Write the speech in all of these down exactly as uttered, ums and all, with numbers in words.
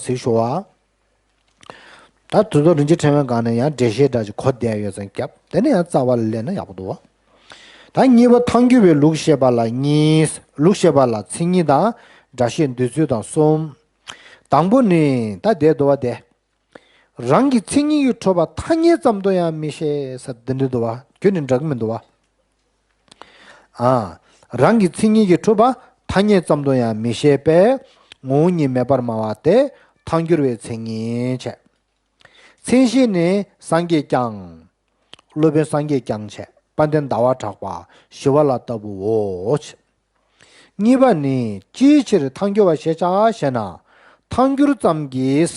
གཟིགས་ཞུ་བ། ད་དུས་ཚོད་རིན་ཆེན་ཕྲེང་བའི་སྒང་ནས་ཡང་འགྲེལ་བཤད་འདྲ་ཅིག་གོ་བསྡད་ཡོད་ཙང་རྒྱབ། དེ་ནས་ཡང་རྩ་བ་ལ་སླེབས་ན་ཡག་པོ་འདུག་བ། ད་གཉིས་པ་ཐལ་འགྱུར་བའི་ལུགས་བཤད་པ་ལ་གཉིས། ལུགས་བཤད་པ་ལ་མཚན་ཉིད་དང་སྒྲ་བཤད་འདོད་ཚུལ་དང་གསུམ། དང་པོ་ནི་ད་བསྡད་འདུག་བ་དེ། རང་གི་མཚན་ཉིད་ཀྱིས་གྲུབ་པ་ཐ་སྙད་ཙམ་དུ་ཡང་མི་བྱེད་ཟེར་འདི་འདྲ་འདུག་བ། ཁྱོད་ནི་འདྲ་གི་མི་འདུག་བ། ཨ། རང་གི་མཚན་ཉིད་ཀྱིས་གྲུབ་པ་ཐ་སྙད་ཙམ་དུ་ཡང་མི་བྱེད་པས་ངོ་བོ་ཉིད་མེད་པར་སྨྲ་བ་དེ་ཐལ་འགྱུར་བའི་མཚན་ཉིད་བྱས། མཚན་གཞི་ནི་སངས་རྒྱས་བསྐྱངས། སློབ་དཔོན་སངས་རྒྱས་བསྐྱངས་བྱས། དཔལ་ལྡན་ཟླ་བ་གྲགས་པ་ཞི་བ་ལྷ་ལྟ་བུའོ། གཉིས་པ་ནི་ཅིའི་ཕྱིར་ཐལ་འགྱུར་བ་ཞེས་བྱ་ཞེ་ན། ཐལ་འགྱུར་ཙམ་གྱིས་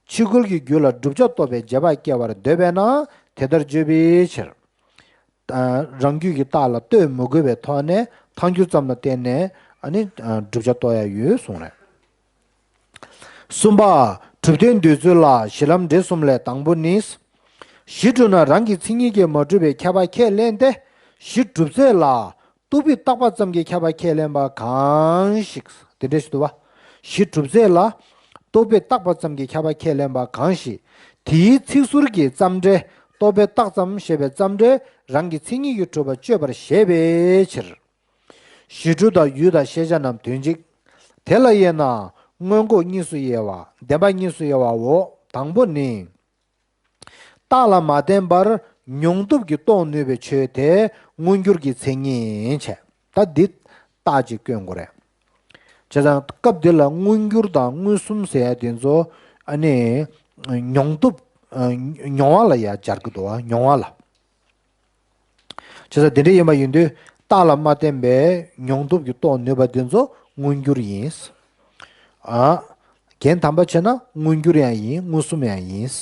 ཕྱི་རྒོལ་གྱི་རྒྱུད་ལ་བསྒྲུབ་བྱ་རྟོགས་པའི་རྗེས་དཔག་སྐྱེ་བར་འདོད་པས་ན་དེ་ལྟར་བརྗོད་པའི་ཕྱིར། རང་རྒྱུད་ཀྱི་རྟགས་ལ་ལྟོས་མི་དགོས་པའི་ཐོག་ནས་ཐལ་འགྱུར་ཙམ་ལ་བརྟེན་ནས་ཨ་ནི་བསྒྲུབ་བྱ་རྟོགས་ཡ་ཡོད་གསུངས་རེད། གསུམ་པ། གྲུབ་དོན་འདོད་ཚུལ་ལ་གཞི་ལམ་འབྲས་གསུམ་ལས་དང་པོ་ནི། གཞི་གྲུབ་ན་རང་གི་མཚན་ཉིད་ཀྱིས་མ་གྲུབ་པའི་ཁྱབ་པ་ཁས་ལེན་ཏེ། གཞི་གྲུབ་ཚད་ལ་རྟོག་པས་བཏགས་པ་ཙམ་གྱིས་ཁྱབ་པ་ཁས་ལེན་པ་གང་ཞིག་དེ་འདྲ་ཞིག་འདུག་བ། གཞི་གྲུབ་ཚད་ལ་རྟོག་པས་བཏགས་པ་ཙམ་གྱིས་ཁྱབ་པ་ཁས་ལེན་པ་གང་ཞིག་དེའི་ཚིག་ཟུར་གྱི་ཙམ་སྒྲས་རྟོག་པས་བཏགས་ཙམ་ཞེས་པའི་ཙམ་སྒྲས་རང་གི་མཚན་ཉིད་ཀྱིས་གྲུབ་པར་བརྗོད་པར་བཞེད་པའི་ཕྱིར། གཞི་གྲུབ་དང་ཡུལ་དང་ཤེས་བྱ་རྣམས་དོན་གཅིག་དེ་ལ་དབྱེ་ན་མངོན་ལྐོག་གཉིས་སུ་དབྱེ་བ། བདེན་པ་གཉིས་སུ་དབྱེ་བའོ། དང་པོ་ནི། རྟགས་ལ་མ་བརྟེན་པར་མྱོང་སྟོབས་ཀྱིས་རྟོགས་ནུས་པའི་ཆོས་དེ་མངོན་གྱུར་གྱི་མཚན་ཉིད་བྱས། ད་འདི་རྟགས་ཅིག་སྐྱོན་དགོས་རེད། བྱས་ཙང་སྐབས་འདི་ལ་མངོན་གྱུར་དང་མངོན་སུམ་ཟེར་ཡ་དེ་ཚོ་ཨ་ནི་མྱོང་སྟོབས། མྱོང་བ་ལ་ཡ་སྦྱར་གྱི་འདུག་བ། མྱོང་བ་ལ། བྱས་ཙང་དེ་འདྲ་ཡིན་པ་ཡིན་དུས་རྟགས་ལ་མ་བརྟེན་པའི་མྱོང་སྟོབས་ཀྱིས་རྟོགས་ནུས་པ་དེ་ཚོ་མངོན་གྱུར་ཡིན། ཨ། རྒྱན་དམ་པ་བྱས་ན་མངོན་གྱུར་ཡང་ཡིན། མངོན་སུམ་ཡང་ཡིན།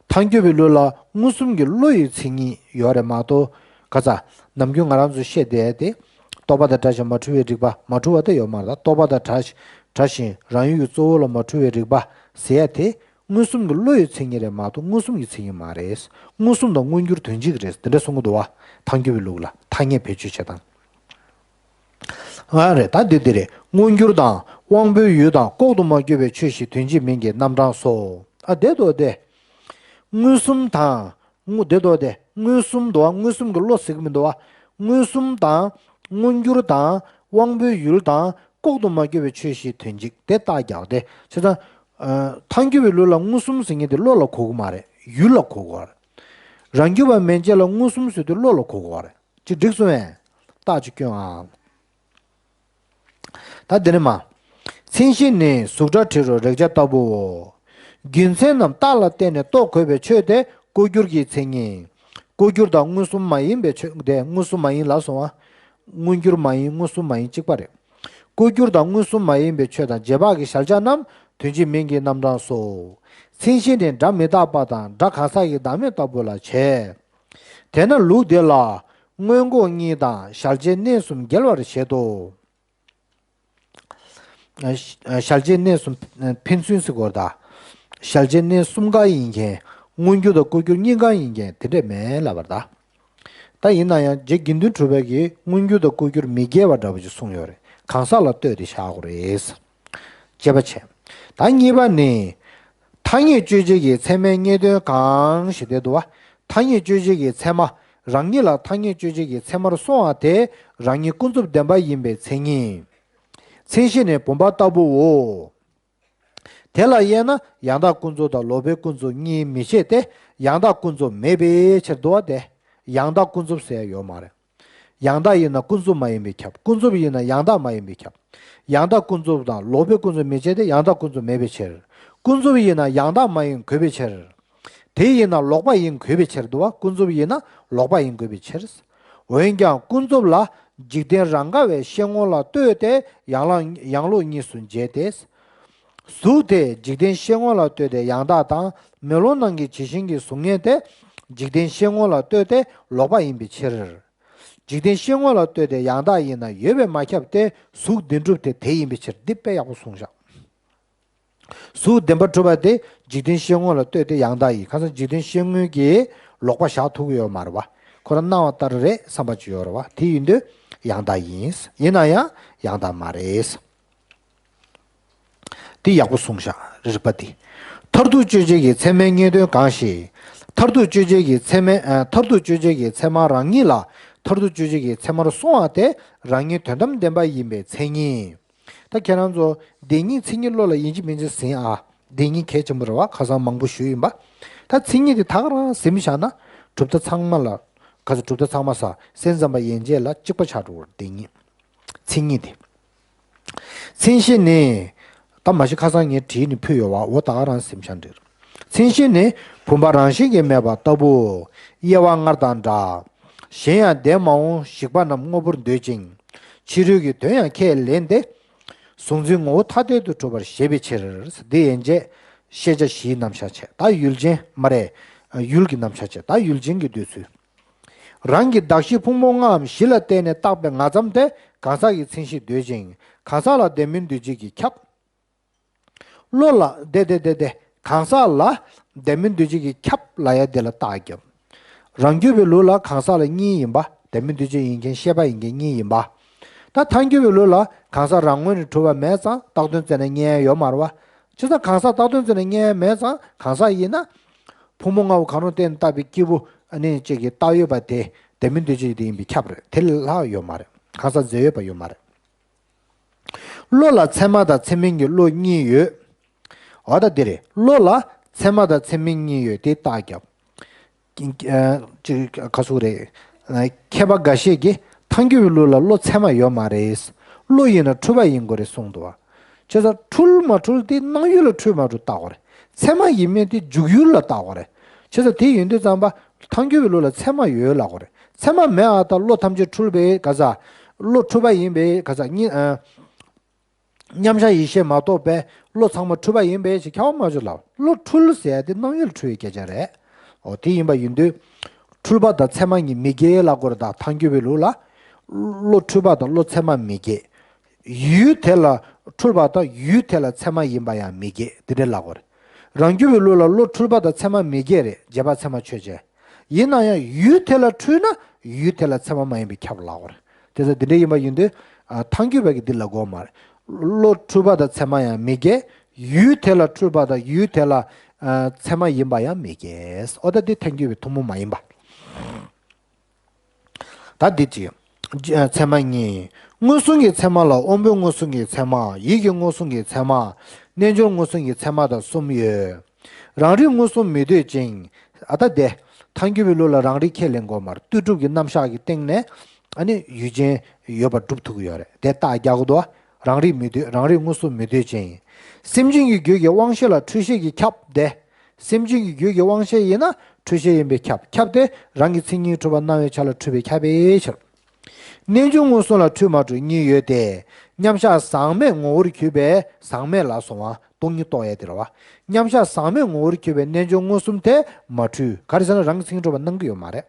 ཐལ་འགྱུར་བའི་ལུགས་ལ་མངོན་སུམ་གྱི་བློ་ཡི་མཚན་ཉིད་ཡོད་རེད་མ་གཏོགས། ག་ཚ། ནམ་རྒྱུན་ང་རང་ཚོས་བཤད་བསྡད་དེ། རྟོག་པ་དང་བྲལ་ཞིང་མ་འཁྲུལ་བའི་རིག་པ། མ་འཁྲུལ་བ་དེ་ཡོད་མ་རེད། རྟོག་པ་དང་བྲལ་ཞིང་རང་ཡུལ་གྱི་གཙོ་བོ་ལ་མ་འཁྲུལ་བའི་རིག་པ་ཟེར་ཡ་དེ། མངོན་སུམ་གྱི་བློ་ཡི་མཚན་ཉིད་རེད་མ་གཏོགས་མངོན་སུམ་གྱི་མཚན་ཉིད་མ་རེད། མངོན་སུམ་དང་མངོན་གྱུར་དོན་གཅིག་རེད། དེ་འདྲ་གསུང་གི་འདུག་བ། ཐལ་འགྱུར་བའི་ལུགས་ལ་ཐ་སྙད་བེད་སྤྱོད་བྱེད་སྟངས། ཨ་རེད། ད་འདི་འདི་རེད། མངོན་གྱུར་དང་དབང་པོའི་ཡུལ་དང་ལྐོག་ཏུ་མ་གྱུར་པའི་ཆོས་ཞེས་དོན་གཅིག་མིང་གི་རྣམ་གྲངས་སོ། ཨ་དེ་དོ་དེ། མངོན་སུམ་དང་། དངོས་དེ་དོ་དེ་མངོན་སུམ་དོ། མངོན་སུམ་གྱི་བློ་ཟེར་གྱི་མི་འདུག་བ། མངོན་སུམ་དང་། མངོན་གྱུར་དང་། དབང་པོའི་ཡུལ་དང་ལྐོག་ཏུ་མ་གྱུར་པའི་ཆོས་ཞེས་དོན་གཅིག་དེ་རྟགས་རྒྱག་སྟེ། བྱས་ཙང་། ཐལ་འགྱུར་བའི་ལུགས་ལ་མངོན་སུམ་ཟེར་མཁན་དེ་བློ་ལ་གོ་གི་མ་རེད། ཡུལ་ལ་གོ་གི་རེད། རང་རྒྱུད་པ་མན་ཆད་ལ་མངོན་སུམ་ཟེར་དུས་བློ་ལ་གོ་གི་རེད། ཅི་འགྲིག་སོང་ངས། རྟགས་ཅིག་སྐྱོན་ཨང་། ད་འདི་ནི་མ། མཚན་གཞི་ནི་གཟུགས་སྒྲ་དྲི་རོ་རེག་བྱ་ལྟ་བུའོ། རྒྱུ་མཚན་རྣམས་རྟགས་ལ་བརྟེན་ནས་རྟོགས་དགོས་པའི་ཆོས་དེ་ལྐོག་གྱུར་གྱི་མཚན་ཉིད། ལྐོག་གྱུར་དང་མངོན་སུམ་མ་ཡིན་པའི་ཆོས་དེ་མངོན་སུམ་མ་ཡིན་ལབ་སོང་བ། མངོན་གྱུར་མ་ཡིན་མངོན་སུམ་མ་ཡིན་གཅིག་པ་རེད། ལྐོག་གྱུར་དང་མངོན་སུམ་མ་ཡིན་པའི་ཆོས་དང་རྗེས་དཔག་གི་གཞལ་བྱ་རྣམས་དོན་གཅིག་མིང་གི་རྣམ་གྲངས་སོ། མཚན་གཞི་ནི་སྒྲ་མི་རྟག་པ་དང་སྒྲ་གང་ཟག་གི་བདག་མེད་ལྟ་བུ་ལ་བྱེད། དེས་ན་ལུགས་འདི་ལ་མངོན་ལྐོག་གཉིས་དང་གཞལ་བྱའི་གནས་གསུམ་འགལ་བར་བྱེད་དོ། གཞལ་བྱའི་གནས་གསུམ་ཕན་ཚུན་ཟེར་དགོས་རེད་ད། གཞལ་བྱའི་གནས་གསུམ་ཀ་ཡིན་མཁན། མངོན་གྱུར་དང་ལྐོག་གྱུར་གཉིས་ཀ་ཡིན་མཁན་དེ་འདྲས་མེད་ལབ་པ་རེད་ད། ད་ཡིན་ན་ཡང་རྗེ་དགེ་འདུན་གྲུབ་པ་གིས་མངོན་གྱུར་དང་ལྐོག་གྱུར་མི་འགལ་བ་འདྲ་པོ་ཅིག་གསུངས་ཡོད་རེད། གང་ཟག་ལ་ལྟོས་ཏེ་བཞག་དགོས་རེད། ཅེས་པ་བྱས། ད་གཉིས་པ་ནི། ཐ་སྙད་དཔྱོད་བྱེད་ཀྱི་ཚད་མའི་རྙེད་དོན་གང་ཞེས་དེ་འདུག་བ། ཐ་སྙད་དཔྱོད་བྱེད་ཀྱི་ཚད་མ། རང་ཉིད་ལ་ཐ་སྙད་དཔྱོད་བྱེད་ཀྱི་ཚད་མར་སོང་བ་དེ་རང་ཉིད་ཀུན་རྫོབ་བདེན་པ་ཡིན་པའི་མཚན་ཉིད། མཚན་གཞི་ནི་བུམ་པ་ལྟ་བུའོ། དེ་ལ་དབྱེ་ན་ཡང་དག་ཀུན་རྫོབ་དང་ལོག་པའི་ཀུན་རྫོབ་གཉིས་མི་ཕྱེ་སྟེ། ཡང་དག་ཀུན་རྫོབ་མེད་པའི་ཕྱིར་འདུག་བ་སྟེ། ཡང་དག་ཀུན་རྫོབ་ཟེར་ཡ་ཡོད་མ་རེད། ཡང་དག་ཡིན་ན་ཀུན་རྫོབ་མ་ཡིན་པས་ཁྱབ། ཀུན་རྫོབ་ཡིན་ན་ཡང་དག་མ་ཡིན་པས་ཁྱབ། ཡང་དག་ཀུན་རྫོབ་དང་ལོག་པའི་ཀུན་རྫོབ་མི་ཕྱེ་སྟེ་ཡང་དག་ཀུན་རྫོབ་མེད་པའི་ཕྱིར། ཀུན་རྫོབ་ཡིན་ན་ཡང་དག་མ་ཡིན་དགོས་པའི་ཕྱིར། དེ་ཡིན་ན་ལོག་པ་ཡིན་དགོས་པའི་ཕྱིར་འདུག་བ། ཀུན་རྫོབ་ཡིན་ན་ལོག་པ་ཡིན་དགོས་པའི་ཕྱིར། འོན་ཀྱང་ཀུན་རྫོབ་ལ་འཇིག་རྟེན་རང་ག་བའི་ཤེས་ངོ་ལ་ལྟོས་ཏེ་ཡང་ལ་ཡང་ལོག་གཉིས་སུ་འབྱེད་དེ། གཟུགས་དེ་འཇིག་རྟེན་ཤེས་ངོ་ལ་ལྟོས་ཏེ་ཡང་དག་དང་། མེ་ལོང་ནང་གི་ཇི་བཞིན་གྱི་གཟུགས་བརྙན་དེ་འཇིག་རྟེན་ཤེས་ངོ་ལ་ལྟོས་ཏེ་ལོག་པ་ཡིན་པའི་ཕྱིར། འཇིག་རྟེན་ཤེས་ངོ་ལ་ལྟོས་ཏེ་ཡང་དག་ཡིན་ན་ཡོད་པས་མ་ཁྱབ་སྟེ་གཟུགས་བདེན་གྲུབ་དེ་དེ་ཡིན་པའི་ཕྱིར། འདི་དཔེ་ཡག་པོ་གསུངས་བཞག་གཟུགས་བདེན་པར་གྲུབ་པ་དེ་འཇིག་རྟེན་ཤེས་ངོ་ལ་ལྟོས་ཏེ་ཡང་དག་ཡིན། ཁ་སང་འཇིག་རྟེན་ཤེས་ངོ་གི་ལོག་པ་བཞག་ཐུབ་ཀྱི་ཡོད་མ་རེད་བ། ཁོ་རང་སྣང་བ་ལྟར་རེད་བསམ་པ་ཅིག་ཡོད་རེད་བ། དེ་ཡིན་དུས་ཡང་དག་ཡིན། ཡིན་ན་ཡང་ཡང་དག་མ་རེད། དེ་ཡག་པོ་གསུངས་ཤག་རིགས་པ་དེ། མཐར་ཐུག་དཔྱོད་བྱེད་ཀྱི་ཚད་མའི་ངེས་དོན་གང་ཞིག་མཐར་ཐུག་དཔྱོད་བྱེད་ཀྱི་ཚད་མའི་ཨ་མཐར་ཐུག་དཔྱོད་བྱེད་ཀྱི་ཚད་མ་རང་ཉིད་ལ་མཐར་ཐུག་དཔྱོད་བྱེད་ཀྱི་ཚད་མར་སོང་བ་དེ་རང་ཉིད་དོན་དམ་བདེན་པ་ཡིན་པའི་མཚན་ཉིད། ད་ཁྱེད་རང་ཚོ་བདེན་གཉིས་མཚན་ཉིད་བློ་ལ་ཡིན་གཅིག་མིན་གཅིག་ཟིན་ཨ། བདེན་གཉིས་གལ་ཆེན་པོ་རེད་བ། ཁ་སང་མང་པོ་ཞུས་ཡིན་པ། ད་མཚན་ཉིད་དེ་ད་ག་རང་ཟིན་བཞག་ན་གྲུབ་མཐའ་ཚང་མ་ལ། ག་ཚོད་གྲུབ་མཐའ་ཚང་མ་ས་སེམས་ཙམ་པ་ཡན་ཆད་ལ་གཅིག་པ་ཆགས་འགྲོ་བར་བདེན་གཉིས། མཚན་ཉིད་དེ། མཚན་གཞི་ནི། ད་མ་གཞི་ཁ་སང་ངས་བྲིས་ནས་ཕུལ་ཡོད་བ། འོ་ད་ག་རང་སེམས་ཤང་འདིར། མཚན་གཞི་ནི་བུམ་པ་རང་བཞིན་གྱིས་མེད་པ་ལྟ་བུ། དབྱེ་བ་སྔར་དང་འདྲ། གཞན་ཡང་འདས་མ་འོངས་ཞིག་པ་རྣམས་དངོས་པོར་འདོད་ཅིང་། ཕྱི་རོལ་གྱི་དོན་ཡང་ཁས་ལེན་ཏེ། གཟུང་འཛིན་ངོ་བོ་ཐ་དད་དུ་གྲུབ་པར་བཞེད་པའི་ཕྱིར། འདི་ཡན་ཆད་ཤེས་བྱ་བཞིའི་རྣམ་གཞག་བྱས། ད་ཡུལ་ཅན་མ་རེད། ཡུལ་གྱི་རྣམ་གཞག་བྱས། ད་ཡུལ་ཅན་གྱི་འདོད་ཚུལ། རང་གི་གདགས་གཞི་ཕུང་པོ་ལྔའམ་གཞི་ལ་བརྟེན་ནས་བཏགས་པའི་ང་ཙམ་དེ་གང་ཟག་གི་མཚན་གཞིར་འདོད་ཅིང་། གང་ཟག་ལ་ལྡན་མིན་འདོད་བྱེད་ཀྱིས་ཁྱབ། བློ་ལ་དེ་དེ་དེ་དེ་གང་ཟག་ལ་ལྡན་མིན་འདོད་བྱེད་ཀྱིས་ཁྱབ་ལབ་ཡ་དེ་ལ་རྟགས་བརྒྱབ། རང་རྒྱུད་པའི་ལུགས་ལ་གང་ཟག་ལ་གཉིས་ཡིན་པ། ལྡན་མིན་འདོད་བྱེད་ཡིན་མཁན་ཤེས་པ་ཡིན་མཁན་གཉིས་ཡིན་པ། ད་ཐལ་འགྱུར་བའི་ལུགས་ལ་གང་ཟག་རང་ངོས་ནས་གྲུབ་པ་མེད་ཙང་བཏགས་དོན་བཙལ་ན་རྙེད་ཡ་ཡོད་མ་རེད་བ། བྱས་ཙང་གང་ཟག་བཏགས་དོན་བཙལ་ན་རྙེད་ཡ་མེད་ཙང་གང་ཟག་ཡིན་ན། ཕུང་པོ་ལྔ་པོ་གང་རུང་བརྟེན་བཏགས་པའི་སྐྱེས་བུ་ཨ་ནི་གཅིག་གི་བཏགས་ཡོད་པ་དེ་ལྡན་མིན་འདོད་བྱེད་དེ་ཡིན་པས་ཁྱབ་རེད། དེ་ལ་ལྷག་ཡོད་མ་རེད། གང་ཟག་རྫས་ཡོད་པ་ཡོད་མ་རེད། བློ་ལ་ཚད་མ་དང་ཚད་མིན་གྱི་བློ་གཉིས་ཡོད། འོ་ད་འདི་རེད། བློ་ལ་ཚད་མ་དང་ཚད་མིན་གཉིས་ཡོད་དེ་རྟགས་བརྒྱབ། ཨ་ཅིག་ག་ཟུག་རེད། མཁས་པ་འགའ་ཤས་ཀྱིས་ཐལ་འགྱུར་བའི་ལུགས་ལ་བློ་ཚད་མ་ཡོད་མ་རེད། བློ་ཡིན་ན་འཁྲུལ་པ་ཡིན་དགོས་རེད་གསུངས་འདུག་བ། བྱས་ཙང་འཁྲུལ་མ་འཁྲུལ་དེ་སྣང་ཡུལ་ལ་འཁྲུལ་མ་འཁྲུལ་བལྟ་དགོས་རེད། ཚད་མ་ཡིན་མིན་དེ་འཇུག་ཡུལ་ལ་བལྟ་དགོས་རེད། བྱས་ཙང་དེ་ཡིན་དུས་ཙམ་པ་ཐལ་འགྱུར་བའི་ལུགས་ལ་ཚད་མ་ཡོད་ལབ་དགོས་རེད། ཚད་མ་མེད་ཨ་ད་བློ་ཐམས་ཅད་འཁྲུལ་པའི་ག་ས། བློ་འཁྲུལ་པ་ཡིན་པའི་ག་ས་གཉིས། མཉམ་གཞག་ཡེ་ཤེས་མ་གཏོགས་པའི་བློ་ཚང་མ་འཁྲུལ་པ་ཡིན་པའི་ཞིག་ཁྱབ་པ་མ་བྱུང་ལ། བློ་འཁྲུལ་ཟེར་ཡ་དེ་སྣང་ཡུལ་འཁྲུལ་བའི་སྐད་ཆ་རེད། འོ་དེ་ཡིན་པ་ཡིན་དུས། འཁྲུལ་པ་དང་ཚད་མ་གཉིས་མི་འགལ་ལབ་དགོས་རེད། ད་ཐལ་འགྱུར་བའི་ལུགས་ལ། བློ་འཁྲུལ་པ་དང་བློ་ཚད་མ་མི་འགལ། ཡུལ་དེ་ལ་འཁྲུལ་པ་དང་ཡུལ་དེ་ལ་ཚད་མ་ཡིན་པ་ཡང་མི་འགལ་དེ་འདྲ་ལབ་དགོས་རེད། རང་རྒྱུད་པའི་ལུགས་ལ་བློ་འཁྲུལ་པ་དང་ཚད་མ་མི་འགལ་རེད། རྗེས་དཔག་ཚད་མ་ཆོས་ཅན། ཡིན་ན་ཡང་ཡུལ་དེ་ལ་འཁྲུལ་ན་ཡུལ་དེ་ལ་ཚད་མ་མ་ཡིན་པས་ཁྱབ་ལབ་དགོས་རེད། དེ་ཚོ་འདི་འདྲ་ཡིན་པ་ཡིན་དུས། ཐལ་འགྱུར་བ་གི་འདི་ལ་གོ་མ་རེད། བློ་འཁྲུལ་པ་དང་ཚད་མ་ཡང་མི་འགལ། ཡུལ་དེ་ལ་འཁྲུལ་པ་དང་ཡུལ་དེ་ལ་ཚད་མ་ཡིན་པ་ཡང་མི་འགལ། འོ་ད་འདི་ཐལ་འགྱུར་བའི་ཐུན་མོང་མ་ཡིན་པ། ད་འདི་ཅི། ཚད་མ་གཉིས། མངོན་སུམ་གྱི་ཚད་མ་ལ་དབང་པོའི་མངོན་སུམ་གྱི་ཚད་མ། ཡིད་ཀྱི་མངོན་སུམ་གྱི་ཚད་མ། རྣལ་འབྱོར་མངོན་སུམ་གྱི་ཚད་མ་དང་གསུམ་ཡོད། རང་རིག་མངོན་སུམ་མི་འདོད་ཅིང་། ཨ་ད་དེ། ཐལ་འགྱུར་བའི་ལུགས་ལ་རང་རིག་ཁས་ལེན་དགོས་མ་རེད། ལྟོས་གྲུབ་ཀྱི་རྣམ་གཞག་གི་སྟེང་ནས་ཨ་ནི་ཡུལ་ཅན་ཡོད་པ་སྒྲུབ་ཐུབ་ཀྱི་ཡོད་རེད། དེ་རྟགས་རྒྱག་གི་འདུག་རང་རིག་མི་འདོད། རང་རིག་མངོན་སུམ་མི་འདོད་ཅིང་། སེམས་ཅན་གྱི་རྒྱུད་ཀྱི་དབང་ཤེས་ལ་འཁྲུལ་ཤེས་ཀྱིས་ཁྱབ་སྟེ། སེམས་ཅན་གྱི་རྒྱུད་ཀྱི་དབང་ཤེས་ཡིན་ན་འཁྲུལ་ཤེས་ཡིན་པས་ཁྱབ། ཁྱབ་སྟེ་རང་གི་མཚན་ཉིད་གྲུབ་པ་སྣང་བའི་ཆ་ལ་འཁྲུལ་པས་ཁྱབ་པའི་ཕྱིར། རྣལ་འབྱོར་མངོན་སུམ་ལ་འཁྲུལ་མ་འཁྲུལ་གཉིས་ཡོད་དེ། མཉམ་གཞག་ཟག་མེད་ངོ་བོར་གྱུར་པའི་ཟག་མེད་ལ་སོང་བ་སྟོང་ཉིད་རྟོགས་ཡས་དེ་རེད་བ། མཉམ་གཞག་ཟག་མེད་ངོ་བོར་གྱུར་པའི་རྣལ་འབྱོར་མངོན་སུམ་དེ་མ་འཁྲུལ། ག་རེ་ཟེར་ན་རང་གི་མཚན་ཉིད་གྲུབ་པ་སྣང་གི་ཡོད་མ་རེད།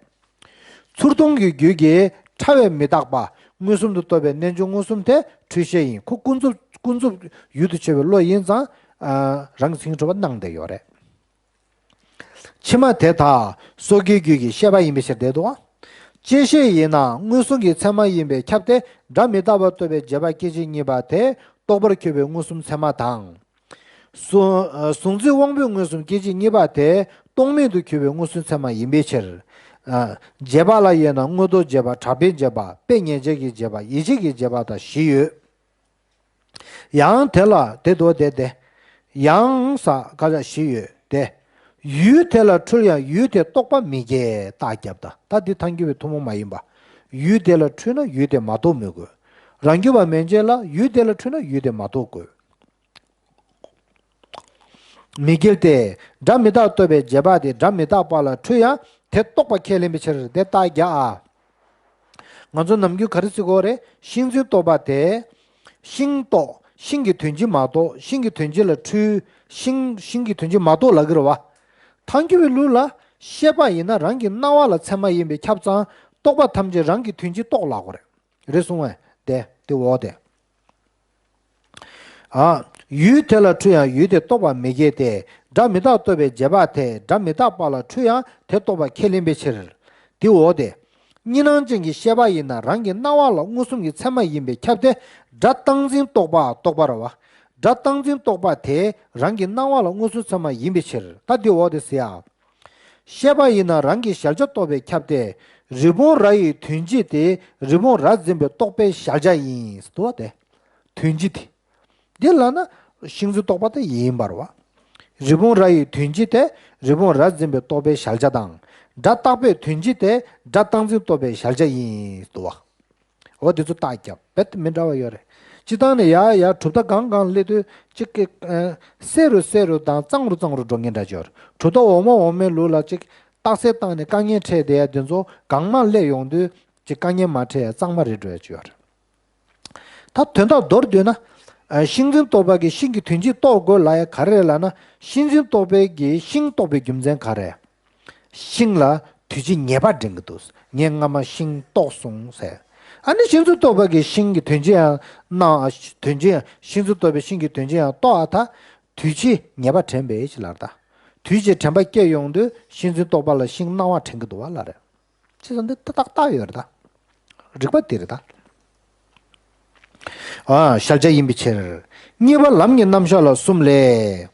ཚུར་མཐོང་གི་རྒྱུད་ཀྱི་ཕྲ་བའི་མི་རྟག་པ་མངོན་སུམ་དུ་རྟོགས་པའི་རྣལ་འབྱོར་མངོན་སུམ་དེ་འཁྲུལ་ཤེས་ཡིན། ཁོ་ཀུན་རྫོབ་ཀུན་རྫོབ་ཡུལ་དུ་ཆོད་པའི་བློ་ཡིན་ཙང་། ཨ། རང་གི་མཚན་ཉིད་གྲུབ་པ་སྣང་བསྡད་ཡོད་རེད། ཕྱི་མ་དེ་དག་སོ་སྐྱེའི་རྒྱུད་ཀྱི་ཤེས་པ་ཡིན་པའི་ཕྱིར་ཏེ་འདུག་བ། བཅད་ཤེས་ཡིན་ན་མངོན་སུམ་གྱི་ཚད་མ་ཡིན་པས་ཁྱབ་སྟེ། སྒྲ་མི་རྟག་པ་རྟོགས་པའི་བྱེད་པ་སྐད་ཅིག་གཉིས་པ་དེ་རྟོག་པར་གྱུར་པའི་མངོན་སུམ་ཚད་མ་དང་། གཟུང་གཟུང་འཛིན་དབང་པོའི་མངོན་སུམ་སྐད་ཅིག་གཉིས་པ་དེ་རྟོག་མེད་དུ་གྱུར་པའི་མངོན་སུམ་ཚད་མ་ཡིན་པའི་ཕྱིར། བྱེད་པ་ལ་དབྱེ་ན་དངོས་རྟོག་བྱེད་པ། གྲགས་པའི་བྱེད་པ། དཔེ་ཉན་བྱེད་ཀྱི་བྱེད་པ། ཡིད་བྱེད་ཀྱི་བྱེད་པ་དང་བཞི་ཡོད། ཡང་དེ་ལ་དེ་དོ་དེ་སྟེ། ཡང་ས་ཀ་ས་བཞི་ཡོད་དེ། ཡུལ་དེ་ལ་འཁྲུལ་ཡང་ཡུལ་དེ་རྟོགས་པ་མི་འགལ་རྟགས་བརྒྱབ་ད། ད་འདི་ཐལ་འགྱུར་བའི་ཐུན་མོང་མ་ཡིན་པ། ཡུལ་དེ་ལ་འཁྲུལ་ན་ཡུལ་དེ་མ་རྟོགས་མི་དགོས། རང་རྒྱུད་པ་མན་ཆད་ལ་ཡུལ་དེ་ལ་འཁྲུལ་ན་ཡུལ་དེ་མ་རྟོགས་དགོས། མི་འགལ་ཏེ། སྒྲ་མི་རྟག་རྟོགས་པའི་རྗེས་དཔག་དེ་སྒྲ་མི་རྟག་པ་ལ་འཁྲུལ་ཡང་དེ་རྟོགས་པ་ཁས་ལེན་པའི་ཕྱིར་དེ་རྟགས་རྒྱག་ཨ། ང་ཚོ་ནམ་རྒྱུན་ག་རེ་ཟེར་གོ་རེད། ཤིང་འཛིན་རྟོག་པ་དེ། ཤིང་རྟོག་ཤིང་གི་དོན་སྤྱི་མ་རྟོགས། ཤིང་གི་དོན་སྤྱི་ལ་འཁྲུལ། ཤིང་ཤིང་གི་དོན་སྤྱི་མ་རྟོགས་ལབ་ཀྱི་རེད་བ། ཐལ་འགྱུར་བའི་ལུགས་ལ། ཤེས་པ་ཡིན་ན་རང་གི་སྣང་བ་ལ་ཚད་མ་ཡིན་པས་ཁྱབ་ཙང་རྟོག་པ་ཐམས་ཅད་རང་གི་དོན་སྤྱི་རྟོགས་ལབ་དགོས་རེད། རེད་གསུངས་བས་དེ་དེ་འོ་དེ། ཨ། ཡུལ་དེ་ལ་འཁྲུལ་ཡང་ཡུལ་དེ་རྟོགས་པ་མི་འགལ་ཏེ། སྒྲ་མི་རྟག་རྟོགས་པའི་རྗེས་དཔག་དེ་སྒྲ་མི་རྟག་པ་ལ་འཁྲུལ་ཡང་དེ་རྟོགས་པ་ཁས་ལེན་པའི་ཕྱིར། དེ་འོ་དེ། གཉིས་སྣང་ཅན་གྱི་ཤེས་པ་ཡིན་ན་རང་གི་སྣང་བ་ལ་མངོན་སུམ་གྱི་ཚད་མ་ཡིན་པས་ཁྱབ་སྟེ། སྒྲ་རྟག་འཛིན་རྟོག་པ་རྟོག་པ་རེད་བ། སྒྲ་རྟག་འཛིན་རྟོག་པ་དེ་རང་གི་སྣང་བ་ལ་མངོན་སུམ་ཚད་མ་ཡིན་པའི་ཕྱིར། ད་འདི་འོ་དེ་ཟེར་ཡ། ཤེས་པ་ཡིན་ན་རང་གི་གཞལ་བྱ་རྟོགས་པའི་ཁྱབ་སྟེ། རི་བོང་རྭ་ཡི་དོན་སྤྱི་དེ་རི་བོང་རྭ་འཛིན་པའི་རྟོག་པའི་གཞལ་བྱ་ཡིན་ཟེར་དུས་དེ། དོན་སྤྱི་དེ། འདི་ལ་ན་ཤིང་འཛིན་རྟོག་པ་དེ་ཡིན་པར་བ། རི་བོང་རྭ་ཡི་དོན་སྤྱི་དེ་རི་བོང་རྭ་འཛིན་པའི་རྟོག་པའི་གཞལ་བྱ་དང་། སྒྲ་རྟག་པའི་དོན་སྤྱི་དེ་སྒྲ་རྟག་འཛིན་རྟོག་པའི་གཞལ་བྱ་ཡིན་ཟེར་དུས། འོ་དེ་ཚོ་རྟགས་རྒྱབ་རྦད་དེ་མི་འདྲ་བ་ཡོད་རེད། སྤྱིར་བཏང་ནས་ཡ་ཡ་གྲུབ་མཐའ་གང་གང་སླེབས་དུས་གཅིག་གི་ཨ་གསལ་རུ་གསལ་རུ་དང་གཙང་རུ་གཙང་རུ་འགྲོ་མཁན་འདྲ་ཅིག་ཡོད་རེད། གྲུབ་མཐའ་འོག་མ་འོག་མའི་ལུགས་ལ་གཅིག་རྟགས་གསལ་བཏང་ནས་དཀའ་ངལ་འཕྲད་བསྡད་ཡ་དེ་ཚོ་གང་མང་སླེབས་ཡོང་དུས་གཅིག་དཀའ་ངལ་མ་འཕྲད་ཡ་གཙང་མ་རེད་འགྲོ་ཡ་ཅིག་ཡོད་རེད། ད་དོན་དག་མདོར་བསྡུས་ན། ཨ་ཤིང་འཛིན་རྟོག་པ་གིས་ཤིང་གི་དོན་སྤྱི་རྟོགས་དགོས་ལབ་ཡ་ག་རེ་རེད་ལབ་ན། ཤིང་འཛིན་རྟོག་པའི་གིས་ཤིང་རྟོགས་པའི་རྒྱུ་མཚན་ག་རེ། ཤིང་ལ་དུས་ཕྱིས་ངེས་པ་འདྲེན་གྱི་འདུག་ངས་སྔ་མ་ཤིང་བཏོག་སོང་ཟེར། ཨ་ནི་ཤིང་འཛིན་རྟོག་པ་གིས་ཤིང་གི་དོན་སྤྱི་ཡང་སྣང་། དོན་སྤྱི་ཡང་ཤིང་འཛིན་རྟོག་པའི་ཤིང་གི་དོན་སྤྱི་ཡང་རྟོགས་ཨ་ད། དུས་ཕྱིས་ངེས་པ་དྲན་པས་ཅི་ལབ་ད། དུས་ཕྱིས་དྲན་པ་སྐྱེ་ཡོང་དུས་ཤིང་འཛིན་རྟོག་པ་ལ་ཤིང་སྣང་བ་དྲན་གྱི་འདུག་བ་ལབ་རེད། ཅི་ཙམ་འདི་ཏག་ཏག་ཡོད་རེད་ད། རིགས་པ་འདི་རེད་ད། ཨ་གཞལ་བྱ་ཡིན་པའི་ཕྱིར། གཉིས་པ་ལམ་གྱི་རྣམ་གཞག་ལ་གསུམ་ལས།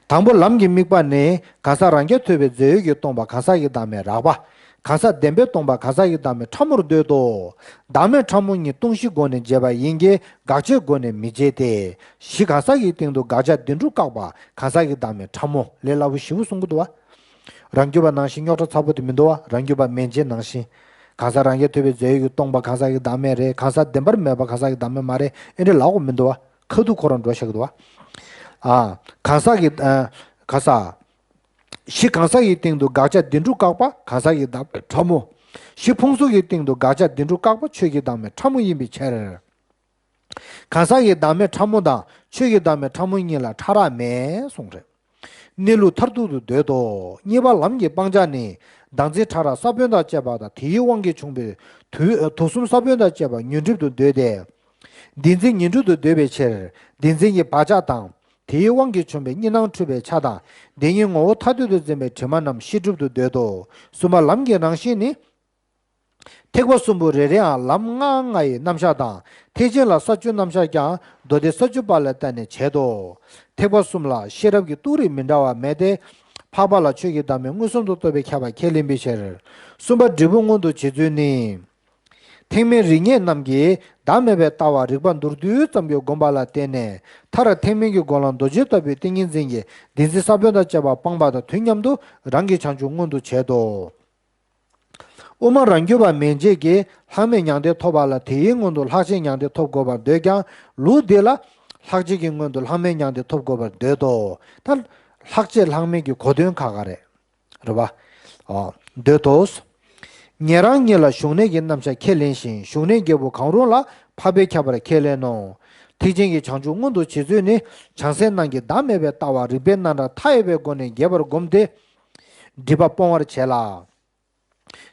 དང་པོ་ལམ་གྱི་དམིགས་པ་ནི་གང་ཟག་རང་རྐྱ་ཐུབ་པའི་རྫས་ཡོད་ཀྱིས་སྟོང་པ་གང་ཟག་གི་བདག་མེད་རགས་པ། གང་ཟག་བདེན་པས་སྟོང་པ་གང་ཟག་གི་བདག་མེད་ཕྲ་མོར་འདོད་དོ། བདག་མེད་ཕྲ་མོ་གཉིས་སྟོང་གཞིའི་སྒོ་ནས་འབྱེད་པ་ཡིན་གྱི་དགག་བྱའི་སྒོ་ནས་མི་འབྱེད་དེ། གཞི་གང་ཟག་གི་སྟེང་དུ་དགག་བྱ་བདེན་གྲུབ་བཀག་པ་གང་ཟག་གི་བདག་མེད་ཕྲ་མོ་ལས་སླ་པོ་ཞེ་པོ་གསུང་གི་འདུག་བ། རང་རྒྱུད་པ་ནང་བཞིན་རྙོག་དྲ་ཚ་པོ་དེ་མི་འདུག་བ། རང་རྒྱུད་པ་མན་ཆད་ནང་བཞིན། གང་ཟག་རང་རྐྱ་ཐུབ་པའི་རྫས་ཡོད་ཀྱིས་སྟོང་པ་གང་ཟག་གི་བདག་མེད་རེད། གང་ཟག་བདེན་པར་མེད་པ་གང་ཟག་གི་བདག་མེད་མ་རེད། ཨེ་འདྲ་ལབ་དགོས་མི་འདུག་བ། ཁ་ཐུག་ཁོ་རང་འགྲོ་བཞག་གི་འདུག་བ། ཨ། གང་ཟག་གི་ཨ། གང་ཟག་གཞི་གང་ཟག་གི་སྟེང་དུ་དགག་བྱ་བདེན་གྲུབ་བཀག་པ་གང་ཟག་གི་བདག་མེད་ཕྲ་མོ། གཞི་ཕུང་གསུམ་གྱི་སྟེང་དུ་དགག་བྱ་བདེན་གྲུབ་བཀག་པ་ཆོས་ཀྱི་བདག་མེད་ཕྲ་མོ་ཡིན་པའི་ཕྱིར། གང་ཟག་གི་བདག་མེད་ཕྲ་མོ་དང་ཆོས་ཀྱི་བདག་མེད་ཕྲ་མོ་གཉིས་ལ་ཕྲ་རགས་མེད་གསུངས་རེད། གནས་ལུགས་མཐར་ཐུག་ཏུ་འདོད་དོ། གཉིས་པ་ལམ་གྱི་སྤང་བྱ་ནི། བདག་འཛིན་ཕྲ་རགས་ས་བོན་དང་བཅས་པ་དང་དེའི་དབང་གིས་བྱུང་བའི་དུ་དུག་གསུམ་ས་བོན་དང་བཅས་པ་ཉོན་སྒྲིབ་ཏུ་འདོད་དེ། བདེན་འཛིན་ཉོན་སྒྲིབ་ཏུ་འདོད་པའི་ཕྱིར་བདེན་འཛིན་གྱི་བག་ཆགས་དང་། དེའི་དབང་གིས་བྱུང་བའི་གཉིས་སྣང་འཁྲུལ་པའི་ཆ་དང་། བདེན་གཉིས་ངོ་བོ་ཐ་དད་དུ་འཛིན་པའི་དྲི་མ་རྣམས་ཤེས་སྒྲིབ་ཏུ་འདོད་དོ། གསུམ་པ་ལམ་གྱི་རང་བཞིན་ནི། ཐེག་པ་གསུམ་པོ་རེ་རེའང་ལམ་ལྔ་ལྔ་ཡི་རྣམ་གཞག་དང་། ཐེག་ཆེན་ལ་ས་བཅུའི་རྣམ་གཞག་ཀྱང་མདོ་སྡེ་ས་བཅུ་པ་ལ་བརྟེན་ནས་བྱེད་དོ། ཐེག་པ་གསུམ་ལ་ཤེས་རབ་ཀྱི་རྟོགས་རིགས་མི་འདྲ་བ་མེད་དེ། འཕགས་པ་ལ་ཆོས་ཀྱི་བདག་མེད་མངོན་སུམ་དུ་རྟོགས་པའི་ཁྱབ་པ་ཁས་ལེན་པའི་ཕྱིར། གསུམ་པ་འབྲས་བུ་མངོན་དུ་བྱེད་ཚུལ་ནི། ཐེག་དམན་རིགས་ངེས་རྣམས་ཀྱིས་བདག་མེད་པའི་ལྟ་བ་རིགས་པ་མདོར་བསྡུས་ཙམ་གྱི་སྒོམ་པ་ལ་བརྟེན་ནས། མཐར་ཐེག་དམན་གྱི་སྒོ་ལམ་རྡོ་རྗེ་ལྟ་བུའི་ཏིང་ངེ་འཛིན་གྱི་བདེན་འཛིན་ས་བོན་དང་བཅས་པ་སྤངས་པ་དང་དུས་མཉམ་དུ་རང་གི་བྱང་ཆུབ་མངོན་དུ་བྱེད་དོ། དབུ་མ་རང་རྒྱུད་པ་མན་ཆད་ཀྱིས་ལྷག་མེད་མྱང་འདས་ཐོབ་པ་ལ་དེའི་སྔོན་དུ་ལྷག་བཅས་མྱང་འདས་ཐོབ་དགོས་པར་འདོད་ཀྱང་། ལུགས་འདི་ལ་ལྷག་བཅས་ཀྱི་སྔོན་དུ་ལྷག་མེད་མྱང་འདས་ཐོབ་དགོས་པར་འདོད་དོ། ད་ལྷག་བཅས་ལྷག་མེད་ཀྱི་གོ་དོན་ཁ་ཁ་རེད། རེད་པ། འོ། འདོད་དོ། ཉན་རང་གཉིས་ལ་ཞུགས་གནས་ཀྱི་རྣམ་གཞག་ཁས་ལེན་ཞིང་། ཞུགས་གནས་བརྒྱད་པོ་གང་རུང་ལ་འཕགས་པས་ཁྱབ་པར་ཁས་ལེན་ནོ། ཐེག་ཆེན་གྱི་བྱང་ཆུབ་མངོན་དུ་བྱེད་ཚུལ་ནི། བྱང་སེམས་རྣམས་ཀྱིས་བདག་མེད་པའི་ལྟ་བ་རིགས་པའི་རྣམ་གྲངས་མཐའ་ཡས་པའི་སྒོ་ནས་རྒྱས་པར་བསྒོམས་ཏེ། སྒྲིབ་པ་སྤོང་བར་བྱེད་ལ།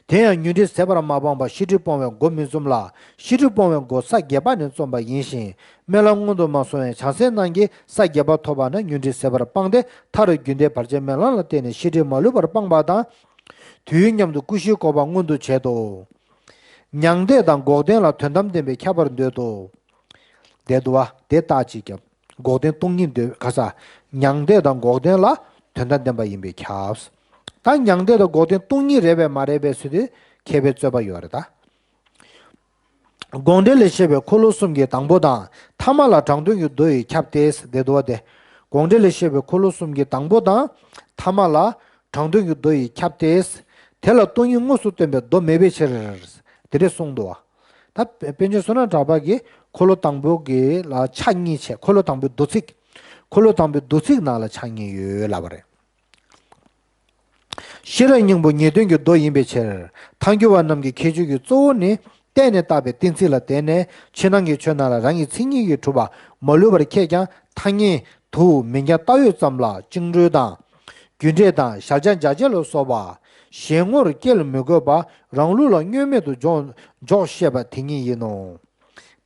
དེ་ཡང་ཉོན་སྒྲིབ་ཟད་པར་མ་སྤངས་པར་ཤེས་སྒྲིབ་སྤོང་བའི་སྒོ་མི་རྩོམ་ལ། ཤེས་སྒྲིབ་སྤོང་བའི་སྒོ་ས་བརྒྱད་པ་ནས་རྩོམ་པ་ཡིན་ཞིང་། སྨོན་ལམ་སྔོན་དུ་མ་སོང་བའི་བྱང་སེམས་རྣམས་ཀྱིས་ས་བརྒྱད་པ་ཐོབ་པ་ན་ཉོན་སྒྲིབ་ཟད་པར་སྤངས་ཏེ། མཐར་རྒྱུད་སྡེ་བར་ཆད་མེད་ལམ་ལ་བརྟེན་ནས་ཤེས་སྒྲིབ་མ་ལུས་པར་སྤངས་པ་དང་། དུས་མཉམ་དུ་ཀུན་གཞིའི་སྒོམ་པ་མངོན་དུ་བྱེད་དོ། མྱང་འདས་དང་འགོག་བདེན་ལ་དོན་དམ་བདེན་པས་ཁྱབ་པར་འདོད་དོ། དེ་འདུག་བ། དེ་རྟགས་གཅིག་ཀྱང་། འགོག་བདེན་སྟོང་ཉིད་འདོད་ག་ས། མྱང་འདས་དང་འགོག་བདེན་ལ་དོན་དམ་བདེན་པ་ཡིན་པས་ཁྱབ། ད་མྱང་འདས་དང་འགོག་བདེན་སྟོང་ཉིད་རེད་པས་མ་རེད་པས་ཟེར་དུས་མཁས་པའི་རྩོད་པ་ཡོད་རེད་ད། དགོངས་འགྲེལ་ལས་བཤད་པའི་འཁོར་ལོ་གསུམ་གྱི་དང་པོ་དང་ཐ་མ་ལ་དྲང་དོན་གྱི་མདོ་ཡིས་ཁྱབ་སྟེ། དེ་འདུག་བ་དེ། དགོངས་འགྲེལ་ལས་བཤད་པའི་འཁོར་ལོ་གསུམ་གྱི་དང་པོ་དང་ཐ་མ་ལ་དྲང་དོན་གྱི་མདོ་ཡིས་ཁྱབ་སྟེ། དེ་ལ་སྟོང་ཉིད་དངོས་སུ་སྟོན་པའི་མདོ་མེད་པའི་ཕྱིར། དེ་འདྲས་གསུངས་འདུག་བ། ད་པཎ་ཆེན་བསོད་ནམས་གྲགས་པ་གིས་འཁོར་ལོ་དང་པོ་གི་ལ་ཕྱག་གཉིས་བྱས། འཁོར་ལོ་དང་པོའི་མདོ་ཚིག་འཁོར་ལོ་དང་པོའི་མདོ་ཚིག་ནང་ལ་ཕྱག་གཉིས་ཡོད་ལབ་པ་རེད། ཤེས་རབ་སྙིང་པོ་ངེས་དོན་གྱི་མདོ་ཡིན་པའི་ཕྱིར། ཐལ་འགྱུར་བ་རྣམས་ཀྱི་ཁྱད་ཆོས་ཀྱི་གཙོ་བོ་ནི་བརྟེན་ནས་བཏགས་པའི་གཏན་ཚིགས་ལ་བརྟེན་ནས་ཕྱི་ནང་གི་ཆོས་རྣམས་ལ་རང་གི་མཚན་ཉིད་ཀྱིས་གྲུབ་པ་མ་ལུས་པར་ཁས་ཀྱང་ཐ་སྙད་དུ་མིང་རྐྱང་བཏགས་ཡོད་ཙམ་ལ་བཅིངས་འགྲོལ་དང་། རྒྱུ་འབྲས་དང་གཞལ་བྱ་འཇལ་བྱེད་ལ་སོགས་པ་གཞན་ངོར་སྐྱེལ་མི་དགོས་པར་རང་ལུགས་ལ་བསྙོན་མེད་དུ་འཇོག་འཇོག་ཤེས་པ་དེ་ཉིད་ཡིན་ནོ།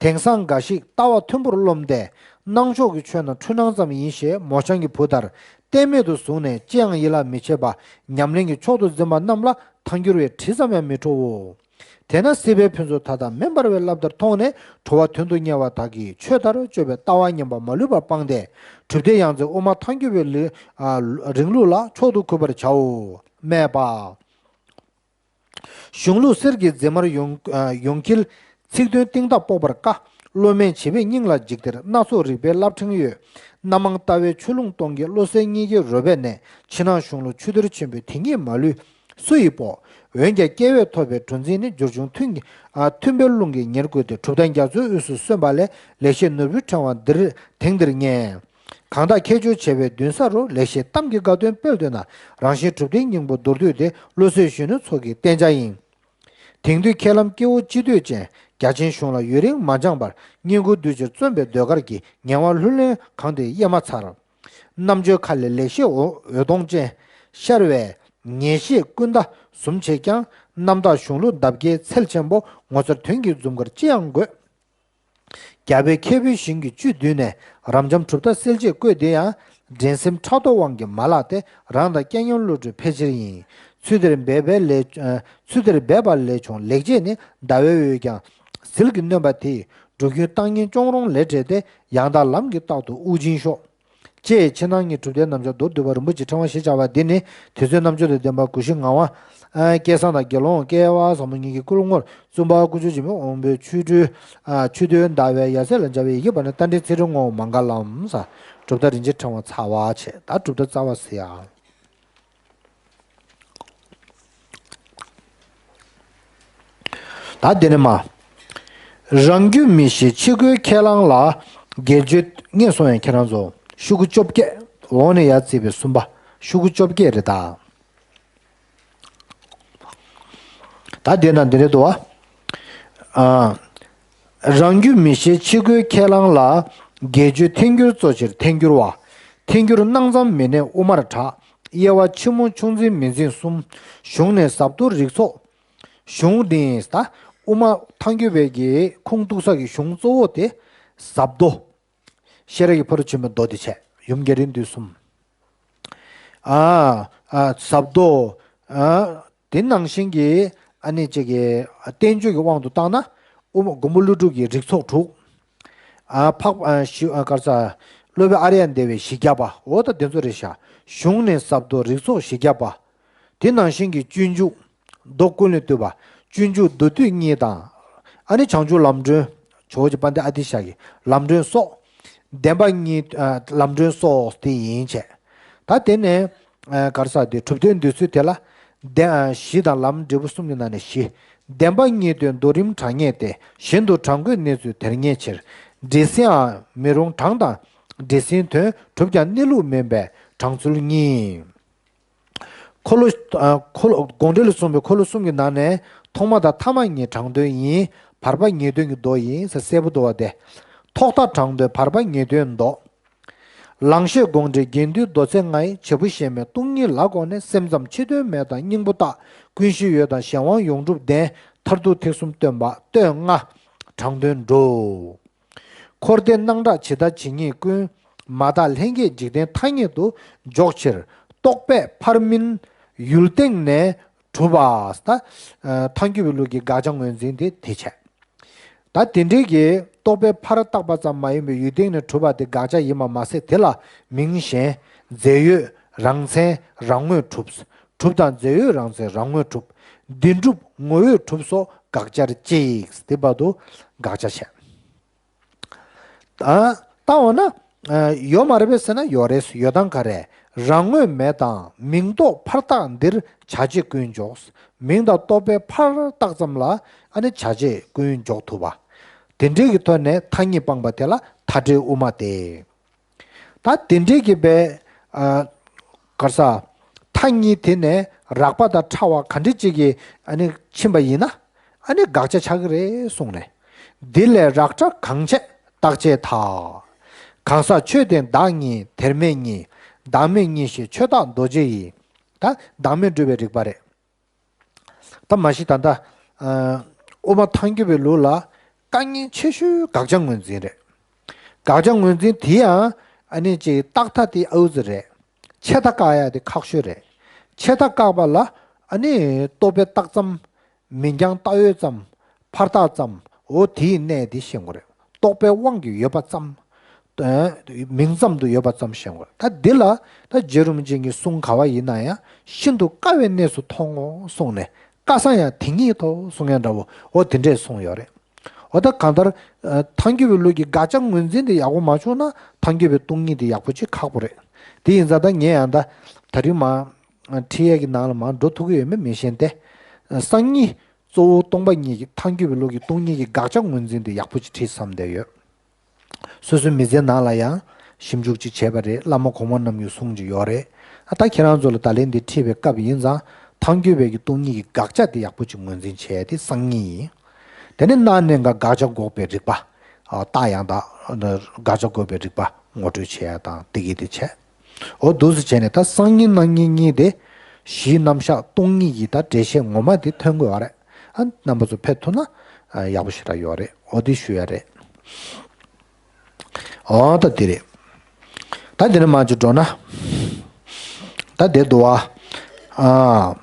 དེང་སང་འགའ་ཞིག་ལྟ་བ་མཐོན་པོར་རློམ་སྟེ། སྣང་ཕྱོགས་ཀྱི་ཆོས་རྣམས་འཁྲུལ་སྣང་ཙམ་ཡིན་ཞེས་མོ་རྐྱང་གི་བུ་ལྟར་གཏན་མེད་དུ་བཟུང་ནས་ཅི་ཡང་ཡིད་ལ་མི་བྱེད་པར་ཉམས་ལེན་གྱི་མཆོག་ཏུ་འཛིན་པ་རྣམས་ལ་ཐལ་འགྱུར་བའི་དྲི་ཙམ་ཡང་མི་འཕྲོའོ། དེས་ན་སྲིད་པའི་ཕུན་ཚོགས་མཐའ་དག་མེ་འབར་བའི་རླབས་ལྟར་མཐོང་ནས་གྲོལ་བ་དོན་དུ་གཉེར་བ་དག་གིས་ཆོས་ལྟར་སྤྱོད་པའི་ལྟ་བ་ངན་པ་མ་ལུས་པ་སྤངས་ཏེ། གྲུབ་མཐའི་ཡང་རྩེ་དབུ་མ་ཐལ་འགྱུར་བའི་ལུ་ཨ་རིང་ལུགས་ལ་མཆོག་ཏུ་གུས་པར་བྱའོ། སྨྲས་པ། གཞུང་ལུགས་གསེར་གྱི་མཛེས་མར་ཡོངས་ཡོངས་འཁྱིལ། ཚིག་དོན་གཏིང་མཐའ་དཔོག་པར་དཀའ། བློ་དམན་བྱིས་པའི་སྙིང་ལ་འཇིགས་གཏེར་སྣ་ཚོགས་རིག་པའི་རླབས་ཕྲེང་གཡོས། སྣ་མང་ལྟ་བའི་ཆུ་ཀླུང་སྟོང་གི་བློ་གསལ་གཉིས་ཀྱི་རོལ་པས་མནན། ཕྱི་ནང་གཞུང་ལུགས་ཆུ་གཏེར་ཆེན་པོའི་དེ་ཉིད་མ་ལུས་སུ་ཡིས་དཔོག། འོན་ཀྱང་སྐྱེ་བས་ཐོབ་པའི་གྲུ་འཛིན་ནི་སྦྱོར་བྱུང་མཐུན་གྱི་ཨ་མཐུན་པའི་རླུང་གིས་ཉེར་བསྐོར་ཏེ། གྲུབ་མཐའ་རྒྱ་མཚོའི་དབུས་སུ་སོན་པ་ལས། ལེགས་བཤད་ནོར་བུའི་ཕྲེང་བ་འདིར་དེང་འདིར་ཉན། གང་དག་ཁྱད་ཆོས་བྱེ་བའི་མདུན་ས་རུ། ལེགས་བཤད་གཏམ་གྱི་དགའ་སྟོན་སྤེལ་འདོད་ན། རང་གཞན་གྲུབ་མཐའི་སྙིང་པོ་མདོར་བསྡུས་ཏེ། བློ་གསལ་གཞོན་ནུ་ཚོགས་ཀྱི་བསྟན་བྱ་ཡིན། དེང་དུས་ཁས་བླངས་སྐྱེ་བོ་སྤྱི་འདོད་ཅན། རྒྱ་ཆེན་གཞུང་ལ་ཡུན་རིང་མ་སྦྱངས་པར། བསྙེན་བཀུར་འདུས་ཕྱིར་བརྩོན་པའི་ཟློས་གར་གྱིས། ངལ་བ་ལྷུར་ལེན་གང་དེ་གཡེལ་མ་ཚར། རྣམ་དཔྱོད་མཁའ་ལས་ལེགས་བཤད་འོད་འོད་སྟོང་ཅན། ཤར་བའི་ངེས་ཤེས་ཀུན་ཟླ་ཟུམ་བྱེད་ཀྱང་། རྣམ་དག་གཞུང་ལུགས་འདབ་བརྒྱའི་ཚལ་ཆེན་པོ། ངོ་མཚར་དོན་གྱི་འཛུམ་དཀར་ཅི་ཡང་དགོས། རྒྱལ་པོའི་ཁེ་ཕན་ཞིང་གི་བཅུད་བསྡུས་ནས། རབ་འབྱམས་གྲུབ་མཐའ་གསལ་བྱེད་བཀོད་དེ་ཡང་། འགྲན་སེམས་ཕྲག་དོག་དབང་གིས་མ་བརླགས་ཏེ། རང་དང་སྐལ་མཉམ་བློ་གྲོས་ཕལ་ཆེར་ཡིན། ཚུལ་དེར་འབད་པས་ལས་ཨ་ཚུལ་དེར་འབད་པ་ལས་བྱུང་ལེགས་བྱས་ནི། ཟླ་བའི་འོད་ཀྱང་ཟིལ་གྱིས་གནོན་པ་དེས། འགྲོ་ཀུན་བཏང་སྙོམས་སྐྱོང་རུང་ལས་བྲལ་ཏེ། ཡང་དག་ལམ་གྱི་རྟག་ཏུ་དབུགས་འབྱིན་ཤོག། ཅེས་ཕྱི་ནང་གཉིས་གྲུབ་མཐའི་རྣམ་གཞག་མདོར་བསྡུས་པ་རིན་པོ་ཆེའི་ཕྲེང་བ་ཞེས་བྱ་བ་འདི་ནི། དུས་ཚོད་རྣམ་དཔྱོད་དང་ལྡན་པ་སྐུ་བཞི་ངག་དབང་ཨ་སྐལ་བཟང་དང་དགེ་སློང་སྐལ་བ་ཟབ་མོ་གཉིས་ཀྱི་སྐུ་ལུས་དངོས། བཙུན་པ་སྐུ་ཕྱོགས་འཇིགས་མེད་དབང་པོའི་ཆོས་སྤྲུལ། ཨ་ཆོས་སྟོན་ཟླ་བའི་ཡ་མཚན་ལ་སྦྱར་བའི་ཡི་གེ་པ་ནི། རྟ་མགྲིན་ཚེ་རིང་ངོ་བོ་མ་འགགས་ལམ་ཟེར། གྲུབ་མཐའ་རིན་ཆེན་ཕྲེང་བ་ཚར་བ་བྱས། ད་གྲུབ་མཐའ་རྩ་བ་ཟེར་ཡ། ད་འདི་ནས་མ། རང་རྒྱུད་མི་ཤེས་ཕྱི་རྒོལ་ཁས་བླངས་ལ། སྒེར་གཅོད་ངས་སོང་ཡང་ཁྱེད་རང་ཚོ་ཤོག་གུ་བཅོ་བརྒྱད། འོག་ནས་ཡར་བརྩིས་པའི་གསུམ་པ། ཤོག་གུ་བཅོ་བརྒྱད་རེད་ད། ད་དེ་ན་འདི་རེད་དོ། ཨ། རང་རྒྱུད་མི་ཤེས་ཕྱི་རྒོལ་ཁས་བླངས་ལ། སྒེར་གཅོད་ཐལ་འགྱུར་གཙོ་ཆེར་ཐལ་འགྱུར་བ། ཐལ་འགྱུར་སྣང་ཙམ་མི་གནས་དབུ་མར་གྲགས། དབྱེ་བ་ཕྱི་མོ་ཆུང་འཛིན་མི་འཛིན་གསུམ། གཞུང་ནས་ཟབ་ཏུ་རིགས་ཚོགས། གཞུང་འདི་ད་དབུ་མ་ཐལ་འགྱུར་བའི་གི་ཁུངས་གཏུགས་ས་གི་གཞུང་གཙོ་བོ་དེ་ཟབ་རྡོ། ཤེས་རབ་ཀྱི་ཕ་རོལ་ཕྱིན་པའི་མདོ་དེ་བྱས། ཡུམ་རྒྱ་རིགས་འདུས་གསུམ། ཨ། ཨ། ཟབ་རྡོ། ཨ། དེ་ནང་བཞིན་གྱི་ཨ་ནི་ཅིག་གི་བསྟན་བཅོས་ཀྱི་དབང་དུ་བཏང་ན། དབུ་མ་མགོན་པོ་ཀླུ་སྒྲུབ་ཀྱི་རིགས་ཚོགས་དྲུག། ཨ། འཕགས་ཨ་ཞི་ཨ་ག་རེ་ཟ། སློབ་དཔོན་ཨཱརྱ་དེ་བའི་བཞི་བརྒྱ་པ། འོ་ད་དེ་ཚོ་རེད་ཤག། གཞུང་ནས་ཟབ་རྡོ་རིགས་ཚོགས་བཞི་བརྒྱ་པ། དེ་ནང་བཞིན་གྱི་སྤྱོད་འཇུག་མདོ་ཀུན་ལས་བཏུས་པ། སྤྱོད་འཇུག་མདོ་སྡུད་གཉིས་དང་། ཨ་ནི་བྱང་ཆུབ་ལམ་སྒྲོན། ཇོ་བོ་རྗེ་དཔལ་ལྡན་ཨ་ཏི་ཤ་གི་ལམ་སྒྲོན་སོགས། བདེན་པ་གཉིས། ཨ། ལམ་སྒྲོན་སོགས་དེ་ཡིན་བྱས། ད་དེ་ནས་ཨ་ག་རེ་ཟ། དེ་གྲུབ་མཐའི་འདོད་ཚུལ་དེ་ལ། བདེན་ཨ་བཞི་དང་ལམ་འབྲས་བུ་གསུམ་གྱི་ནང་ནས་བཞི། བདེན་པ་གཉིས་དོན་མདོ་རིམ་དྲང་ངེས་ཏེ། གཞན་དུ་དྲང་དགོས་གནས་ཚུལ་དེར་ངེས་ཕྱིར། འདྲེས་ཟིན་ཨ་མི་རུང་དྲང་དང་འདྲེས་ཟིན་དོན། གྲུབ་ཀྱང་གནས་ལུགས་མིན་པས་དྲང་ཚུལ་གཉིས། འཁོར་ལོ། ཨ། འཁོར་ལོ་དགོངས་འགྲེལ་ལ་གསུངས་པའི་འཁོར་ལོ་གསུམ་གྱི་ནང་ནས་ཐོག་མ་དང་ཐ་མ་གཉིས་དྲང་དོན་ཡིན། བར་པ་ངེས་དོན་གྱི་མདོ་ཡིན་ཟེར་གསལ་པོ་འདུག་པ་དེ། ཐོག་མཐའ་དྲང་དོན་བར་པ་ངེས་དོན་མདོ། ལང་གཤེགས་དགོངས་འགྲེལ་དགེ་འདུན་མདོ་ཚན་ལྔ་ཡི་བྱེད་པོ་ཞེན་མེད་སྟོང་ཉིད་ལ་དགོངས་ནས། སེམས་ཙམ་ཕྱི་དོན་མེད་དང་སྙིང་པོ་རྟག། ཀུན་གཞི་ཡོད་དང་གཞན་དབང་ཡོངས་གྲུབ་ལྡན། མཐར་ཐུག་ཐེག་གསུམ་སྟོན་པ་སྟོན་ལྔ། དྲང་དོན་འགྲོ། འཁོར་འདས་སྣང་གྲགས་ཇི་ལྟར་ཇི་སྙེད་ཀུན། མ་དག་ལྷན་སྐྱེས་འཇིག་རྟེན་ཐ་སྙད་དུ། འཇོག་ཕྱིར་རྟོག་པས་ཕར་མིན་ཡུལ་སྟེང་ནས་གྲུབ་པ། ད་ཐལ་འགྱུར་བའི་ལུགས་ཀྱི་དགག་བྱ་ངོས་འཛིན་དེ་དེ་བྱས། ད་དེ་འདྲའི་གི་རྟོག་པས་ཕར་བཏགས་པ་ཙམ་མ་ཡིན་པའི་ཡུལ་སྟེང་ནས་གྲུབ་པ་དེ་དགག་བྱ་ཡིན་པ་མ་ཟད། དེ་ལ་མིང་གཞན་རྫས་ཡོད་རང་མཚན་རང་ངོས་གྲུབ། གྲུབ་དང་རྫས་ཡོད་རང་མཚན་རང་ངོས་གྲུབ། བདེན་གྲུབ་ངོ་བོས་གྲུབ་སོགས་དགག་བྱར་གཅིག། དེ་བར་དུ་དགག་བྱ་བྱས། ད་ལྟ་འོ་ན། ཨ། ཡོད་མ་རེད་པས་ཟེར་ན་ཡོད་རེད། ཡོད་སྟངས་ག་རེ། རང་ངོས་མེད་དང་མིང་རྟོག་ཕར་བཏགས་འདིར་བྱ་བྱེད་ཀུན་འཇོག། མིང་དང་རྟོག་པས་ཕར་བཏགས་ཙམ་ལ་ཨ་ནི་བྱ་བྱེད་ཀུན་འཇོག་ཐུབ་པ། དེ་འདྲའི་གི་ཐོག་ནས་མཐའ་གཉིས་སྤངས་པ་དེ་ལ་མཐའ་བྲལ་དབུ་མ་སྟེ། ད་དེ་འདྲའི་གི་པའི། ཨ། ག་རེ་ཟ། མཐའ་གཉིས་དེ་ནས་རགས་པ་དང་ཕྲ་བ་ག་འདྲ་ཅིག་གིས་ཨ་ནི་ཕྱིན་པ་ཡིན་ན། ཨ་ནི་དགག་བྱ་ཆགས་ཀྱི་རེད་གསུངས་ནས། འདི་ལས་རགས་ཕྲ་གང་ཆད་བརྟག་དཔྱད་ཐལ། གང་ཟག་ཆོས་དེ་བདག་གཉིས་དེར་མེད་གཉིས། བདག་མེད་གཉིས་ཞེས་ཆོས་བདག་རྡོ་རྗེ་ཡིས། ད་བདག་མེད་སྒྲུབ་པའི་རིགས་པ་རེད། ད་མ་གཞི་ད་ལྟ། ཨ། དབུ་མ་ཐལ་འགྱུར་བའི་ལུགས་ལ་དཀའ་ངལ་ཆེ་ཤོས་དགག་བྱ་ངོས་འཛིན་རེད། དགག་བྱ་ངོས་འཛིན་དེ་ཡང་ཨ་ནི་ཅིག་བརྟག་མཐའ་དེ་ཨའུ་ཙི་རེད། ཆད་མཐའ་བཀག་ཡ་དེ་ཁག་ཤོས་རེད། ཆད་མཐའ་བཀག་པ་ལ་ཨ་ནི་རྟོག་པས་བཏགས་ཙམ། མིང་རྐྱང་བཏགས་ཡོད་ཙམ། ཕར་བཏགས་ཙམ། འོ་དེའི་གནས་དེ་ཤེས་དགོས་རེད། རྟོག་པའི་དབང་གིས་ཡོད་པ་ཙམ། ཨ། མིང་ཙམ་དུ་ཡོད་པ་ཙམ་ཤེས་དགོས་རེད། ད་འདི་ལ་ད་རྗེ་རིན་པོ་ཆེ་གི་གསུང་ག་བ་ཡིན་ན་ཡང་ཤིན་ཏུ་དཀའ་བའི་གནས་སུ་མཐོང་ངོ་གསུངས་ནས། དཀའ་ས་ཡང་དེ་ཉིད་དོ་གསུང་ཡ་འདྲ་བོ། འོ་དེ་འདྲས་གསུངས་ཡོད་རེད། འོ་ད་གང་ལྟར། ཨ། ཐལ་འགྱུར་བའི་ལུགས་ཀྱི་དགག་བྱ་ངོས་འཛིན་དེ་ཡག་པོ་མ་བྱུང་ན་ཐལ་འགྱུར་བའི་སྟོང་ཉིད་དེ་ཡག་པོ་ཅིག་ཁག་པོ་རེད། དེ་ཡིན་ཙང་ད་ངས་ཡང་ད་ད་རིང་མ། ཁྲིད་ཡས་ཀྱི་ནང་ལ་མར་འགྲོ་ཐུབ་ཀྱི་ཡོད་མེད་མི་ཤེས་ཏེ། སང་ཉིན་གཙོ་བོ་སྟོང་པ་ཉིད་ཀྱི་ཐལ་འགྱུར་བའི་ལུགས་ཀྱི་སྟོང་ཉིད་ཀྱི་དགག་བྱ་ངོས་འཛིན་དེ་ཡག་པོ་ཅིག་ཁྲིད་བསམ་བསྡད་ཡོད། སོ་སོའི་མི་ཚེའི་ནང་ལ་ཡང་ཞིབ་འཇུག་ཅིག་བྱས་པ་རེད། བླ་མ་གོང་མ་རྣམས་ཀྱི་གསུང་ཅིག་ཡོད་རེད། ཨ། ད་ཁྱེད་རང་ཚོ་ལ་ད་ལན་འདི་ཁྲིད་པའི་སྐབས་ཡིན་ཙང་ཐལ་འགྱུར་བའི་གི་སྟོང་ཉིད་ཀྱི་དགག་བྱ་དེ་ཡག་པོ་ཅིག་ངོས་འཛིན་བྱས་ཏེ་སང་ཉིན་ཡིན། དེ་ནས་རྣམ་གཞག་དགག་བྱ་འགོག་པའི་རིགས་པ། ཨ། རྟགས་ཡང་དག་དགག་བྱ་འགོག་པའི་རིགས་པ་ངོ་སྤྲོད་བྱེད་ཡ་དང་དེ་གི་དེ་བྱས། འོ་འདུག་སེ་བྱས་ནས་ད་སང་ཉིན་གནངས་ཉིན་གཉིས་དེ་གཞིའི་རྣམ་གཞག་སྟོང་ཉིད་ཀྱི་ད་འགྲེལ་བཤད་ངོ་མ་དེ་ཐོན་དགོས་པ་རེད། ཨ། རྣམ་པ་ཚོ་ཕེབས་ཐུབ་ན་ཡག་པོ་ཞེ་དྲག་ཡོད་རེད། འོ་དེ་ཞུ་ཡ་རེད། འོ་ད་དེ་རེད། ད་དེ་ནས་མར་ཅིག་འགྲོ་ན། ད་དེ་འདུག་བ། ཨ།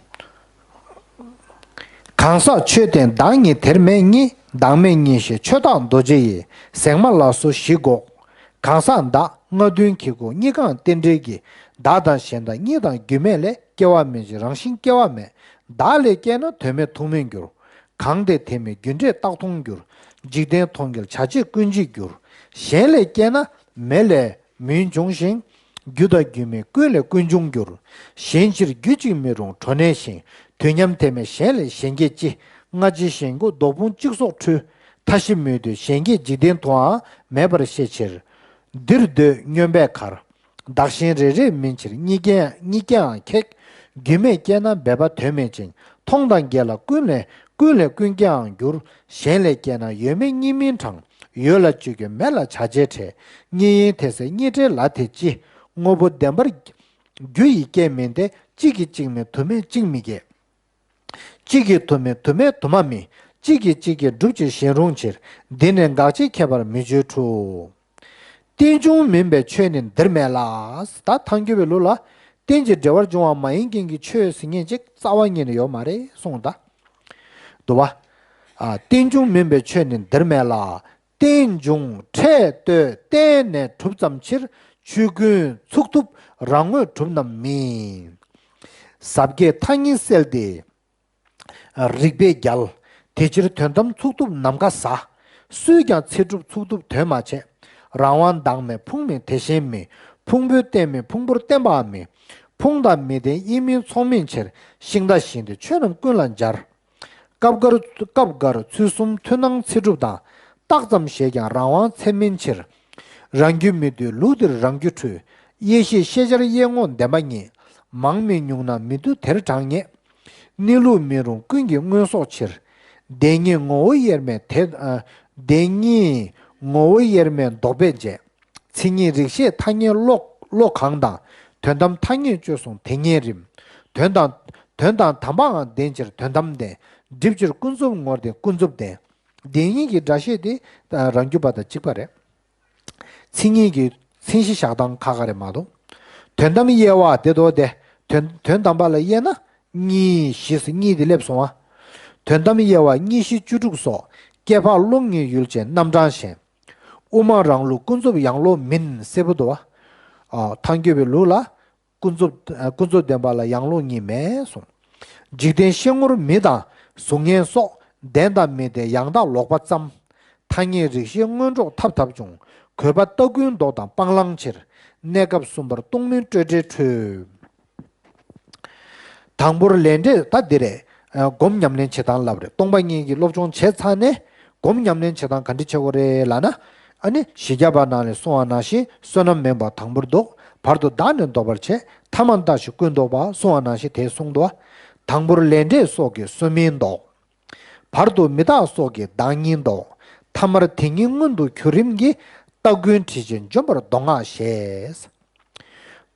གང་ཟག་ཆོས་བརྟེན་བདག་ཉིད་དེར་མེད་གཉིས། བདག་མེད་གཉིས་ཞེས་ཆོས་བདག་རྡོ་རྗེ་ཡིས། ཟེགས་མ་ལ་སོགས་བཞི་འགོག། གང་ཟག་བདག་ལྔ་བདུན་གྱི་སྒོ་གཉིས་གང་རྟེན་འབྲེལ་གྱི། བདག་དང་གཞན་དང་གཉིས་དང་རྒྱུ་མེད་ལས། སྐྱེ་བ་མེད་ཕྱིར་རང་བཞིན་སྐྱེ་བ་མེད། བདག་ལས་སྐྱེས་ན་དོན་མེད་ཐུག་མེད་འགྱུར། གང་དེ་དེ་མེད་རྒྱུ་འབྲས་རྟག་མཐོང་འགྱུར། འཇིག་རྟེན་མཐོང་གྱུར་བྱ་བྱེད་ཀུན་འཇིག་འགྱུར། གཞན་ལས་སྐྱེས་ན་མེ་ལས་མུན་འབྱུང་ཞིང་། རྒྱུ་དང་རྒྱུ་མེད་ཀུན་ལས་ཀུན་འབྱུང་འགྱུར། གཞན་ཕྱིར་རྒྱུ་གཅིག་མི་རུང་གྲོ་ནས་ཤིང་། དུས་མཉམ་དེ་མེད་གཞན་ལས་གཞན་སྐྱེས་ཅི། སྔ་ཕྱི་གཞན་འགོག་ལྡོག་ཕུང་གཅིག་སོགས་འཁྲུལ། མཐའ་བཞི་མེད་དུས་གཞན་སྐྱེས་འཇིག་རྟེན་དུའང་མེད་པར་ཤེས་ཕྱིར། འདིར་འདོད་སྨྱོན་པས་གར། བདག་གཞན་རེ་རེ་མིན་ཕྱིར་གཉིས་སྐྱེས་གཉིས་སྐྱེའང་ཁེགས། རྒྱུ་མེད་སྐྱེས་ན་སྦས་པ་དོན་མེད་ཅིང་། མཐོང་དང་འགལ་ལ་ཀུན་ལས་ཀུན་ལས་ཀུན་སྐྱེའང་འགྱུར། གཞན་ལས་སྐྱེས་ན་ཡོད་མེད་གཉིས་མིན་གྲང་། ཡོད་ལ་སྤྱོད་རྒྱུ་མེད་ལ་བྱ་བྱེད་བྲལ། གཉིས་ཡིན་དེ་ཟེར་གཉིས་བྲལ་ལ་དེ་ཅི། དངོས་པོ་བདེན་པར་རྒྱུ་ཡི་རྐྱེན་མིན་ཏེ། གཅིག་གིས་གཅིག་མིན་དུ་མས་གཅིག་མི་སྐྱེ། གཅིག་གིས་དུ་མིན་དུ་མས་དུ་མ་མིན། གཅིག་གིས་གཅིག་གིས་སྒྲུབ་ཕྱིར་གཞན་རུང་ཕྱིར། འདི་ནི་དགག་བྱའི་ཁྱད་པར་མི་བརྗོད་འཁྲུལ། རྟེན་འབྱུང་མིན་པའི་ཆོས་ནི་འདིར་མེད་ལ། ད་ཐལ་འགྱུར་བའི་ལུགས་ལ་རྟེན་གྱི་འབྲེལ་བར་འབྱུང་བ་མ་ཡིན་མཁན་གྱི་ཆོས་ཟེར་མཁན་ཅིག་རྩ་བ་ཉིད་ནས་ཡོད་མ་རེད་གསུངས། ད་འདུག་བ། ཨ། རྟེན་འབྱུང་མིན་པའི་ཆོས་ནི་འདིར་མེད་ལ། རྟེན་འབྱུང་ཕྲད་བསྟོད་བརྟེན་ནས་གྲུབ་ཙམ་ཕྱིར། ཆོས་ཀུན་ཚུགས་ཐུབ་རང་ངོས་གྲུབ་རྣམས་མིན། ཟབ་རྒྱས་ཐ་སྙད་གསལ་ཏེ་རིགས་པས་རྒྱལ། དེ་ཕྱིར་དོན་དམ་ཚུགས་ཐུབ་ནམ་མཁའ་ཟ། སུས་ཀྱང་ཚེ་སྒྲུབ་ཚུགས་ཐུབ་དོན་མ་བྱས། རང་དབང་བདག་མེད་ཕུང་མེད་དེ་བཞིན་མེད། ཕུང་པོའི་རྟེན་མེད་ཕུང་པོར་བརྟེན་པའང་མེད། ཕུང་དང་མི་ལྡན་དབྱེར་མེད་ཚོགས་མིན་ཕྱིར། ཤིང་རྟ་བཞིན་ཏེ་ཆོས་རྣམས་ཀུན་ལ་སྦྱར། སྐབས་འགར་སྐབས་འགར་ཚུལ་གསུམ་མཐུན་སྣང་ཚེ་སྒྲུབ་དང་། རྟགས་ཙམ་ཞེས་ཀྱང་རང་དབང་ཚད་མིན་ཕྱིར། རང་རྒྱུད་མི་འདུས་ལུགས་འདིར་རང་རྒྱུད་འཁྲུལ། ཡེ་ཤེས་ཤེས་བྱར་དབྱེ་ངོ་བདེན་པ་རྙེད། མང་མིན་ཉུང་ན་མི་འདུ་དེར་གྲངས་རྙེད། གནས་ལུགས་མི་རུང་ཀུན་གྱི་མངོན་སོགས་ཕྱིར། བདེན་གཉིས་ངོ་བོ་དབྱེར་མེད་དེ། ཨ། བདེན་གཉིས་ངོ་བོ་དབྱེར་མེད་ལྡོག་པས་འབྱེད། མཚན་ཉིད་རིགས་ཤེས་ཐ་སྙད་བློ་བློ་གང་དང་། དོན་དམ་ཐ་སྙད་དཔྱོད་གསུམ་དེ་ཉིད་རིམ། དོན་དང་དོན་དང་དམ་པའང་ལྡན་ཕྱིར་དོན་དམ་ལྡན། སྒྲིབ་ཕྱིར་ཀུན་རྫོབ་ངོར་ལྡན་ཀུན་རྫོབ་ལྡན། བདེན་གཉིས་ཀྱི་སྒྲ་བཤད་དེ་རང་རྒྱུད་པ་དང་གཅིག་པ་རེད། མཚན་ཉིད་ཀྱི་མཚན་གཞི་བཞག་སྟངས་ཁག་ཁག་རེད་མ་གཏོགས། དོན་དམ་དབྱེ་བ་དེ་དོ་དེ་དོན་དོན་དམ་པ་ལ་དབྱེ་ན་གཉིས་བཞི་ཟེར་གཉིས་དེ་སླེབས་སོང་བ། དོན་དམ་དབྱེ་བ་གཉིས་བཞི་བཅུ་དྲུག་སོགས་སྐྱེ་འཕགས་ཀློང་ལྔའི་ཡུལ་ཅན་རྣམ་གྲངས་གཞན། དབུ་མ་རང་ལུགས་ཀུན་རྫོབ་ཡང་ལོག་མིན་གསལ་པོ་འདུག་བ། ཨ། ཐལ་འགྱུར་བའི་ལུགས་ལ་ཀུན་རྫོབ་ཀུན་རྫོབ་བདེན་པ་ལ་ཡང་ལོག་གཉིས་མེད་གསུངས། འཇིག་རྟེན་ཤེས་ངོར་མི་དང་གཟུགས་བརྙན་སོགས་བདེན་དང་མི་བདེན་ཡང་དག་ལོག་པ་ཙམ། ཐ་སྙད་རིགས་ཤེས་སྔོན་འགྲོ་ཐབས་ཐབས་བྱུང་། གོས་པ་ལྟ་ཀུན་ལྡོག་དང་སྤང་བླང་ཕྱིར། གནས་སྐབས་གསུམ་པར་སྟོང་མིན་སྤྲོས་བྲལ་འཁྲུལ། དང་པོར་ལས་འབྲས་ད་འདི་རེད། ཨ། སྒོམ་ཉམས་ལེན་བྱེད་སྟངས་ལབ་རེད། སྟོང་པ་ཉིད་ཀྱི་སློབ་སྦྱོང་བྱས་ཚར་ནས་སྒོམ་ཉམས་ལེན་བྱེད་སྟངས་ག་འདྲ་བྱེད་དགོས་རེད་ལབ་ན། ཨ་ནི་བཞི་བརྒྱ་པ་ནང་ལས་གསུངས་པ་ནང་བཞིན་བསོད་ནམས་དམན་པ་དང་པོར་ལྡོག། བར་དུ་བདག་ནི་ལྡོག་པར་བྱེད། ཐ་མར་ལྟ་ཞིག་ཀུན་ལྡོག་པ་གསུངས་པ་ནང་བཞིན་དེ་གསུངས་འདུག། དང་པོར་ལས་འབྲས་སོགས་ཀྱིས་བསོད་མིན་ལྡོག། བར་དུ་མི་རྟག་སོགས་ཀྱིས་བདག་ཉིད་ལྡོག། ཐ་མར་དེ་ཉིད་མངོན་དུ་གྱུར་རིམ་གྱིས། ལྟ་ཀུན་དྲི་ཞིམ་འཇོམས་པར་མདོ་སྔགས་ཞེས།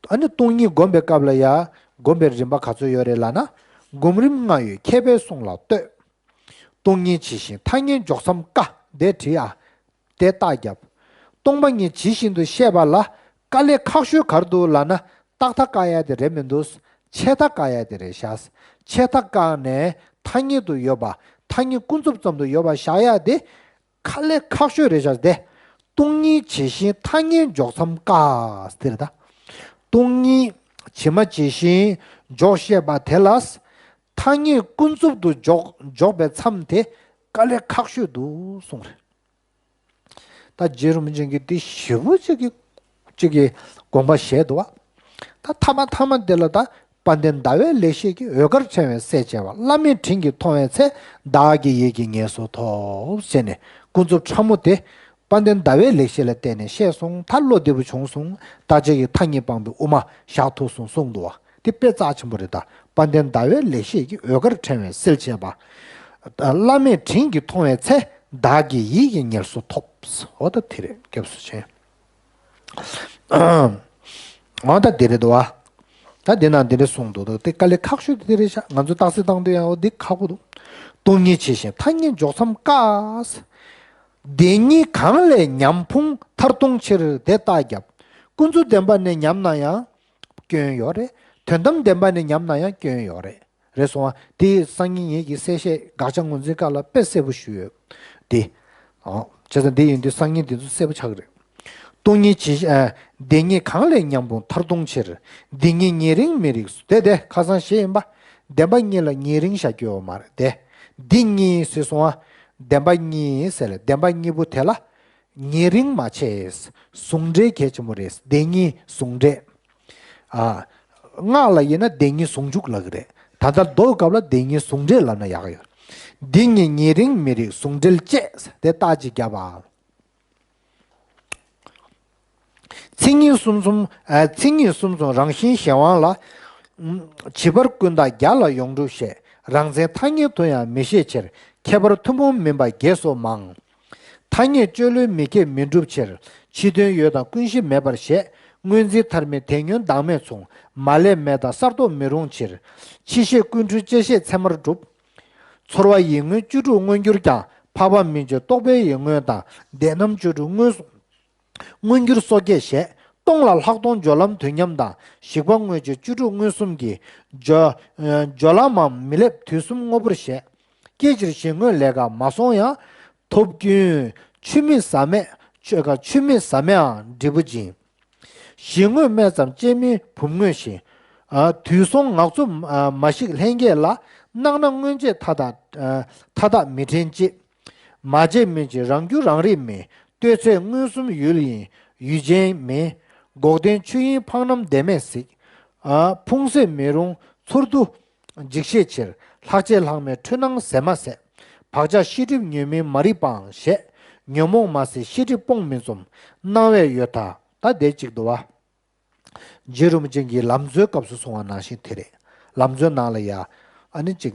ཨ་ནི་སྟོང་ཉིད་སྒོམ་པའི་སྐབས་ལ་ཡང་སྒོམ་པའི་རིམ་པ་ག་ཚོད་ཡོད་རེད་ལབ་ན། སྒོམ་རིམ་ལྔ་ཡོད། མཁས་པའི་གསུང་ལ་ལྟོས། སྟོང་ཉིད་ཇི་བཞིན་ཐ་སྙད་འཇོག་མཚམས་ཀ་དེ་བྲིས་ཨ། དེ་རྟགས་བརྒྱབ། སྟོང་པ་ཉིད་ཇི་བཞིན་དུ་ཤེས་པ་ལ་དཀའ་ལས་ཁག་ཤོས་ག་རེ་འདུག་ལབ་ན། རྟག་མཐའ་བཀག་ཡ་དེ་རེད་མི་འདུག། ཆད་མཐའ་བཀག་ཡ་དེ་རེད་ཤག། ཆད་མཐའ་བཀག་ནས་ ཐ་སྙད་དུ་ཡོད་པ། ཐ་སྙད་ཀུན་རྫོབ་ཙམ་དུ་ཡོད་པ་བཞག་ཡ་དེ་དཀའ་ལས་ཁག་ཤོས་རེད་ཤག་དེ། སྟོང་ཉིད་ཇི་བཞིན་ཐ་སྙད་འཇོག་མཚམས་དཀའ་ཟེར་ད། སྟོང་ཉིད་ཇི་མ་ཇི་བཞིན་འཇོག་ཤེས་པ་དེ་ལ། ཐ་སྙད་ཀུན་རྫོབ་ཏུ་འཇོག་འཇོག་པའི་མཚམས་དེ་དཀའ་ལས་ཁག་ཤོས་འདུག་གསུངས་རེད། ད་རྗེ་རིན་པོ་ཆེ་གིས་འདི་ཞེ་པོ་ཅིག་གི་ཅིག་གི་དགོངས་པ་བཞེས་འདུག་བ། ད་ཐ་མ་ཐ་མ་འདི་ལ་ད་དཔལ་ལྡན་ཟླ་བའི་ལེགས་བཤད་ཀྱི་འོད་དཀར་ཕྲེང་བའི་གསལ་བྱེད་པ། བླ་མེད་དྲིན་གྱིས་མཐོང་བའི་ཚེ། བདག་གི་ཡིད་ཀྱིས་ངེས་སུ་ཐོབ་ཟེར་ནས་ཀུན་རྫོབ་ཕྲ་མོ་དེ། དཔལ་ལྡན་ཟླ་བའི་ལེགས་བཤད་ལ་བརྟེན་ནས་ཤེས་སོང་། ད་བློ་བདེ་པོ་བྱུང་སོང་། བརྟག་དཔྱད་ཀྱི་ཐ་སྙད་སྤངས་པའི་དབུ་མ་བཞག་ཐུབ་སོང་གསུངས་འདུག་བ། དེ་དཔེ་རྩ་ཆེན་པོ་རེད་ད། དཔལ་ལྡན་ཟླ་བའི་ལེགས་བཤད་ཀྱི་འོད་དཀར་ཕྲེང་བའི་གསལ་བྱེད་པ། བླ་མེད་དྲིན་གྱིས་མཐོང་བའི་ཚེ། བདག་གི་ཡིད་ཀྱིས་ངེས་སུ་ཐོབ། འོ་ད་དེ་རེད་སྐྱབས་སུ་མཆི། འོ་ད་དེ་རེད་འདུག་བ། ད་དེ་ན་དེ་རེད་གསུངས་འདུག་ད་དེ་དཀའ་ལས་ཁག་ཤོས་དེ་རེད་ཤག་ང་ཚོ་རྟགས་གསལ་བཏང་དུས་ཡང་འོ་འདི་ཁག་པོ་འདུག་སྟོང་ཉིད་ཇི་བཞིན་ཐ་སྙད་འཇོག་མཚམས་དཀའ། བདེན་གཉིས་གང་ལས་ཉམས་ཕུང་མཐར་ལྟུང་ཕྱིར། དེ་རྟགས་བརྒྱབ། ཀུན་རྫོབ་བདེན་པ་ནི་ཉམས་ན་ཡང་སྐྱོན་ཡོད་རེད། དོན་དམ་བདེན་པ་ནི་ཉམས་ན་ཡང་སྐྱོན་ཡོད་རེད། རེད་སོང་བ། དེ་སང་ཉིན་ངེད་ཀྱི་གསལ་བཤད་དགག་བྱ་ངོས་འཛིན་སྐབས་ལ་དཔེ་གསལ་པོ་ཞུས་ཡོད། དེ། ཨོ། བྱས་ཙང་འདི་ཡིན་དུས་སང་ཉིན་འདི་ཚོ་གསལ་པོ་ཆགས་ཀྱི་རེད། སྟོང་ཉིད་ཇི་ཨ། བདེན་གཉིས་གང་ལས་ཉམས་ཕུང་མཐར་ལྟུང་ཕྱིར། བདེན་གཉིས་ཉེ་རིང་མི་རིགས་སུ། དེ་དེ་ཁ་སང་བཤད་ཡིན་པ། བདེན་པ་གཉིས་ལ་ཉེ་རིང་བཞག་རྒྱུ་ཡོད་མ་རེད་དེ། འདི་གཉིས་ཟེར་སོང་བ། བདེན་པ་གཉིས་ཟེར་ལ་བདེན་པ་གཉིས་པོ་དེ་ལ། ཉེ་རིང་མ་བྱས། ཟུང་འབྲེལ་གལ་ཆེན་པོ་རེད། བདེན་གཉིས་ཟུང་འབྲེལ། ཨ། སྔགས་ལ་ཡིན་ན་བདེན་གཉིས་ཟུང་འཇུག་ལབ་ཀྱི་རེད། ད་ལྟ་མདོ་སྐབས་ལ་བདེན་གཉིས་ཟུང་འབྲེལ་ལབ་ན་ཡག་ཡོད། འདི་གཉིས་ཉེ་རིང་མི་རིགས་ཟུང་འབྲེལ་བཅས་དེ་རྟགས་གཅིག་བརྒྱབ་པ། མཚན་ཉིད་གསུམ་གསུམ། ཨ། མཚན་ཉིད་གསུམ་གསུམ་རང་བཞིན་གཞན་དབང་ལ། བྱིས་པར་ཀུན་བརྟགས་བརྒྱ་ལ་ཡོངས་གྲུབ་བཤད། རང་མཚན་ཐ་སྙད་དུ་ཡང་མི་བཞེད་ཕྱིར། ཁྱད་པར་ཐུན་མོང་མིན་པ་བརྒྱད་སོགས་མང་། ཐ་སྙད་གཅོད་བློས་མི་ཁེགས་མི་འགྲུབ་ཕྱིར། ཕྱི་དོན་ཡོད་དང་ཀུན་གཞི་མེད་པར་བཞེད། སྔོན་འཛིན་ཐར་མེད་དེ་ཉོན་བདག་མེད་མཚུངས། མ་བསླད་མེད་དང་གསར་རྟོགས་མི་རུང་ཕྱིར། ཕྱི་བཤད་ཀུན་འཁྲུལ་བཅད་ཤེས་ཚད་མར་གྲུབ། ཚོར་བ་ཡིད་མངོན་བཅུ་དྲུག་མངོན་གྱུར་ཀྱང་། འཕགས་པ་མིན་ཕྱིར་རྟོག་པའི་ཡིད་མངོན་དང་། བདེན་རྣམ་བཅུ་དྲུག་མངོན་སུམ། མངོན་གྱུར་སོ་སྐྱེས་བཞེད། སྟོང་ལ་ལྷག་མཐོང་སྦྱོར་ལམ་དུས་མཉམ་དང་། ཞིག་པ་དངོས་གཅིག་བཅུ་དྲུག་མངོན་སུམ་གྱིས། སྦྱོར་སྦྱོར་ལམ་མམ་མི་སླེབས་དུས་གསུམ་དངོས་པོར་བཞེད། སྐད་ཅིག་གཞི་དངོས་ལས་ཀ་མ་སོང་ཡང་། ཐོབ་ཀུན་ཆུད་མི་ཟ་མེད། ཆུད་ཀ་ཆུད་མི་ཟ་མེད་འབྲས་བུ་འབྱིན། གཞི་དངོས་སྨྲས་ཙམ་སྐྱེ་མེད་བུམ་དངོས་བཞིན། ཨ། དུས་སོང་ངག་རྩུབ་མ་ཞིག་ལྷན་སྐྱེས་ལ། སྣང་ན་སྔོན་ཆད་མཐའ་དག་མཐའ་དག་མི་དྲན་ཅེས། མ་བྱས་མིན་གྱི་རང་རྒྱུ་རང་རིག་མིན། ལྟོས་ཚད་མངོན་སུམ་ཡུལ་ཡིན་ཡུལ་ཅན་མིན། འགོག་བདེན་ཆོས་དབྱིངས་འཕགས་རྣམས་བདེན་མེད་གཟིགས། ཨ། ཕུང་སྲེད་མི་རུང་ཚུར་འདུ་འཇིགས་ཤེས་ཕྱིར། ལྷག་བཅས་ལྷག་མེད་འཁྲུལ་སྣང་ཟད་མ་ཟད། བག་ཆགས་ཤེས་སྒྲིབ་ཉོན་མིན་མ་རིག་པའང་བཞེད། ཉོན་མོངས་མ་ཟད་ཤེས་སྒྲིབ་སྤོང་མིན་རྩོམ། སྣང་བས་ཡོད་མཐའ་ད་དེ་གཅིག་འདུག་བ། རྗེ་རིན་པོ་ཆེ་གིས་ལམ་གཙོའི་སྐབས་སུ་གསུངས་པ་ནང་བཞིན་དེ་རེད། ལམ་གཙོའི་ནང་ལ་ཡ། ཨ་ནི་གཅིག་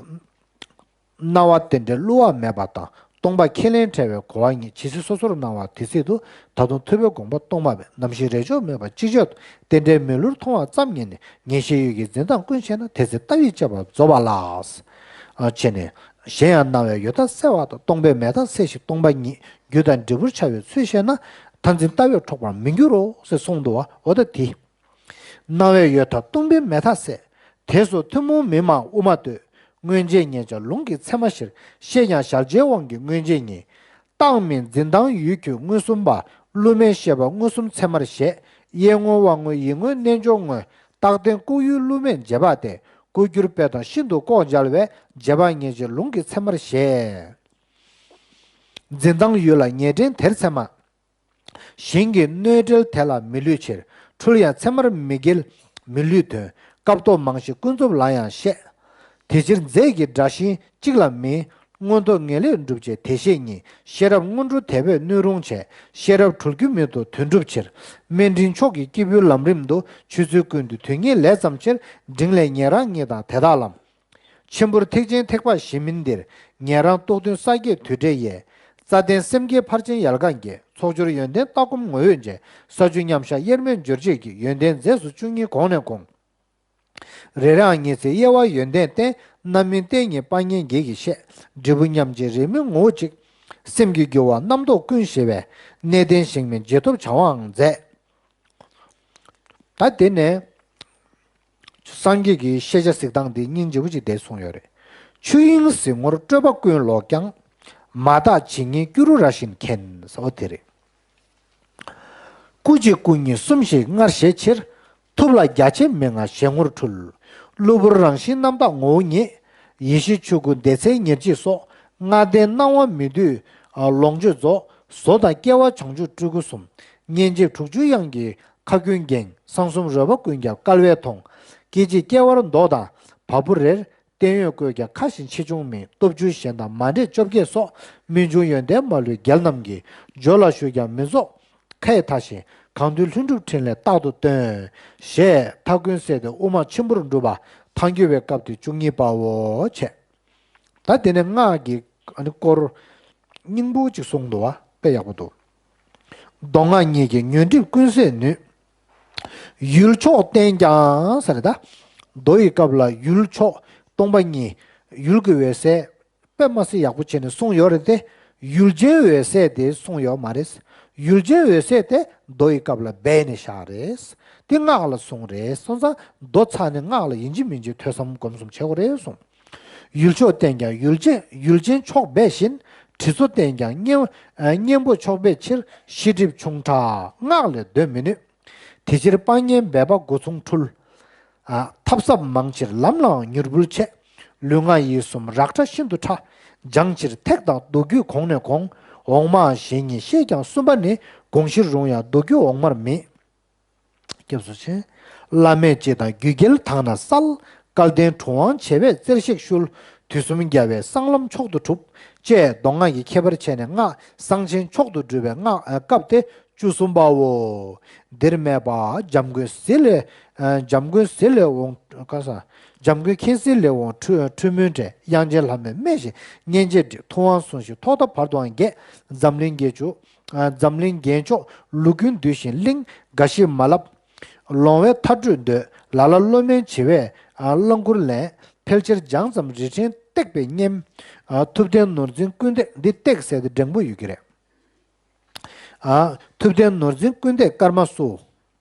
སྣང་བ་རྟེན་འབྲེལ་བསླུ་བ་མེད་པ་དང་། སྟོང་པ་ཁས་ལེན་བྲལ་བའི་གོ་བ་གཉིས། ཇི་སྲིད་སོ་སོར་སྣང་བ་དེ་སྲིད་དུ། ད་དུང་ཐུབ་པའི་དགོངས་པ་སྟོང་པ་མེད། ནམ་ཞིག་རེས་འཇོག་མེད་པར་ཅིག་ཅར་དུ། རྟེན་འབྲེལ་མི་བསླུར་མཐོང་བ་ཙམ་ཉིད་ནི། ངེས་ཤེས་ཡུལ་གྱི་འཛིན་སྟངས་ཀུན་ཤེས་ན། དེ་ཚེ་ལྟ་བའི་དཔྱད་པ་རྫོགས་པ་ལགས། ཨ། བྱས་ནས། གཞན་ཡང་སྣང་བས་ཡོད་མཐའ་གསལ་བ་དང་། སྟོང་པས་མེད་མཐའ་གསལ་ཞིང་སྟོང་པ་ཉིད། རྒྱུ་དང་འབྲས་བུར་འཆར་བའི་ཚུལ་ཤེས་ན། མཐར་འཛིན་ལྟ་བས་འཕྲོག་པར་མི་འགྱུར་རོ་ཞེས་གསུངས་འདུག་བ། འོ་ད་དེ། སྣང་བས་ཡོད་མཐའ་སྟོང་པས་མེད་མཐའ་གསལ། དེ་སོགས་ཐུན་མོང་མིན་མང་དབུ་མ་ལྟོས། སྔོན་ཆད་ངེས་བྱ་ལུང་གི་ཚད་མ་བཞིར། བཤད་ཀྱང་གཞལ་བྱའི་དབང་གིས་སྔོན་ཆད་ཉིད། རྟག་མིན་འཛིན་སྟངས་ཡུལ་གྱི་མངོན་སུམ་པ། བསླུ་མེད་ཤེས་པ་མངོན་སུམ་ཚད་མར་བཞེད། གཡས་དངོས་དབང་དངོས་ཡིད་དངོས་རྣལ་འབྱོར་དངོས། རྟག་བརྟན་སྐུ་ཡུལ་བསླུ་མེད་འབྱེད་པ་སྟེ། སྐུ་འགྱུར་སྤེལ་དང་ཤིན་ཏུ་ལྐོག་འཇལ་བའི། འབྱེད་པ་ངེས་བྱེད་ལུང་གི་ཚད་མར་བཞེད། འཛིན་སྟངས་ཡུལ་ལ་ངེས་འདྲེན་དེར་ཚད་མ། གཞན་གྱི་གནོད་བྲལ་དེ་ལ་མི་ལུས་ཕྱིར། འཁྲུལ་ཡང་ཚད་མར་མི་འགལ། མི་ལུས་དོན། སྐབས་ཐོག་མང་ཞིང་ཀུན་རྫོབ་ལ་ཡང་བཤད། དེ་ཕྱིར་རྫས་ཀྱི་སྒྲ་གཞན་གཅིག་ལ་མིན། མངོན་རྟོགས་ངེས་ལེགས་འགྲུབ་བྱེད་དེ་བཤད་ཉིད། ཤེས་རབ་སྔོན་འགྲོ་དད་པས་སྣོད་རུང་བྱས། ཤེས་རབ་གྲོལ་རྒྱུ་མེད་དོ་དོན་གྲུབ་ཕྱིར། དམན་འབྲིང་མཆོག་གི་སྐྱེས་བུའི་ལམ་རིམ་དུ། ཆོས་ཚུལ་ཀུན་ཏུ་དོན་གཉེར་ལས་ཙམ་ཕྱིར། འབྲིང་ལས་ཉན་རང་ངེས་དང་དེ་དག་ལམ། ཆེན་པོར་ཐེག་ཆེན་ཐེག་པ་གཞན་མིན་འདིར། ཉན་རང་རྟོགས་ལྡན་ས་བརྒྱད་དུད་འགྲོའི་ཡས། རྩ་ལྡན་སེམས་བསྐྱེད་ཕར་ཕྱིན་ཡལ་ག་འགྱེད། ཚོགས་སྦྱོར་ཡོན་ཏན་ལྟ་སྒོམ་ངོ་བོས་འབྱེད། ས་བཅུ་མཉམ་བཞག་དབྱེར་མེད་སྦྱོར་བྱེད་ཀྱི། ཡོན་ཏན་རྫས་སུ་བཅུ་གཉིས་གོང་ནས་གོང་། རེ་རེའང་ཉི་ཚེ་དབྱེ་བ་ཡོན་ཏན་བསྟན། རྣམ་སྨིན་གཏན་གཉིས་སྤང་གཉེན་བརྒྱད་ཀྱི་བཤད། འབྲས་བུ་མཉམ་རྗེས་རིས་མེད་ངོ་བོ་གཅིག། སེམས་ཀྱི་རྒྱུ་བ་རྣམ་རྟོག་ཀུན་ཞི་བའི། གནས་བརྟན་གཞན་མིན་རྗེས་ཐོབ་བྱ་བའང་མཛད། ད་དེ་ནས་སངས་རྒྱས་ཀྱི་ཤེས་བྱ་གཟིགས་སྟངས་འདི་སྙིང་རྗེ་པོ་ཅིག་དེ་གསུངས་ཡོད་རེད། ཆོས་དབྱིངས་གཟིགས་ངོར་སྤྲོས་པ་ཀུན་ལོག་ཀྱང་། མ་དག་ཇི་སྙེད་སྐྱུ་རུ་ར་བཞིན་མཁྱེན། ཟེར་བ་དེ་རེད། སྐུ་གཅིག་སྐུ་གཉིས་གསུམ་ཞིག་སྔར་བཞེས་ཕྱིར། ཐུབ་ལ་རྒྱ་ཆེན་མན་ངག་ཞལ་ངོར་འཁྲུལ། གློ་བུར་རང་བཞིན་རྣམ་དག་ངོ་བོ་ཉིད། ཡེ་ཤེས་ཆོས་སྐུ་བདེ་གསལ་ཉེར་གཅིག་སོགས། ལྔ་ལྡན་སྣང་བ་མི་འདུས་ལོངས་སྤྱོད་རྫོགས། བཟོ་དང་སྐྱེ་བ་བྱང་ཆུབ་སྤྲུལ་སྐུ་གསུམ། སྙན་འཇེབས་དྲུག་ཅུ་དབྱངས་ཀྱི་ཁ་རྒྱུན་འགེངས། གསང་གསུམ་རོལ་པ་ཀུན་ཁྱབ་སྐལ་བས་མཐོང་། སྐད་ཅིག་སྐྱེ་བར་མདོག་དང་བ་སྤུ་རེར། བརྟན་གཡོ་བཀོད་ཀྱང་ཁ་བཞིན་ཆེ་ཆུང་མིན། སྟོབས་བཅུ་གཞན་དང་མ་འདྲེས་བཅོ་བརྒྱད་སོགས། རྨད་བྱུང་ཡོན་ཏན་མ་ལུས་རྒྱལ་རྣམས་ཀྱི། སྦྱོར་ལ་ཞུགས་ཀྱང་མི་རྫོགས་མཁའི་མཐའ་བཞིན། གང་འདུལ་ལྷུན་གྲུབ་ཕྲིན་ལས་རྟག་ཏུ་སྟོན། ཞེས་མཐའ་ཀུན་གསལ་ཏེ་དབུ་མ་ཆེན་པོར་གྲུབ་པ་ཐལ་འགྱུར་བའི་སྐབས་ཏེ་བཅུ་གཉིས་པའོ། བྱས། ད་དེ་ནས་སྔགས་ཀྱི་ཨ་ནི་སྐོར་སྙིང་པོ་གཅིག་གསུངས་འདུག་བ། དཔེ་ཡག་པོ་འདུག་མདོ་སྔགས་གཉིས་ཀྱི་ཉོན་སྒྲིབ་ཀུན་སེལ་ནུས། ཡུལ་ཕྱོགས་བསྟན་ཀྱང་ཟེར་ད། མདོ་ཡི་སྐབས་ལ་ཡུལ་ཕྱོགས་སྟོང་པ་ཉིད་ཡུལ་གྱི་འོད་གསལ་དཔེ་མ་སྲིད་ཡག་པོ་བྱས་ནས་གསུངས་ཡོད་རེད་དེ། ཡུལ་ཅན་འོད་གསལ་དེ་གསུངས་ཡོད་མ་རེད། ཡུལ་ཅན་འོད་གསལ་དེ་མདོ་ཡི་སྐབས་ལ་སྦས་ནས་བཞག་རེད། དེ་སྔགས་ལ་གསུངས་རེད། སོང་ཙང་མདོ་ཚར་ནས་སྔགས་ལ་ཡིན་གཅིག་མིན་གཅིག་ཐོས་བསམ་སྒོམ་གསུམ་བྱེད་དགོས་རེད་གསུངས། ཡུལ་ཕྱོགས་བསྟན་ཀྱང་ཡུལ་ཅན་ཡུལ་ཅན་ཕྱོགས་སྦས་བཞིན། དྲི་ཚོ་བསྟན་ཀྱང་གཉེན་གཉེན་པོ་ཕྱོགས་སྦས་ཕྱིར། ཤེས་སྒྲིབ་ཆུང་དྲགས་སྔགས་ལས་འདོན་མི་ནུས། དེ་ཕྱིར་སྤང་གཉེན་འབད་པ་སྒོ་མཚུངས་འཁྲུལ། ཐབས་ཟབ་མང་ཕྱིར་ལམ་ལའང་མྱུར་བུལ་ཆེ། ལུས་ངག་ཡིད་གསུམ་རགས་ཕྲ་ཤིན་ཏུ་ཕྲ། སྦྱང་ཕྱིར་ཐེག་དང་མདོ་རྒྱུད་གོང་ནས་གོང་། འོག་མ་གཞན་གཉིས་ཤེས་ཀྱང་གསུམ་པ་ནི། དགོངས་གཞིར་རུང་ཡང་མདོ་རྒྱུད་འོག་མར་མེད། སྐྱབས་སུ་མཆི། བླ་མེད་སྤྱི་དང་རྒྱུད་རྒྱལ་དག་ན་གསལ། སྐལ་ལྡན་གྲུབ་དབང་བྱེ་བས་རྩེར་གཤེགས་ཤུལ། དུས་གསུམ་རྒྱལ་བའི་གསང་ལམ་མཆོག་ཏུ་གྲུབ། ཅེས་མདོ་སྔགས་ཀྱི་ཁྱད་པར་ཕྱེ་ནས་སྔགས་གསང་ཆེན་མཆོག་ཏུ་སྒྲུབ་པའི་སྔགས་སྐབས་ཏེ་བཅུ་གསུམ་པའོ། འདིར་སྨྲས་པ། འཇམ་མགོན་ཟིལ་ལས། འཇམ་མགོན་ཟིལ་ལས་འོང་ག་ས། འཇམ་མགོན་མཁྱེན་བརྩེ་ལས་འོང་འཁྲུལ་འཁྲུལ་སྨོན་བྲལ། དབྱངས་ཅན་ལྷ་མོས་སྨྲས་ཤིང་སྙན་འཇེབས་བྲིས། ཐུབ་དབང་ཟུང་ཞིག་ཐོག་མཐའ་བར་དུའང་རྒྱས། འཛམ་གླིང་རྒྱལ་མཆོག་འཛམ་གླིང་རྒྱལ་མཆོག་ལུགས་ཀུན་འདུས་ཤིང་གླིང་འགའ་ཞིག་མ་ལབ། ལོང་བས་མཐར་སྐྲོད་འདོད། ལ་ལ་བློ་དམན་བྱེ་བས་རླངས་འཁོར་ལེན། ཕལ་ཆེར་སྦྱངས་ཙམ་རི་ཕྲན་བཏེགས་པས་སྙེམས། ཐུབ་བསྟན་ནོར་འཛིན་ཀུན་འདེགས། འདི་བཏེགས་ཟེར་དེ་འགྲེང་བུ་ཡོད་ཀྱི་རེད། ཐུབ་བསྟན་ནོར་འཛིན་ཀུན་འདེགས་སྐར་མ་སུ།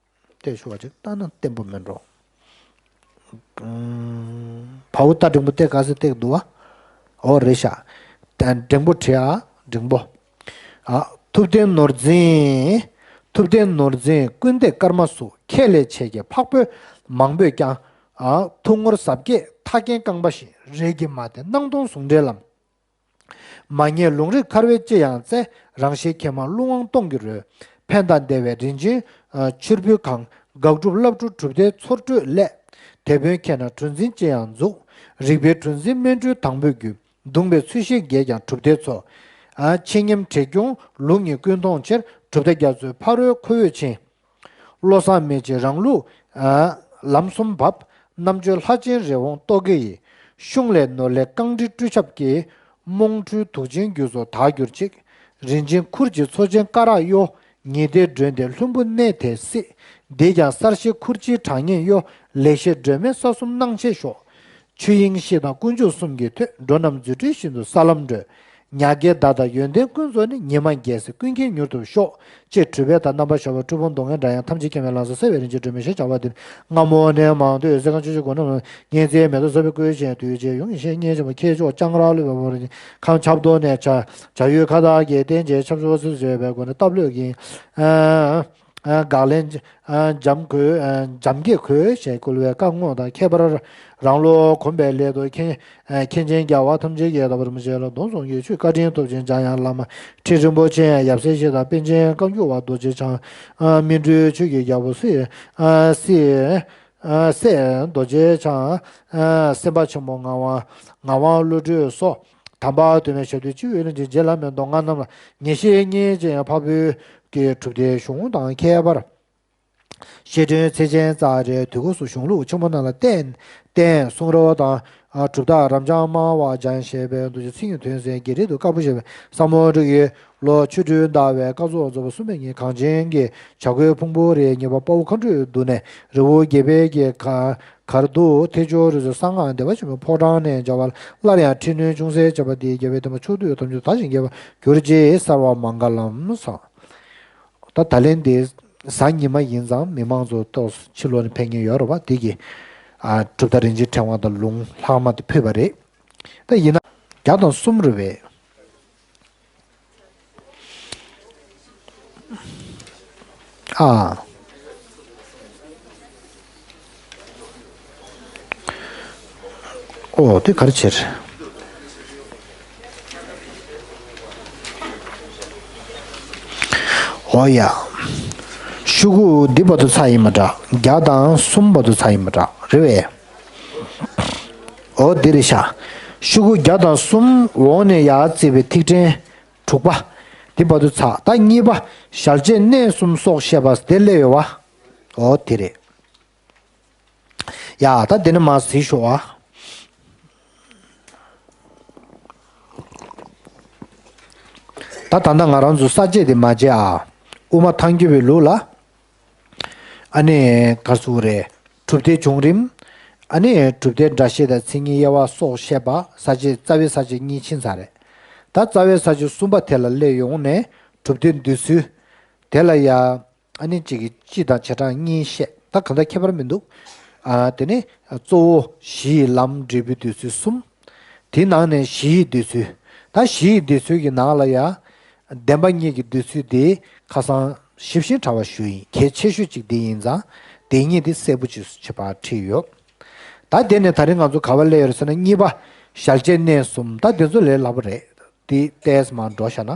བལྟས་ཞུ་བ་ཅིག་ལྟ་ན་བརྟན་པོ་མིན་འགྲོ། བའོ་ད་འགྲེང་བུ་བཏེགས་ག་ཚོད་བཏེགས་འདུག་བ། འོ་རེད་ཤག་འགྲེང་བུ་བྲིས་ཨ་འགྲེང་བུ། ཨ། ཐུབ་བསྟན་ནོར་འཛིན། ཐུབ་བསྟན་ནོར་འཛིན་ཀུན་འདེགས་སྐར་མ་སུ། ཁྱེད་ལས་ཆེ་རྒྱས་འཕགས་བོད་མང་པོས་ཀྱང་། ཨ། ཐུགས་ངོར་ཟབ་རྒྱས་མཐའ་རྒྱན་རྐང་པ་བཞིན། རེས་ཀྱིས་མ་བསྟེན་སྣང་སྟོང་ཟུང་འབྲེལ་ལམ། མ་རྙེད་ལུང་རིགས་མཁར་བས་ཅི་ཡང་བཙལ། རང་ཞལ་མཁས་མང་ཀླུ་དབང་སྟོང་གི་རོལ། ཕན་དང་བདེ་བའི་རིན་ཆེན་ཕྱུར་བུས་གང་། དགག་སྒྲུབ་བསླབ་སྒྲུབ་གྲུབ་མཐའི་ཚོགས་སྤྲོས་སླད། དེད་དཔོན་མཁས་ན་གྲུ་འཛིན་ཅི་ཡང་འཛུགས། རིག་པའི་གྲུ་འཛིན་སྨིན་གྲོལ་དང་པོའི་རྒྱུད། གདུང་བའི་ཚུལ་ཤིང་རྒྱས་ཀྱང་གྲུབ་མཐའི་མཚོ། ཆེ་ཉམས་བྲེ་སྐྱོང་ལུགས་གཉིས་ཀུན་མཐོང་ཕྱིར། གྲུབ་མཐའ་རྒྱ་མཚོའི་ཕ་རོལ་ཁོ་བོས་ཕྱིན། བློ་བཟང་མེ་ལྕེ་རང་ལུགས་ལམ་གསུམ་བབས། རྣམ་དཔྱོད་ལྷ་ཆེན་རི་བོང་ཏོག་གེ་ཡི། གཤོང་ལས་ནོར་ལས་རྐང་དྲི་སྤྲུལ་ཆབ་ཀྱིས། རྨོངས་འཁྲུལ་དུག་ཅན་རྒྱུ་ཚོགས་དག་གྱུར་ཅིག་རིན་ཆེན་ཁུར་གྱི་མཚོ་ཆེན་སྐ་རགས་གཡོ། ཉི་ཟླའི་སྒྲོན་ལྡན་ལྷུན་པོ་གནས་དེར་སྲིད། འདིས་ཀྱང་གསར་བཞེངས་ཁུར་ཆེན་གྲགས་སྙན་གཡོ། ལེགས་བཤད་སྒྲོན་མེ་ས་གསུམ་སྣང་ཆེན་ཤོག་ཆོས་དབྱིངས་གཤིས་དང་དཀོན་མཆོག་གསུམ་གྱིས་ཐོས། འགྲོ་རྣམས་རྫུ་འཕྲུལ་བཞིན་དུ་ས་ལམ་བགྲོད། ཉག་གའི་མདའ་དང་ཡོན་ཏན་ཀུན་རྫོགས་ནས། ཉི་མ་རྒྱལ་སྲས་ཀུན་མཁྱེན་མྱུར་ཐོབ་ཤོག་ཅེས་གྲུབ་པའི་མཐའ་རྣམ་པར་ཤར་བ་སྤྲུལ་སྐུ་མདོག་ངན་འདྲ་ཡང་ཐམས་ཅད་མཁྱེན་པའི་ལང་ཚོ་གསལ་བའི་རིན་ཆེན་སྒྲོན་མེ་ཞེས་བྱ་བ་འདིར། སྔ་མོ་ནས་མང་ཐོས་གསེར་ཁང་ཆུ་བཞི་སྒོ་ནས་མཉེས་རྩིས་མེ་ཏོག་བཟོ་བའི་སྐུ་ཅན་དུས་ཆེན་ཡུམ་གྱི་བཤེས་གཉེན་ཆེན་པོ་མཁས་མཆོག་ལྕང་ར་ལུས་པའི་བོར་ཁང་ཆབ་ཏོག་ནས་བྱ་བྱ་ཡུལ་ཁ་བཏགས་ཀྱི་རྟེན་ཅན་ཆབ་ཆུ་བ་ཚུལ་བཟོས་པའི་སྒོ་ནས་སྟབས་ལུགས་ཀྱི། དགག་ལན། འཇམ་གོས། འཇམ་སྐྱེས་གོས་ཞེས་བསྐུལ་བའི་བཀའ་དངོས་དང་ཁྱད་པར་རང་ལུགས་གོམས་པའི་སླད་དུ་མཁན་མཁན་ཆེན་རྒྱལ་བ་ཐམས་ཅད་ཀྱིས་དམ་པ་རིན་པོ་ཆེ་ལ་གདུང་བཟུང་གིས་ཆོས་བཀའ་དྲིན་ཐོབ་ཅིང་འཇམ་དབྱངས་བླ་མ་ཁྲི་རིན་པོ་ཆེ་ཡབ་སྲས་བཞི་དང་པཎ་ཆེན་བཀའ་འགྱུར་བ་རྡོ་རྗེ་འཆང་། སྨིན་གྲོལ་ཆོས་ཀྱི་རྒྱལ་པོ་སི་སི་སྲས་རྡོ་རྗེ་འཆང་། སེམས་དཔའ་ཆེན་པོ་ངག་དབང་ངག་དབང་བློ་གྲོས་སོགས། དམ་པ་དུ་མའི་ཞབས་རྡུལ་སྤྱི་བོའི་གླིང་ཆེན་རྗེ་བླ་མའི་མདོ་སྔགས་རྣམས་ལ་ངེས་ཤེས་རྙེད་ཅིང་འཕགས་བོད་ཀྱི་གྲུབ་མཐའི་གཞུང་དང་ཁྱད་པར། བཤད་སྒྲོན་ཚེ་ཆེན་ཙཱ་རའི་དུས་འཁོར་སོགས་གཞུང་ལུགས་ཆེན་པོ་རྣམས་ལ་བརྟེན་བརྟེན་གསུང་རབ་དང་གྲུབ་མཐའ་རབ་འབྱམས་སྨྲ་བ་འཇམ་ཞེས་པའི་མདོ་ཆེན་ཚིག་ཉུང་དོན་གསལ་རྒྱས་འབྲིང་དུ་དཀར་པོ་ཞེས་པའི་ཟབ་མོ་སྒྲུབ་ཀྱི་ལོ་ཆུ་སྦྲུལ་ཟླ་བའི་སྐར་ཚོགས་རྫོགས་པ་གསུམ་པའི་ཉིན་གངས་ཅན་གྱི་བྱ་རྒོད་ཕུང་པོའི་རིའི་ཉེ་བར་དཔའ་བོ་མཁའ་འགྲོའི་གདུང་ནས་རི་བོ་དགེ་ལྡན་གྱི་གར་གར་འདུག་ཐེག་མཆོག་རིགས་སུ་གསང་སྔགས་བདེ་བ་ཆེན་པོའི་ཕོ་བྲང་ནས་མཇལ་བ་སླར་ཡང་འཕྲི་སྣོན་ཅུང་ཟད་བྱས་པ་འདིས་རྒྱལ་བའི་བསྟན་པ་ཕྱོགས་དུས་ཐམས་ཅད་དར་ཞིང་རྒྱས་པར་གྱུར་ཅིག་གསོལ་བ་མངྒ་ལམ་སོགས། ད་ད་ལན་འདི་གཟའ་ཉི་མ་ཡིན་ཙང་མི་མང་ཚོ་ཏོག་ཙམ་ཕྱི་ལོགས་ནས་ཕེབས་མཁན་ཡོད་རེད་བ། འདི་གི་ཨ་གྲུབ་མཐའ་རིན་ཆེན་ཕྲེང་བ་དང་ལུང་ལྷག་མ་དེ་ཕུལ་བ་རེད། ད་ཡིན་ན་བརྒྱ་དང་གསུམ་རེད་པས། ཨ། ཨོ་དེ་ག་རེ་བྱེད། ཨོ་ཡ། ཤོག་གུ་འདི་བར་དུ་ཚར་ཡིན་མ་འདྲ། བརྒྱ་དང་གསུམ་བར་དུ་ཚར་ཡིན་མ་འདྲ་རེད་པས། ཨོ་འདི་རེད་ཤག་ཤོག་གུ་བརྒྱ་དང་གསུམ་འོག་ནས་ཡར་བརྩིས་པའི་ཐིག་ཕྲེང་དྲུག་པ། འདི་བར་དུ་ཚར། ད་གཉིས་པ། ཞལ་བྱས་གནས་གསུམ་སོགས་བཤད་པ་དེ་སླེབས་ཡོད་པ། ཨོ་དེ་རེད། ཡ་ད་འདི་ནས་མར་གཟིགས་ཤོག་ཨ། ད་ད་ལྟ་ང་རང་ཚོ་ས་བཅད་དེ་མ་བྱས་ཨ། དབུ་མ་ཐལ་འགྱུར་བའི་ལུགས་ལ། ཨ་ནི་ག་རེ་ཟེར་དགོས་རེད། གྲུབ་མཐའི་བྱུང་རིམ། ཨ་ནི་གྲུབ་མཐའི་སྒྲ་བཤད་དང་མཚན་ཉིད་དབྱེ་བ་སོགས་བཤད་པ་ས་བཅད་རྩ་བའི་ས་བཅད་གཉིས་ཕྱིན་ཚར་རེད། ད་རྩ་བའི་ས་བཅད་གསུམ་པ་དེ་ལ་སླེབས་ཡོང་ནས་གྲུབ་མཐའི་འདོད་ཚུལ། དེ་ལ་ཡ། ཨ་ནི་གཅིག་གིས་སྤྱི་དང་བྱེ་བྲག་གཉིས་བཤད། ད་གང་ལྟར་ཁྱད་པར་མི་འདུག་ཨ་དེ་ནི་གཙོ་བོ་གཞི་ཡི་ལམ་འབྲས་བུའི་འདོད་ཚུལ་གསུམ། དེའི་ནང་ནས་གཞི་ཡི་འདོད་ཚུལ། ད་གཞི་ཡི་འདོད་ཚུལ་གྱི་ནང་ལ་ཡ། བདེན་པ་གཉིས་ཀྱི་འདོད་ཚུལ་དེ་ཁ་སང་ཞིབ་ཅིང་ཕྲ་བ་ཞུས་ཡིན། གལ་ཆེ་ཤོས་གཅིག་དེ་ཡིན་ཙང་། དེ་གཉིས་དེ་གསལ་པོ་ཅིག་ཆད་པ་ཁྲིད་ཡོད། ད་དེ་ནས་ད་རིང་ང་ཚོ་ག་པར་སླེབས་ཡོད་རེད་ཟེར་ན། གཉིས་པ། ཞལ་བྱས་གནས་གསུམ། ད་དེ་ཚོ་ལས་སླ་པོ་རེད། དེ་ཏོག་ཙམ་མར་འགྲོ་བཞག་ན།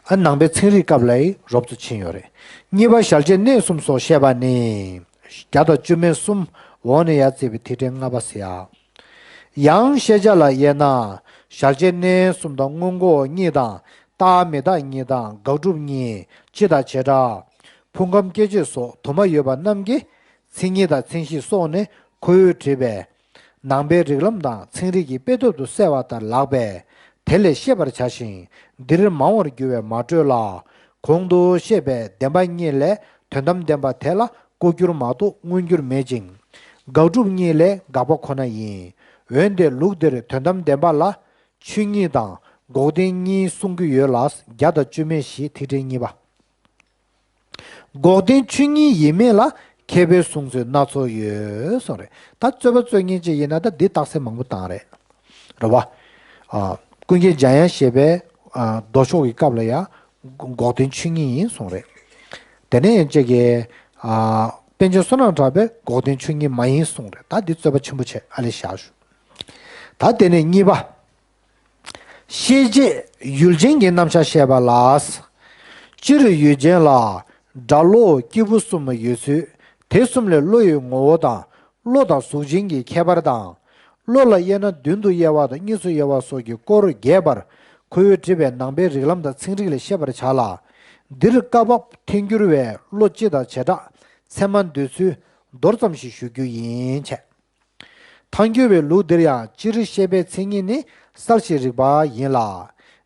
ཨ་ནང་པའི་ཚན་རིག་སྐབས་ལ་རོབ་ཙམ་ཕྱིན་ཡོད་རེད། གཉིས་པ་ཞལ་བྱས་གནས་གསུམ་སོགས་བཤད་པ་ནི། བརྒྱ་དང་བཅུ་མེད་གསུམ་འོག་ནས་ཡར་བརྩིས་པའི་ཐིག་ཕྲེང་ལྔ་པ་ཟེར་ཡ། ཡང་ཤེས་བྱ་ལ་དབྱེ་ན། ཞལ་བྱས་གནས་གསུམ་དང་མངོན་ལྐོག་གཉིས་དང་རྟག་མི་རྟག་གཉིས་དང་དགག་སྒྲུབ་གཉིས། སྤྱི་དང་བྱེ་བྲག་ཕུང་ཁམས་སྐྱེ་མཆེད་སོགས་དུ་མ་ཡོད་པ་རྣམས་ཀྱི་མཚན་ཉིད་དང་མཚན་གཞི་སོགས་ནི་ཁོ་བོས་བྲིས་པའི་ནང་པའི་རིགས་ལམ་དང་ཚན་རིག་གི་དཔེ་ཐོག་ཏུ་གསལ་བ་ལྟར་ལགས་པས། དེ་ལས་ཤེས་པར་བྱ་ཞིང་། འདིར་མང་བར་འགྱུར་བས་མ་སྤྲོས་ལ། གོང་དུ་བཤད་པའི་བདེན་པ་གཉིས་ལས་དོན་དམ་བདེན་པ་དེ་ལ་ལྐོག་གྱུར་མ་གཏོགས་མངོན་གྱུར་མེད་ཅིང་། དགག་སྒྲུབ་གཉིས་ལས་དགག་པ་ཁོ་ན་ཡིན། འོན་ཏེ་ལུགས་འདིར་དོན་དམ་བདེན་པ་ལ་ཆོས་ཉིད་དང་འགོག་བདེན་གཉིས་གསུང་གི་ཡོད་ལ། བརྒྱ་དང་བཅུ་མེད་བཞི། ཐིག་ཕྲེང་གཉིས་པ། འགོག་བདེན་ཆོས་ཉིད་ཡིན་མིན་ལ་མཁས་པའི་གསུང་ཚུལ་སྣ་ཚོགས་ཡོད་གསུངས་རེད། ད་རྩོད་པ་རྩོད་མཁན་ཅིག་ཡིན་ན་ད་འདི་རྟགས་གསལ་མང་པོ་བཏང་རེད། རེད་བ། ཨ། ཀུན་མཁྱེན་འཇམ་དབྱངས་བཞད་པའི། ཨ། མདོ་ཕྱོགས་ཀྱི་སྐབས་ལ་ཡང་འགོག་བདེན་ཆོས་ཉིད་ཡིན་གསུངས་རེད། དེ་ནས་ཅིག་གིས། ཨ། པཎ་ཆེན་བསོད་ནམས་གྲགས་པས་འགོག་བདེན་ཆོས་ཉིད་མ་ཡིན་གསུངས་རེད། ད་འདི་རྩོད་པ་ཆེན་པོ་བྱས་ཨ་ལས་བཞག་ཞུ། ད་དེ་ནས་གཉིས་པ། ཤེས་བྱེད་ཡུལ་ཅན་གྱི་རྣམ་གཞག་བཤད་པ་ལ། སྤྱིར་ཡུལ་ཅན་ལ་སྒྲ་བློ་སྐྱེས་བུ་གསུམ་ཡོད་ཚུལ། དེ་གསུམ་ལས་བློ་ཡི་ངོ་བོ་དང་། བློ་དང་གཟུགས་ཅན་གྱི་ཁྱད་པར་དང་། བློ་ལ་དབྱེ་ན་བདུན་དུ་དབྱེ་བ་དང་གཉིས་སུ་དབྱེ་བ་སོགས་ཀྱི་སྐོར་རྒྱས་པར་ཁོ་བོས་བྲིས་པའི་ནང་པའི་རིགས་ལམ་དང་ཚན་རིག་ལས་ཤེས་པར་བྱ་ལ། འདིར་བཀའ་བབས་ཐལ་འགྱུར་བས་བློ་སྤྱི་དང་བྱེ་བྲག་ཚད་མ་འདོད་ཚུལ་མདོར་ཙམ་ཞིག་ཞུ་རྒྱུ་ཡིན་བྱས། ཐལ་འགྱུར་བའི་ལུགས་འདིར་ཡང་སྤྱིར་བཤད་པའི་མཚན་ཉིད་ནི་གསལ་ཞིང་རིག་པ་ཡིན་ལ།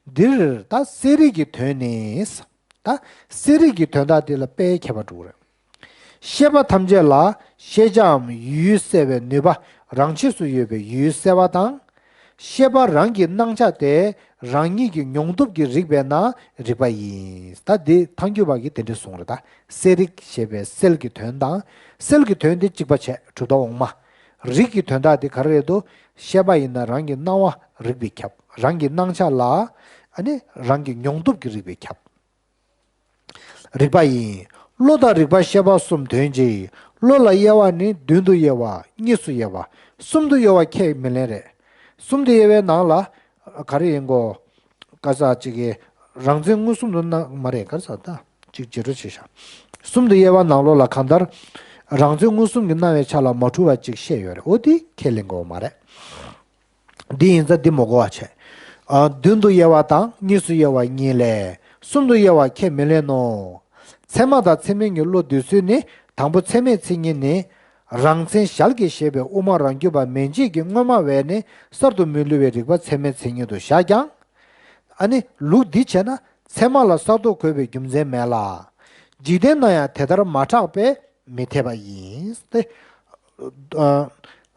འདིར་ད་གསལ་རིག་གི་དོན་ནི། ད་གསལ་རིག་གི་དོན་དག་འདི་ལ་དཔེ་ཁྱད་པར་འགྲོ་གི་རེད། ཤེས་པ་ཐམས་ཅད་ལ་ཤེས་བྱའམ་ཡུལ་གསལ་བའི་ནུས་པ་རང་ཆས་སུ་ཡོད་པའི་ཡུལ་གསལ་བ་དང་། ཤེས་པ་རང་གི་སྣང་ཆ་དེ་རང་ཉིད་ཀྱི་མྱོང་སྟོབས་ཀྱིས་རིག་པས་ན་རིག་པ་ཡིན། ད་འདི་ཐལ་འགྱུར་བ་གིས་དེ་འདྲ་གསུངས་རེད། ད་གསལ་རིག་ཞེས་པའི་གསལ་གྱི་དོན་དང་། གསལ་གྱི་དོན་དེ་གཅིག་པ་བྱས་གྲུབ་མཐའ་འོག་མ། རིག་གི་དོན་དག་དེ་ག་རེ་རེད་དོ། ཤེས་པ་ཡིན་ན་རང་གི་སྣང་བ་རིག་པས་ཁྱབ། རང་གི་སྣང་ཆ་ལ། ཨ་ནི་རང་གི་མྱོང་སྟོབས་ཀྱིས་རིག་པས་ཁྱབ། རིག་པ་ཡིན། བློ་དང་རིག་པ་ཤེས་པ་གསུམ་དོན་གཅིག། བློ་ལ་དབྱེ་བ་ནི་བདུན་དུ་དབྱེ་བ། གཉིས་སུ་དབྱེ་བ། གསུམ་དུ་དབྱེ་བ་ཁས་མི་ལེན་རེད། གསུམ་དུ་དབྱེ་བའི་ནང་ལ། ག་རེ་ཡིན་གོ། ག་ས་ཅིག་གིས་རང་མཚན་མངོན་སུམ་དུ་སྣང་མ་རེད། ག་ས་ད་ཅིག་བརྗེ་སྤྲོད་བྱེད་ཤག་གསུམ་དུ་དབྱེ་བ་ནང་ལོགས་ལ་གང་ལྟར་རང་མཚན་མངོན་སུམ་གྱིས་སྣང་བའི་ཆ་ལ་མ་འཁྲུལ་བ་ཅིག་བཤད་ཡོད་རེད། འོ་དེ་ཁས་ལེན་དགོས་མ་རེད། འདི་ཡིན་ཙང་འདི་མ་གོ་བ་བྱས། ཨ། བདུན་དུ་དབྱེ་བ་དང་གཉིས་སུ་དབྱེ་བ་གཉིས་ལས་གསུམ་དུ་དབྱེ་བ་ཁས་མི་ལེན་ནོ། ཚད་མ་དང་ཚད་མིན་གྱི་བློ་འདོད་ཚུལ་ནི་དང་པོ་ཚད་མའི་མཚན་ཉིད་ནི། རང་མཚན་ཞལ་གྱིས་བཞེས་པའི་དབུ་མ་རང་རྒྱུད་པ་མན་ཆད་ཀྱི་སྔོན་མ་བས་ནི་གསར་དུ་མི་བསླུ་བའི་རིགས་པ་ཚད་མའི་མཚན་ཉིད་དུ་བཞག་ཀྱང་། ཨ་ནི་ལུགས་འདི་བྱས་ན་ཚད་མ་ལ་གསར་དུ་འགོད་པའི་རྒྱུ་མཚན་མེད་ལ། འཇིག་རྟེན་ན་ཡང་དེ་ལྟར་མ་གྲགས་པས་མི་འཐད་པ་ཡིན་ཏེ། ཨ།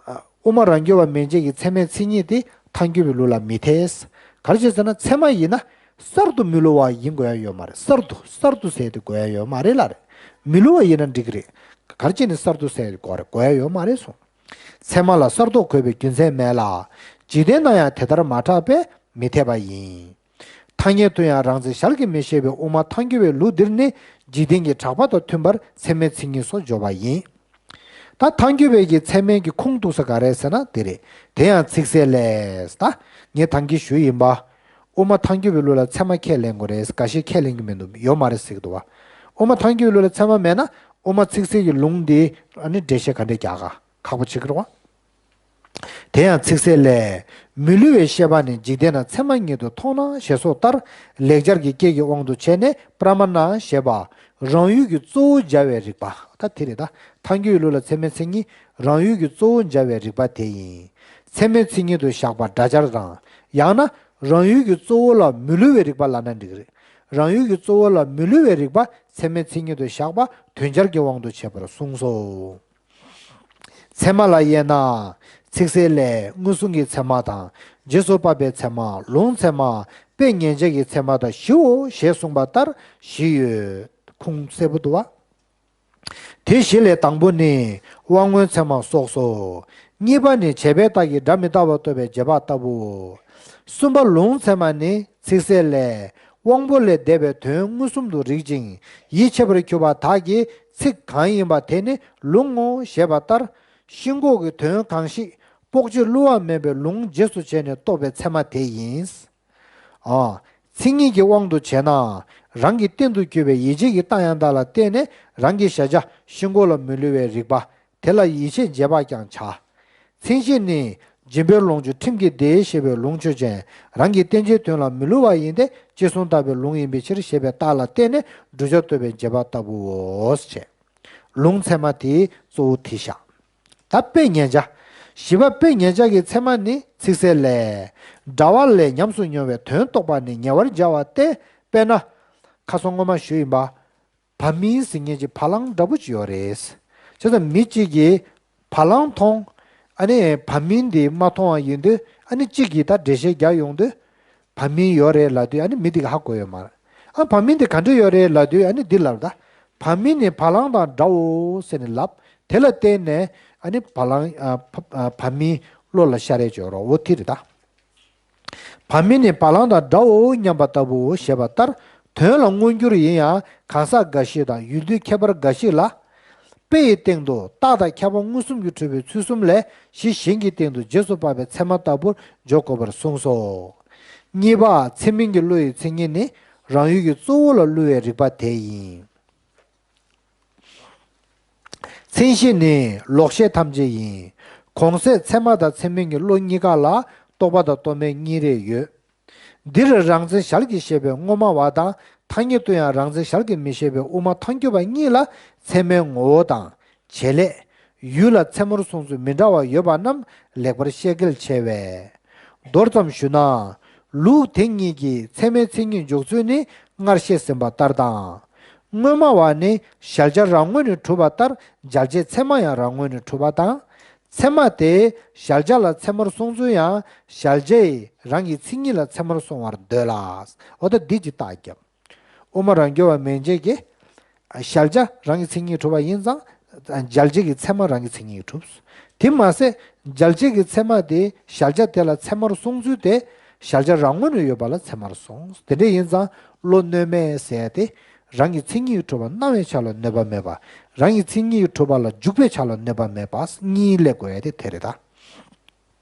ཨ། དབུ་མ་རང་རྒྱུད་པ་མན་ཆད་ཀྱི་ཚད་མའི་མཚན་ཉིད་དེ་ཐལ་འགྱུར་བའི་ལུགས་ལ་མི་འཐད། ག་རེ་བྱས་ཟེར་ན་ཚད་མ་ཡིན་ན་གསར་དུ་མི་བསླུ་བ་ཡིན་དགོས་ཡ་ཡོད་མ་རེད། གསར་དུ་གསར་དུ་ཟེར་དེ་དགོས་ཡ་ཡོད་མ་རེད་ལ་རེད། མི་བསླུ་བ་ཡིན་ན་འགྲིག་གི་རེད། ག་རེ་བྱས་ནས་གསར་དུ་ཟེར་དེ་དགོས་རེད། དགོས་ཡ་ཡོད་མ་རེད་གསུངས། ཚད་མ་ལ་གསར་རྟོགས་དགོས་པའི་རྒྱུ་མཚན་མེད་ལ། འཇིག་རྟེན་ན་ཡང་དེ་ལྟར་མ་གྲགས་པས་མི་འཐད་པ་ཡིན། ཐ་སྙད་དུ་ཡང་རང་མཚན་གཞལ་གྱིས་མི་ཤེས་པའི་དབུ་མ་ཐལ་འགྱུར་བའི་ལུགས་འདིར་ནི་འཇིག་རྟེན་གྱི་གྲགས་པ་དང་མཐུན་པར་ཚད་མའི་མཚན་ཉིད་སོགས་འཇོག་པ་ཡིན། ད་ཐལ་འགྱུར་བའི་གི་ཚད་མའི་གི་ཁུངས་གཏུགས་ས་ག་རེ་ཟེར་ན་འདི་རེད། དེ་ཡང་ཚིག་གསལ་ལས། ད་ངས་ཐང་གི་ཞུ་ཡིན་པ། དབུ་མ་ཐལ་འགྱུར་བའི་ལུགས་ལ་ཚད་མ་ཁས་ལེན་དགོས་རེད། འགའ་ཤས་ཁས་ལེན་གྱི་མི་འདུག་ཡོད་མ་རེད་ཟེར་གྱི་འདུག་བ། དབུ་མ་ཐལ་འགྱུར་བའི་ལུགས་ལ་ཚད་མ་མེད་ན་དབུ་མ་ཚིག་གསལ་གྱི་ལུང་འདི་ཨ་ནི་འགྲེལ་བཤད་ག་འདྲས་རྒྱག་ག་ཁག་པོ་ཆགས་ཀྱི་རེད་བ། དེ་ཡང་ཚིག་གསལ་ལས། མི་སླུ་བའི་ཤེས་པ་ནི་འཇིག་རྟེན་ན་ཚད་མ་ཉིད་དུ་མཐོང་ན་ཞེས་སོགས་ལྟར་ལེགས་སྦྱར་གྱི་སྐད་ཀྱི་དབང་དུ་བྱས་ནས་པྲ་མ་ཎ་ཞེས་པ་རང་ཡུལ་གྱི་གཙོ་བོ་སྦྱར་བའི་རིགས་པ། ད་དེ་རེད་ད། ཐལ་འགྱུར་ལུགས་ལ་ཚད་མའི་མཚན་ཉིད་རང་ཡུལ་གྱི་གཙོ་བོ་སྦྱར་བའི་རིགས་པ་དེ་ཡིན། ཚད་མའི་མཚན་ཉིད་དུ་བཞག་པ་སྒྲ་སྦྱར་དང་། ཡང་ན་རང་ཡུལ་གྱི་གཙོ་བོ་ལ་མི་སླུ་བའི་རིགས་པ་ལབ་ན་འགྲིག་གི་རེད། རང་ཡུལ་གྱི་གཙོ་བོ་ལ་མི་སླུ་བའི་རིགས་པ་ཚད་མའི་མཚན་ཉིད་དུ་བཞག་པ་དོན་སྦྱར་གྱི་དབང་དུ་བྱས་པར་གསུངས་སོ། ཚད་མ་ལ་དབྱེ་ན། ཚིག་གསལ་ལས་མངོན་སུམ་གྱི་ཚད་མ་དང་། རྗེས་སུ་དཔག་པའི་ཚད་མ། ལུང་ཚད་མ། དཔེ་ཉན་བྱ་གྱི་ཚད་མ་དང་བཞིའོ་ཞེས་གསུངས་པ་ལྟར་བཞི་ཡོད། ཁུངས་གསལ་པོ་འདུག་བ། དེ་བཞི་ལས་དང་པོ་ནི་དབང་མངོན་ཚད་མ་སོགས་སོ། གཉིས་པ་ནི་བྱས་པའི་རྟགས་ཀྱིས་སྒྲ་མི་རྟག་པ་རྟོགས་པའི་རྗེས་དཔག་ལྟ་བུའོ། གསུམ་པ་ལུང་ཚད་མ་ནི་ཚིག་གསལ་ལས། དབང་པོ་ལས་འདས་པའི་དོན་མངོན་སུམ་དུ་རིག་ཅིང་ཡིད་ཆེས་པར་གྱུར་པ་དག་གི་ཚིག་གང་ཡིན་པ་དེ་ནི་ལུང་ངོ་ཞེས་པ་ལྟར། ཤིན་ལྐོག་གི་དོན་གང་ཞིག་དཔོག་བྱེད་བསླུ་བ་མེད་པའི་ལུང་རྗེས་སུ་བྱས་ནས་རྟོགས་པའི་ཚད་མ་དེ་ཡིན། ཨ། མཚན་ཉིད་ཀྱི་དབང་དུ་བྱས་ན། རང་གི་རྟེན་དུ་གྱུར་པའི་ཡིད་ཆེས་ཀྱི་རྟགས་ཡང་དག་ལ་བརྟེན་ནས་རང་གི་གཞལ་བྱ་ཤིན་ལྐོག་ལ་མི་སླུ་བའི་རིགས་པ། དེ་ལ་ཡིད་ཆེས་རྗེས་དཔག་ཀྱང་བྱ། མཚན་གཞི་ནི། སྦྱིན་པའི་ལོངས་སྤྱོད་ཁྲིམས་ཀྱིས་བདེ་ཞེས་པའི་ལུང་ཆོས་ཅན། རང་གི་རྟེན་ཅན་དོན་ལ་མི་སླུ་བ་ཡིན་ཏེ་ཅི་གསུང་ལྟ་བུའི་ལུང་ཡིན་པའི་ཕྱིར་ཞེས་པའི་རྟགས་ལ་བརྟེན་ནས་བསྒྲུབ་བྱ་རྟོགས་པའི་རྗེས་དཔག་ལྟ་བུའོ། ཞེས། ལུང་ཚད་མ་དེ་གཙོ་བོ་དེ་བཞག་ད་དཔེ་ཉན་བྱ། བཞི་པ་དཔེ་ཉན་བྱ་གི་ཚད་མ་ནི་ཚིག་གསལ་ལས། འདྲ་བ་ལས་ཉམས་སུ་མྱོང་བའི་དོན་རྟོགས་པ་ནི་ཉེ་བར་སྦྱར་བ་སྟེ། དཔེར་ན། ཁ་སང་སྔོན་མ་ཞུས་ཡིན་པ། བ་མིན་ཟེར་མཁན་གྱི་བ་ལང་འདྲ་པོ་ཅིག་ཡོད་རེད། བྱས་ཙང་མི་གཅིག་གིས་བ་ལང་མཐོང་། ཨ་ནི་བ་མིན་དེ་མ་མཐོང་བ་ཡིན་དུས་ཨ་ནི་གཅིག་གིས་ད་འགྲེལ་བཤད་རྒྱག་ཡོང་དུས། བ་མིན་ཡོད་རེད་ལབ་དུས་ཨ་ནི་མི་དེ་ག་ཧ་གོ་ཡོད་མ་རེད། ཨ་བ་མིན་དེ་ག་འདྲ་ཡོད་རེད་ལབ་དུས་ཨ་ནི་འདི་ལབ་ད། བ་མིན་ནི་བ་ལང་དང་འདྲའོ་ཟེར་ནས་ལབ། དེ་ལ་བརྟེན་ནས་ཨ་ནི་བ་ལང་ཨ་བ་བ་མིན་བློ་ལ་ཤར་རེད་ཅོག་རོ་འོ་དེ་རེད་ད། བ་མིན་ནི་བ་ལང་དང་འདྲའོ་སྙམ་པ་ལྟ་བུའོ་ཞེས་པ་ལྟར། དོན་ལ་མངོན་གྱུར་ཡིན་ཡང་གང་ཟག་འགའ་ཞིག་དང་ཡུལ་དུས་ཁྱད་པར་འགའ་ཞིག་ལ། དཔེ་ཡི་སྟེང་དུ་རྟགས་དང་ཁྱབ་པ་མངོན་སུམ་གྱིས་གྲུབ་པའི་ཚུལ་གསུམ་ལས་གཞི་གཞན་གྱི་སྟེང་དུ་རྗེས་སུ་དཔག་པའི་ཚད་མ་ལྟ་བུར་འཇོག་དགོས་པར་གསུངས་སོ། གཉིས་པ་ཚད་མིན་གྱི་བློ་ཡི་མཚན་ཉིད་ནི་རང་ཡུལ་གྱི་གཙོ་བོ་ལ་བསླུ་བའི་རིགས་པ་དེ་ཡིན། མཚན་གཞི་ནི་ལོག་ཤེས་ཐམས་ཅད་ཡིན། གོང་གསལ་ཚད་མ་དང་ཚད་མིན་གྱི་བློ་གཉིས་ཀ་ལ་རྟོག་པ་དང་རྟོག་མེད་གཉིས་རེ་ཡོད། འདིར་རང་མཚན་གཞལ་གྱིས་ཤེས་པའི་དངོས་སྨྲ་བ་དང་ཐ་སྙད་དུ་ཡང་རང་མཚན་གཞལ་གྱིས་མི་ཤེས་པའི་དབུ་མ་ཐལ་འགྱུར་བ་གཉིས་ལ་ཚད་མའི་ངོ་བོ་དང་བྱེད་ལས། ཡུལ་ལ་ཚད་མར་སོང་ཚུལ་མི་འདྲ་བ་ཡོད་པ་རྣམས་ལེགས་པར་བཤད་གལ་ཆེ་བས། མདོར་ཙམ་ཞུ་ན། ལུགས་དེ་གཉིས་ཀྱིས་ཚད་མའི་མཚན་ཉིད་འཇོག་ཚུལ་ནི་སྔར་བཤད་ཟིན་པ་ལྟར་དང་། དངོས་སྨྲ་བ་ནི་གཞལ་བྱ་རང་ངོས་ནས་གྲུབ་པ་ལྟར་འཇལ་བྱེད་ཚད་མ་ཡང་རང་ངོས་ནས་གྲུབ་པ་དང་། ཚད་མ་དེ་གཞལ་བྱ་ལ་ཚད་མར་སོང་ཚུལ་ཡང་གཞལ་བྱ་ཡི་རང་གི་མཚན་ཉིད་ལ་ཚད་མར་སོང་བར་འདོད་ལ། འོ་ད་འདི་ཅིག་རྟགས་བརྒྱབ། དབུ་མ་རང་རྒྱུད་པ་མན་ཆད་ཀྱིས། གཞལ་བྱ་རང་གི་མཚན་ཉིད་གྲུབ་པ་ཡིན་ཙང་། འཇལ་བྱེད་ཀྱི་ཚད་མ་རང་གི་མཚན་ཉིད་གྲུབ། དེ་མ་ཟད། འཇལ་བྱེད་ཀྱི་ཚད་མ་དེ་གཞལ་བྱ་དེ་ལ་ཚད་མར་སོང་ཚུལ་དེ། གཞལ་བྱ་རང་ངོས་ནས་ཡོད་པ་ལ་ཚད་མར་སོང་། དེ་འདྲ་ཡིན་ཙང་བློ་གནོད་མེད་ཟེར་ཡ་དེ། རང་གི་མཚན་ཉིད་གྲུབ་པ་སྣང་བའི་ཆ་ལ་གནོད་པ་མེད་པ། རང་གི་མཚན་ཉིད་གྲུབ་པ་ལ་འཇུག་པའི་ཆ་ལ་གནོད་པ་མེད་པ་གཉིས་སླེབས་དགོས་ཡ་དེ་དེ་རེད་ད།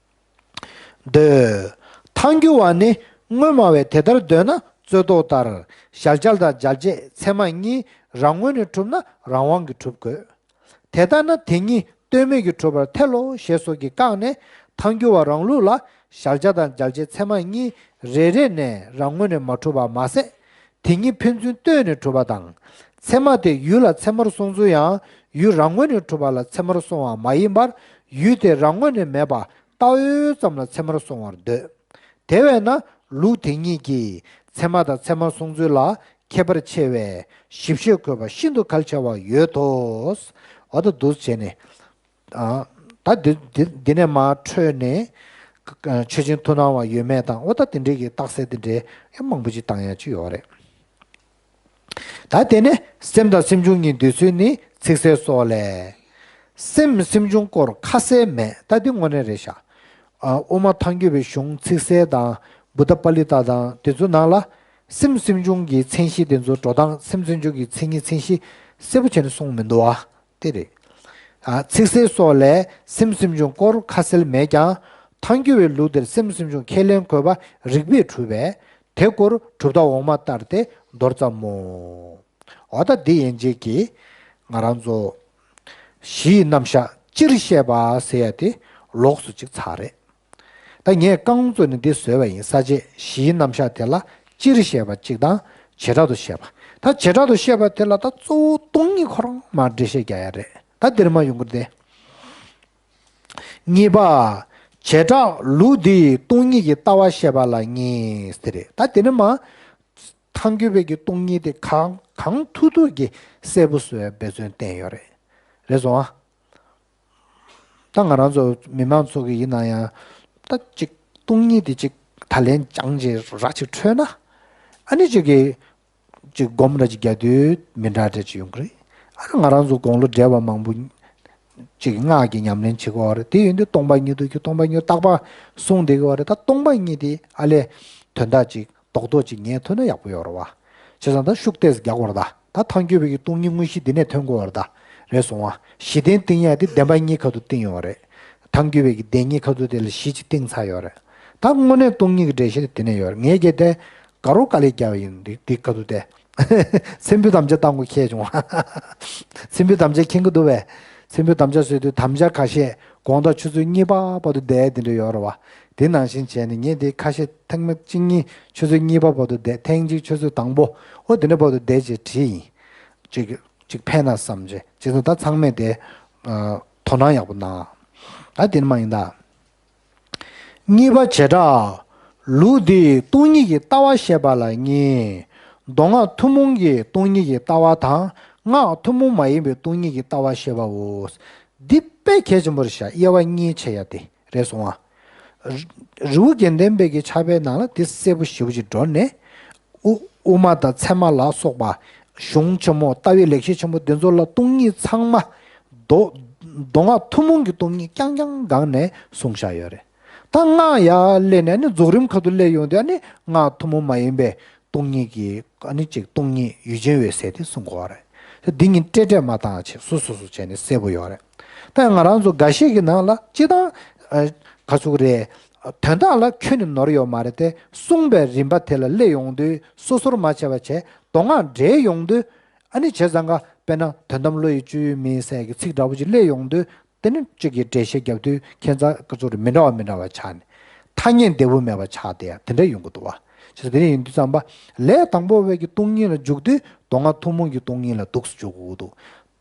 འདོད། ཐལ་འགྱུར་བ་ནི་དངོས་སྨྲ་བས་དེ་ལྟར་འདོད་ན་རྩོད་ཟློག་ལྟར་གཞལ་བྱ་དང་འཇལ་བྱེད་ཚད་མ་གཉིས་རང་ངོས་ནས་གྲུབ་ན་རང་དབང་གིས་གྲུབ་དགོས། དེ་ལྟ་ན་དེ་གཉིས་ལྟོས་མེད་ཀྱིས་གྲུབ་པར་ཐལ་ལོ་ཞེས་སོགས་ཀྱིས་བཀག་ནས་ཐལ་འགྱུར་བ་རང་ལུགས་ལ་གཞལ་བྱ་དང་འཇལ་བྱེད་ཚད་མ་གཉིས་རེ་རེ་ནས་རང་ངོས་ནས་མ་གྲུབ་པ་མ་ཟད། དེ་གཉིས་ཕན་ཚུན་ལྟོས་ནས་གྲུབ་པ་དང་། ཚད་མ་དེ་ཡུལ་ལ་ཚད་མར་སོང་ཚུལ་ཡང་ཡུལ་རང་ངོས་ནས་གྲུབ་པ་ལ་ཚད་མར་སོང་བ་མ་ཡིན་པར་ཡུལ་དེ་རང་ངོས་ནས་མེད་པ་ལྟ་འོས་ཙམ་ལ་ཚད་མར་སོང་བར་འདོད། དེ་བས་ན་ལུགས་དེ་གཉིས་ཀྱིས་ཚད་མ་དང་ཚད་མར་སོང་ཚུལ་ལ་ཁྱད་པར་ཕྱེ་བའི་ཞིབ་བཤད་དགོས་པ་ཤིན་ཏུ་གལ་ཆེ་བ་ཡོད་དོ། འོ་ད་འདུག་བྱས་ནས། ཨ། ད་འདི་འདི་འདི་ནས་མར་འཕྲོས་ནས། ཆོས་ཅན་མཐུན་སྣང་བ་ཡོད་མེད་དང་འོ་ད་དེ་འདྲའི་གི་རྟགས་གསལ་དེ་འདྲའི་མང་པོ་ཅིག་བཏང་ཡ་ཅིག་ཡོད་རེད། ད་དེ་ནས་སེམས་དང་སེམས་བྱུང་གཉིས་འདོད་ཚུལ་ནི་ཚིག་གསལ་སོགས་ལས། སེམས་སེམས་བྱུང་སྐོར་ཁ་གསལ་མེད། ད་འདི་དངོས་གནས་རེད་ཤག་ཨ། དབུ་མ་ཐལ་འགྱུར་བའི་གཞུང་ཚིག་གསལ་དང་བུདྡྷ་པཱ་ལི་ཏ་དང་དེ་ཚོ་ནང་ལ་སེམས་སེམས་བྱུང་གི་མཚན་གཞི་དེ་ཚོ། འགྲོ་སྟངས་སེམས་སེམས་བྱུང་གི་མཚན་ཉིད་མཚན་གཞི་གསལ་པོ་བྱས་ནས་གསུངས་མི་འདུག་ཨ། དེ་རེད། ཨ། ཚིག་གསལ་སོགས་ལས་སེམས་སེམས་བྱུང་སྐོར་ཁ་གསལ་མེད་ཀྱང་། ཐལ་འགྱུར་བའི་ལུགས་འདིར་སེམས་སེམས་བྱུང་ཁས་ལེན་དགོས་པ་རིགས་པས་གྲུབ་པས། དེ་སྐོར་གྲུབ་མཐའ་འོག་མ་ལྟར་ཏེ་མདོར་ཙམ་མོ། འོ་ད་འདི་ཡན་ཆད་ཀྱིས་ང་རང་ཚོ་གཞིའི་རྣམ་གཞག་སྤྱིར་བཤད་པ་ཟེར་ཡ་དེ་ལོགས་སུ་ཅིག་ཚར་རེད། ད་ངས་རྐང་བཙུགས་ནས་འདི་བཟོས་པ་ཡིན། ས་བཅད་གཞིའི་རྣམ་གཞག་དེ་ལ་སྤྱིར་བཤད་པ་གཅིག་དང་བྱེ་བྲག་ཏུ་བཤད་པ། ད་བྱེ་བྲག་ཏུ་བཤད་པ་དེ་ལ་ད་གཙོ་བོ་སྟོང་ཉིད་ཁོ་རང་མར་འགྲེལ་བཤད་རྒྱག་ཡ་རེད། ད་འདིར་མར་ཡོང་གི་རེད་དེ། གཉིས་པ། བྱེ་བྲག་ལུགས་འདིའི་སྟོང་ཉིད་ཀྱི་ལྟ་བ་བཤད་པ་ལ་གཉིས་ཟེར་རེད། ད་དེ་ནི་མ། ཐལ་འགྱུར་བའི་གི་སྟོང་ཉིད་དེ་གང་གང་ཐུབ་ཐུབ་ཀྱིས་གསལ་པོ་བཟོ་བའི་འབད་བརྩོན་བསྟན་ཡོད་རེད། རེད་སོང་ཨ། ད་ང་རང་ཚོ་མི་མང་ཚོ་གི་ཡིན་ན་ཡང་། ད་ཅིག་སྟོང་ཉིད་དེ་ཅིག་ད་ལན་སྦྱངས་བྱས་ར་ཅིག་འཕྲོད་ན། ཨ་ནི་ཅིག་གི་ཅིག་སྒོམ་ར་ཅིག་རྒྱག་དུས་མི་འདྲ་འདྲ་ཅིག་ཡོང་གི་རེད། ཨ་ནི་ང་རང་ཚོ་དགུང་ལོ་བགྲེས་པ་མང་པོ་ཅིག་སྔགས་ཀྱི་ཉམས་ལེན་བྱེད་ཀྱི་ཡོད་རེད། དེ་ཡིན་དུས་སྟོང་པ་ཉིད་དུ་གྱུར། སྟོང་པ་ཉིད་རྟག་པ་གསུངས་བསྡད་ཀྱི་ཡོད་རེད། ད་སྟོང་པ་ཉིད་དེ་ཨ་ལས་དོན་དག་ཅིག་རྡོག་རྡོག་ཅིག་ངེས་ཐུབ་ན་ཡག་པོ་ཡོད་རེད་བ། བྱས་ཙང་ད་ཤུགས་ཏོག་ཙམ་རྒྱག་དགོས་རེད་ད། ད་ཐལ་འགྱུར་བའི་གི་སྟོང་ཉིད་དངོས་གཞི་འདི་ནས་ཐོན་དགོས་རེད་ད། རེད་སོང་བ། གཞི་རྟེན་བཏིང་ཡ་དེ་བདེན་པ་གཉིས་ཁ་ཐུག་བཏིང་ཡོད་རེད། ཐལ་འགྱུར་བའི་གི་བདེན་གཉིས་ཁ་ཐུག་དེ་ལ་གཞི་ཅིག་བཏིང་ཚར་ཡོད་རེད། ད་དངོས་གནས་སྟོང་ཉིད་ཀྱི་འགྲེལ་བཤད་དེ་དེ་ནས་ཡོད་རེད། ངས་གལ་ཏེ་དགའ་རོགས་དཀའ་ལས་བརྒྱབ་པ་ཡིན། འདི་འདི་ཁ་ཐུག་དེ། སེམས་པའི་དམ་བཅའ་བཏང་དགོས་ཁེལ་བྱུང་བ། སེམས་པའི་དམ་བཅའ་མཁྱེན་གྱི་འདུག་བས། སེམས་པའི་དམ་བཅའ་ཟེར་དུས་དམ་བཅའ་ཁ་ཤས་དགོང་དག་ཆུ་ཚོད་གཉིས་པ་བར་དུ་བསྡད་དེ་འདྲ་ཡོད་རེད་བ། དེ་ནང་བཞིན་བྱས་ནས་ངས་དེ་ཁ་ཤས་ཐེངས་མ་གཅིག་གཉིས་ཆུ་ཚོད་གཉིས་པ་བར་དུ་བསྡད། ཐེངས་གཅིག་ཆུ་ཚོད་དང་པོ། ཨོ་དེ་འདྲ་བར་དུ་བསྡད་བྱས་བྲིས་ཡིན། ཅིག་ཅིག་ཕན་ན་བསམ་བྱས། བྱས་ཙང་ད་ཚང་མས་དེ་ཨ་དོ་སྣང་ཡག་པོ་གནང་། ད་དེ་ནི་མ་ཡིན་ད། གཉིས་པ། བྱེ་བྲག་ལུགས་འདིའི་སྟོང་ཉིད་ཀྱི་ལྟ་བ་བཤད་པ་ལ་གཉིས། མདོ་སྔགས་ཐུན་མོང་གི་སྟོང་ཉིད་ཀྱི་ལྟ་བ་དང་། སྔགས་ཐུན་མོང་མ་ཡིན་པའི་སྟོང་ཉིད་ཀྱི་ལྟ་བ་བཤད་པའོ། འདི་དཔེ་གལ་ཆེན་པོ་རེད་ཤག་དབྱེ་བ་གཉིས་ཕྱེ་ཡ་དེ་རེད་སོང་ཨ། རི་རི་བོ་དགེ་ལྡན་པའི་གི་ཕྱག་དཔེའི་ནང་ལ་དེ་གསལ་པོ་ཞེ་པོ་ཅིག་འགྲོ་ནས། དབུ་དབུ་མ་དང་ཚད་མ་ལ་སོགས་པ་གཞུང་ཆེན་མོ། ལྟ་བའི་ལེགས་བཤད་ཆེན་མོ་འདི་ཚོ་ལ་སྟོང་ཉིད་ཚང་མ་མདོ། མདོ་སྔགས་ཐུན་མོང་གི་སྟོང་ཉིད་རྐྱང་རྐྱང་སྒང་ནས་གསུངས་བཞག་ཡོད་རེད། ད་སྔགས་ཡར་སླེབས་ནས་ནི་རྫོགས་རིམ་ཁ་ཐུག་སླེབས་ཡོང་དུས་ཨ་ནི་སྔགས་ཐུན་མོང་མ་ཡིན་པའི་སྟོང་ཉིད་ཀྱི་ཨ་ནི་ཅིག་སྟོང་ཉིད་ཡུལ་ཅན་འོད་གསལ་དེ་གསུང་གི་ཡོད་རེད། འདི་གཉིས་འདྲེས་འདྲེས་མ་བཏང་བྱས་སོ་སོ་སོ་བྱས་ནས་གསལ་པོ་ཡོད་རེད། ད་ང་རང་ཚོ་འགའ་ཤས་ཀྱི་ནང་ལ་སྤྱིར་བཏང་ཨ་ག་ཚོད་རེད། དོན་དག་ལ་ཁྱོན་ནས་ནོར་ཡོད་མ་རེད་དེ། གསུངས་པའི་རིམ་པ་དེ་ལ་སླེབས་ཡོང་དུས་སོ་སོར་མ་ཕྱེ་བ་བྱས། མདོ་སྔགས་འདྲེས་ཡོང་དུས་ཨ་ནི་བྱས་ཙང་ཀ་དཔེར་ན་དོན་དམ་བློ་ཡི་སྤྱོད་ཡུལ་མིན་ཟེར་གྱི་ཚིག་འདྲ་པོ་ཅིག་སླེབས་ཡོང་དུས། དེ་ནི་གཅིག་གིས་འགྲེལ་བཤད་བརྒྱབ་དུས་ཁྱད་མཚར་སྐད་ཚོར་མི་འདྲ་བ་མི་འདྲ་བ་ཆགས་ནས། ཐ་སྙད་བདེ་པོ་མེད་པ་ཆགས་བསྡད་ཡ་དེ་འདྲ་ཡོང་གི་འདུག་བ། བྱས་ཙང་དེ་འདྲ་ཡིན་དུས་ཙམ་པ། ལས་དང་པོ་བའི་གི་སྟོང་ཉིད་ལ་འཇུག་དུས་མདོ་སྔགས་ཐུན་མོང་གི་སྟོང་ཉིད་ལ་འདུག་སེ་འཇུག་དགོས་ཀྱི་འདུག་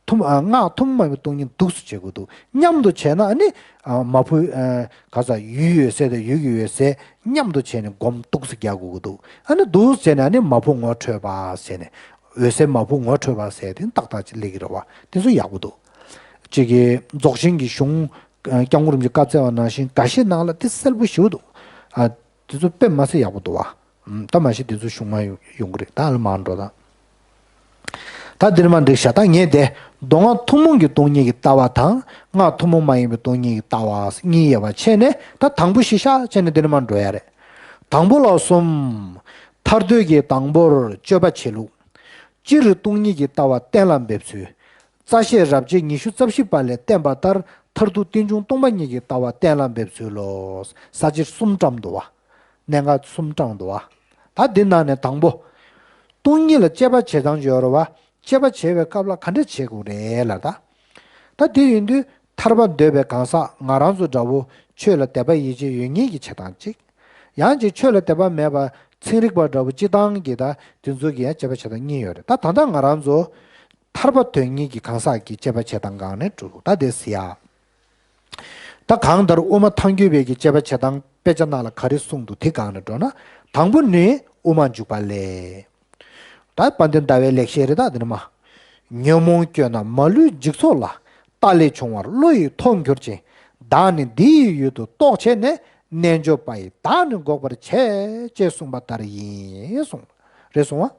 ཐུན་ཨ་སྔགས་ཐུན་མོང་མ་ཡིན་པའི་སྟོང་ཉིད་འདུག་སེ་བྱེད་དགོས་འདུག་མཉམ་དུ་བྱས་ན་ཨ་ནི་ཨ་མ་བུ་ཨ་ག་ས་ཡུལ་འོད་གསལ་དང་ཡུལ་གྱི་འོད་གསལ་མཉམ་དུ་བྱས་ནས་སྒོམ་འདུག་སེ་རྒྱག་དགོས་ཀྱི་འདུག་ཨ་ནི་འདུག་སེ་བྱས་ནས་ཨ་ནི་མ་བུ་ངོ་འཕྲོད་པ་ཟེར་ནས། འོད་གསལ་མ་བུ་ངོ་འཕྲོད་པ་ཟེར་དེ་ཏག་ཏག་ཅིག་སླེབས་ཀྱི་རེད་བ། དེ་ཚོ་ཡག་པོ་འདུག་གཅིག་གི་རྫོགས་ཆེན་གྱི་གཞུང་། སྐྱབས་མགོན་རིན་པོ་ཆེས་བཀའ་སྩལ་བ་ནང་བཞིན་འགའ་ཤས་ནང་ལ་དེ་གསལ་པོ་ཞེ་པོ་འདུག་ཨ། དེ་ཚོ་དཔེ་མ་སྲིད་ཡག་པོ་འདུག་བ། ཨམ། ད་མ་གཞི་དེ་ཚོ་གཞུང་མ་ཡོང་ཡོང་གི་རེད། ད་ལ་མར་འགྲོ་དང་། ད་འདིར་མར་འགྲིག་ཤག་ད་ངས་དེ་མདོ་སྔགས་ཐུན་མོང་གི་སྟོང་ཉིད་ཀྱི་ལྟ་བ་དང་། སྔགས་ཐུན་མོང་མ་ཡིན་པའི་སྟོང་ཉིད་ཀྱི་ལྟ་བ་གཉིས་དབྱེ་བ་ཕྱེ་ནས། ད་དང་པོ་གཞི་བཞག་བྱས་ནས་འདིར་མར་འགྲོ་ཡ་རེད། དང་པོ་ལ་གསུམ། ཐར་འདོད་ཀྱིས་དང་པོར་སྤྱོད་པ་བྱེད་ལུགས། སྤྱིར་སྟོང་ཉིད་ཀྱི་ལྟ་བ་གཏན་ལ་འབེབས་ཚུལ། རྩ་ཤེས་རབ་བྱེད་ཉི་ཤུ་རྩ་བཞི་པ་ལས་བསྟན་པ་ལྟར་མཐར་ཐུག་རྟེན་འབྱུང་སྟོང་པ་ཉིད་ཀྱི་ལྟ་བ་གཏན་ལ་འབེབས་ཚུལ་ལོ། ས་བཅད་གསུམ་བཀྲམ་འདུག་བ། གནད་འགག་གསུམ་བཀྲམ་འདུག་བ། ད་འདི་ནང་ནས་དང་པོ། སྟོང་ཉིད་ལ་དཔྱད་པ་བྱེད་སྟངས་ཡོད་རེད་བ། དཔྱད་པ་བྱེད་པའི་སྐབས་ལ་ག་འདྲ་བྱེད་དགོས་རེད་ལབ་ད། ད་དེ་ཡིན་དུས་ཐར་པ་འདོད་པའི་གང་ཟག་ང་རང་ཚོ་འདྲ་བོ་ཆོས་ལ་དད་པ་ཡིད་ཆེས་ཡོད་མཁན་གྱི་བྱེད་སྟངས་གཅིག་ཡང་ཅིག་ཆོས་ལ་དད་པ་མེད་པ་ཚན་རིག་པ་འདྲ་བོ་སྤྱི་བཏང་གི་ད་དེ་ཚོ་གི་ཡང་དཔྱད་པ་བྱེད་སྟངས་གཉིས་ཡོད་རེད། ད་ད་ལྟ་ང་རང་ཚོ་ཐར་པ་དོན་གཉེར་གྱི་གང་ཟག་གི་དཔྱད་པ་བྱེད་སྟངས་སྒང་ནས་འགྲོ་ད་དེ་ཟེར་ཡ། ད་གང་ལྟར་དབུ་མ་ཐལ་འགྱུར་བའི་གི་དཔྱད་པ་བྱེད་སྟངས་དཔེ་ཆ་ནང་ལ་ག་རེ་གསུངས་འདུག་དེ་སྒང་ནས་འགྲོ་ན། དང་པོ་ནི་དབུ་མ་འཇུག་པ་ལས། ད་དཔལ་ལྡན་ཟླ་བའི་ལེགས་བཤད་རེད་ད་འདི་ནི་མ། ཉོན་མོངས་སྐྱོ་ན་མ་ལུས་འཇིག་ཚོགས་ལ། ལྟག་ལས་བྱུང་བར་བློ་ཡིས་མཐོང་གྱུར་ཅིང་། བདག་ནི་འདི་ཡི་ཡུལ་དུ་རྟོག་བྱས་ནས། རྣལ་འབྱོར་པ་ཡིས་བདག་ནི་འགོག་པར་བྱེད། ཅེས་གསུངས་པ་ལྟར་ཡིན་གསུངས། རེད་སོང་བ།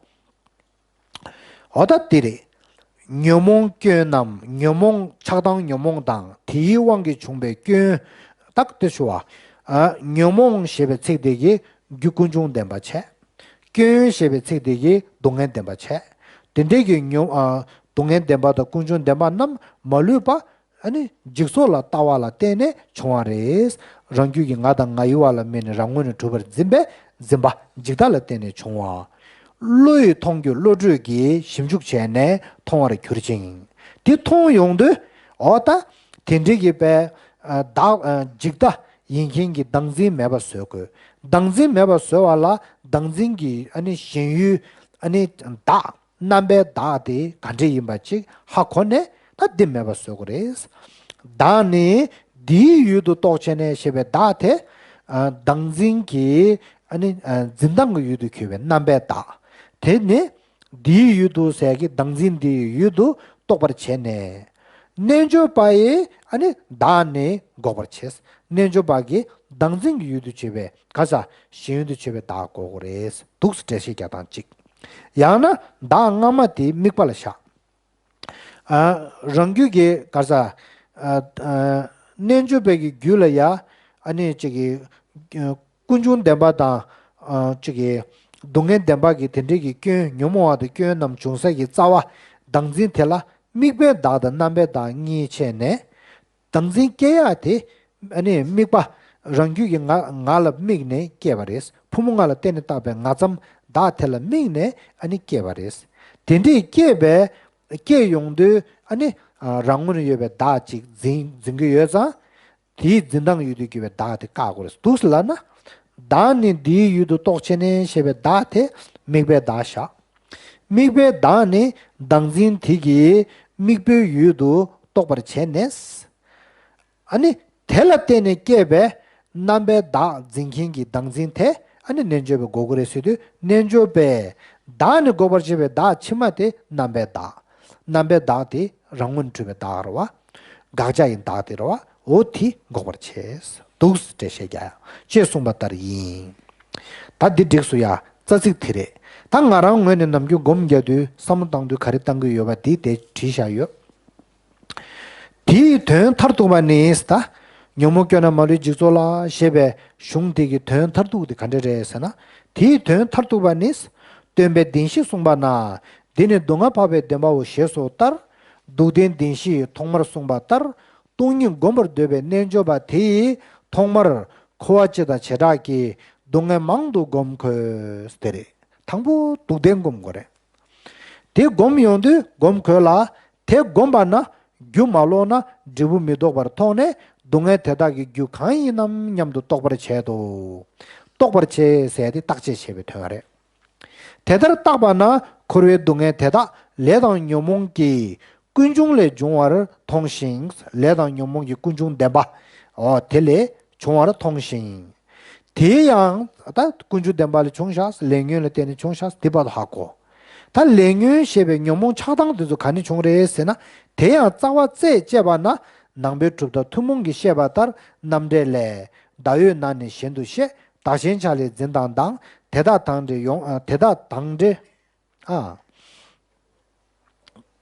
འོ་ད་འདི་རེད། ཉོན་མོངས་སྐྱོན་རྣམས། ཉོན་མོངས་ཆགས་སྡང་ཉོན་མོངས་དང་དེའི་དབང་གིས་བྱུང་བའི་སྐྱོན། དག་དེ་ཞུ་བ། ཨ། ཉོན་མོངས་ཞེས་པའི་ཚིག་དེ་གིས་རྒྱུ་ཀུན་འབྱུང་བདེན་པ་བྱས། སྐྱོན་ཞེས་པའི་ཚིག་དེ་གིས་སྡུག་བསྔལ་བདེན་པ་བྱས། དེ་འདྲའི་གི་ཉོན། ཨ། སྡུག་བསྔལ་བདེན་པ་དང་ཀུན་འབྱུང་བདེན་པ་རྣམས་མ་ལུས་པ། ཨ་ནི་འཇིག་ཚོགས་ལ་ལྟ་བ་ལ་བརྟེན་ནས་བྱུང་བ་རེད། རང་རྒྱུད་ཀྱི་ང་དང་ང་ཡི་བ་ལ་དམིགས་ནས་རང་ངོས་ནས་གྲུབ་པར་འཛིན་པའི་འཛིན་པ་འཇིག་ལྟ་ལ་བརྟེན་ནས་བྱུང་བ། བློ་ཡིས་མཐོང་རྒྱུ་བློ་གྲོས་ཀྱིས་ཞིབ་འཇུག་བྱས་ནས་མཐོང་བར་གྱུར་ཅིང་། དེ་མཐོང་ཡོང་དུས། འོ་ད། དེ་འདྲའི་གི་པའི། ཨ། བདག་ཨ། འཇིག་ལྟ་ཡིན་མཁན་གྱི་བདག་འཛིན་མེད་པ་བཟོ་དགོས། བདག་འཛིན་མེད་པ་བཟོ་བ་ལ་བདག་འཛིན་གྱི། ཨ་ནི་ཞེན་ཡུལ། ཨ་ནི་བདག་རྣམ་པའི་བདག་དེ་ག་འདྲས་ཡིན་པ་ཅིག་ཧ་གོ་ནས་ད་འདི་མེད་པ་བཟོ་དགོས་རེད། བདག་ནི་འདིའི་ཡུལ་དུ་རྟོགས་བྱས་ནས་ཞེས་པའི་བདག་དེ། ཨ། བདག་འཛིན་གྱི། ཨ་ནི། ཨ། འཛིན་སྟངས་ཀྱི་ཡུལ་དུ་གྱུར་པའི་རྣམ་པའི་བདག་དེ་ནི། འདིའི་ཡུལ་དུ་ཟེར་གྱི་བདག་འཛིན་འདིའི་ཡུལ་དུ་རྟོགས་པར་བྱས་ནས། རྣལ་འབྱོར་པ་ཡིས། ཨ་ནི། བདག་ནི་འགོག་པར་བྱེད། རྣལ་འབྱོར་པ་གིས་བདག་འཛིན་གྱི་ཡུལ་དུ་བྱེད་པའི་ག་ས་ཞེན་ཡུལ་དུ་བྱེད་པའི་བདག་འགོག་དགོས་རེད། འདུག་སེ་འགྲེལ་བཤད་རྒྱག་སྟངས་གཅིག་ཡང་ན་བདག་སྔ་མ་དེ་དམིགས་པ་ལ་བཞག་ཨ། རང་རྒྱུད་ཀྱི་ག་ས། ཨ། ཨ། རྣལ་འབྱོར་པའི་གི་རྒྱུད་ལ་ཡ། ཨ་ནི་གཅིག་གི། ཨ། ཀུན་འབྱུང་བདེན་པ་དང་། ཨ། གཅིག་གི། སྡུག་བསྔལ་བདེན་པ་གི་དེ་འདྲའི་གི་སྐྱོན་ཉོན་མོངས་པ་དང་སྐྱོན་རྣམས་འབྱུང་ས་གི་རྩ་བ། བདག་འཛིན་དེ་ལ་དམིགས་པའི་བདག་དང་རྣམ་པའི་བདག་གཉིས་ཕྱེ་ནས། བདག་འཛིན་སྐྱེ་ཡག་དེ། ཨ་ནི་དམིགས་པ། རང་རྒྱུད་ཀྱི་ང་ང་ལ་དམིགས་ནས་སྐྱེས་པ་རེད། ཕུང་པོ་ལྔ་ལ་བརྟེན་ནས་བཏགས་པའི་ང་ཙམ་བདག་དེ་ལ་དམིགས་ནས་ཨ་ནི་སྐྱེས་པ་རེད། དེ་འདྲས་སྐྱེས་པའི། སྐྱེས་ཡོང་དུས་ཨ་ནི། ཨ། རང་ངོས་ནས་ཡོད་པའི་བདག་ཅིག་འཛིན་འཛིན་གྱི་ཡོད་ཙང་། དེའི་འཛིན་སྟངས་ཡུལ་དུ་གྱུར་པའི་བདག་དེ་བཀག་དགོས་རེད། འདུག་སེ་ལབ་ན། བདག་ནི་འདིའི་ཡུལ་དུ་རྟོགས་བྱས་ནས་ཞེས་པའི་བདག་དེ་དམིགས་པའི་བདག་བཞག་དམིགས་པའི་བདག་ནི་བདག་འཛིན་དེ་གིས་དམིགས་པའི་ཡུལ་དུ་རྟོགས་པར་བྱས་ནས། ཨ་ནི། དེ་ལ་བརྟེན་ནས་སྐྱེས་པའི་རྣམ་པའི་བདག་འཛིན་མཁན་གྱི་བདག་འཛིན་དེ་ཨ་ནི་རྣལ་འབྱོར་པའི་འགོག་དགོས་རེད་ཟེར་དུས། རྣལ་འབྱོར་པས་བདག་ནི་འགོག་པར་བྱེད་པའི་བདག་ཕྱི་མ་དེ་རྣམ་པའི་བདག་རྣམ་པའི་བདག་དེ་རང་ངོས་ནས་གྲུབ་པའི་བདག་རེད་བ། དགག་བྱ་ཡི་བདག་དེ་རེད་བ། འོ་དེ་འགོག་པར་བྱེད། འདུག་སེ་འགྲེལ་བཤད་རྒྱག་ཡ། ཅེས་གསུངས་པ་ལྟར་ཡིན། ད་འདི་འགྲིགས་སོང་ཡ། རྩ་ཚིག་དེ་རེད། ད་ང་རང་ངོས་ནས་ནམ་རྒྱུན་སྒོམ་རྒྱག་དུས་བསམ་བློ་བཏང་དུས་ག་རེ་བཏང་གི་ཡོད་པ་འདི་དེ་བྲིས་བཞག་ཡོད། དེའི་དོན་མཐར་ཐུག་པ་ནི། ད་ཉོན་མོངས་སྐྱོན་རྣམས་མ་ལུས་འཇིག་ཚོགས་ལ་ཞེས་པའི་གཞུང་དེ་གི་དོན་མཐར་ཐུག་དེ་ག་འདྲ་རེད་ཟེར་ན། དེའི་དོན་མཐར་ཐུག་པ་ནི། སྟོན་པའི་བདེན་བཞི་གསུངས་པ་ན། འདི་ནི་སྡུག་བསྔལ་འཕགས་པའི་བདེན་པའོ་ཞེས་སོགས་ལྟར། སྡུག་བདེན་བདེན་བཞི་ཐོག་མར་གསུངས་པ་ལྟར། སྟོང་ཉིད་བསྒོམ་པར་འདོད་པའི་རྣལ་འབྱོར་པ་དེ་ཡིས་ཐོག་མར་འཁོར་བ་སྤྱི་དང་བྱེ་བྲག་གི་སྡུག་བསྔལ་མང་དུ་བསྒོམ་དགོས་དེ་རེད། དང་པོ་སྡུག་བདེན་བསྒོམ་དགོས་རེད། དེ་བསྒོམ་ཡོང་དུས་བསྒོམ་དགོས་ལ། དེ་བསྒོམས་པ་ན་རྒྱུ་མ་ལོག་ན་འབྲས་བུ་མི་ལྡོག་པར་མཐོང་ནས་སྡུག་བསྔལ་དེ་དག་གི་རྒྱུ་གང་ཡིན་ནམ་སྙམ་དུ་རྟོགས་པར་བྱེད་དོ། རྟོགས་པར་བྱེད་ཟེར་ཏེ་བརྟག་དཔྱད་བྱེད་པའི་དོན་རེད། དེ་ལྟར་བརྟགས་པ་ན་འཁོར་བའི་སྡུག་བསྔལ་དེ་དག་ལས་དང་ཉོན་མོངས་ཀྱི་ཀུན་འབྱུང་ལས་བྱུང་བར་མཐོང་ཞིང་། ལས་དང་ཉོན་མོངས་ཀྱི་ཀུན་འབྱུང་བདེན་པ། འོ་དེ་ལས་བྱུང་བར་མཐོང་ཞིང་། དེ་ཡང་ད་ཀུན་འབྱུང་བདེན་པ་ལས་བྱུང་ཤག་ལས་ཉོན་ལ་བརྟེན་ནས་བྱུང་ཤག་དེ་བར་དུ་ཧ་གོ། ད་ལས་ཉོན་ཞེས་པའི་ཉོན་མོངས་ཆགས་སྡང་དེ་ཚོ་ག་ནས་བྱུང་རེད་ཟེར་ན། དེ་ཡང་རྩ་བ་རྩད་བཅད་པ་ན་ནང་པའི་གྲུབ་མཐའ་ཐུན་མོང་གིས་བཤད་པ་ལྟར་རྣམ་འགྲེལ་ལས། བརྡ་ཡོད་ན་ནི་གཞན་དུ་བཤད། བདག་གཞན་ཆ་ལས་འཛིན་སྟངས་དང་། དེ་དག་དང་འབྲེལ་ཡོང་། ཨ། དེ་དག་དང་འབྲེལ། ཨ།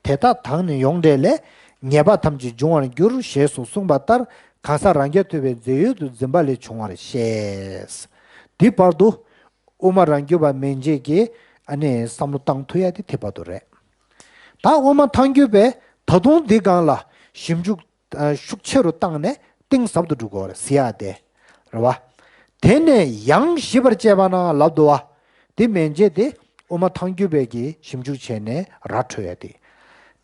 དེ་དག་དང་ནི་ཡོངས་འབྲེལ་ལས། ཉེས་པ་ཐམས་ཅད་འབྱུང་བར་འགྱུར། ཞེས་སུ་གསུངས་པ་ལྟར། གང་ཟག་རང་རྐྱ་ཐུབ་པའི་རྫས་ཡོད་དུ་འཛིན་པ་ལས་བྱུང་བར་བཤད། འདི་བར་དུ་དབུ་མ་རང་རྒྱུད་པ་མན་ཆད་ཀྱིས་ཨ་ནི་བསམ་བློ་བཏང་ཐུབ་ཡ་དེ་དེ་བར་དུ་རེད། ད་དབུ་མ་ཐལ་འགྱུར་བས་ད་དུང་འདི་སྒང་ལ་ཞིབ་འཇུག་ཤུགས་ཆེ་རུ་བཏང་ནས་གཏིང་ཟབ་ཏུ་འགྲོ་དགོས་རེད་ཟེར་ཡ་དེ་རེད་བ། དེ་ནས་ཡང་ཞིབ་པར་དཔྱད་པ་ན་ལབ་འདུག་བ། དེ་མན་ཆད་དེ་དབུ་མ་ཐལ་འགྱུར་བས་ཀྱིས་ཞིབ་འཇུག་བྱས་ནས་ར་འཕྲོད་ཡ་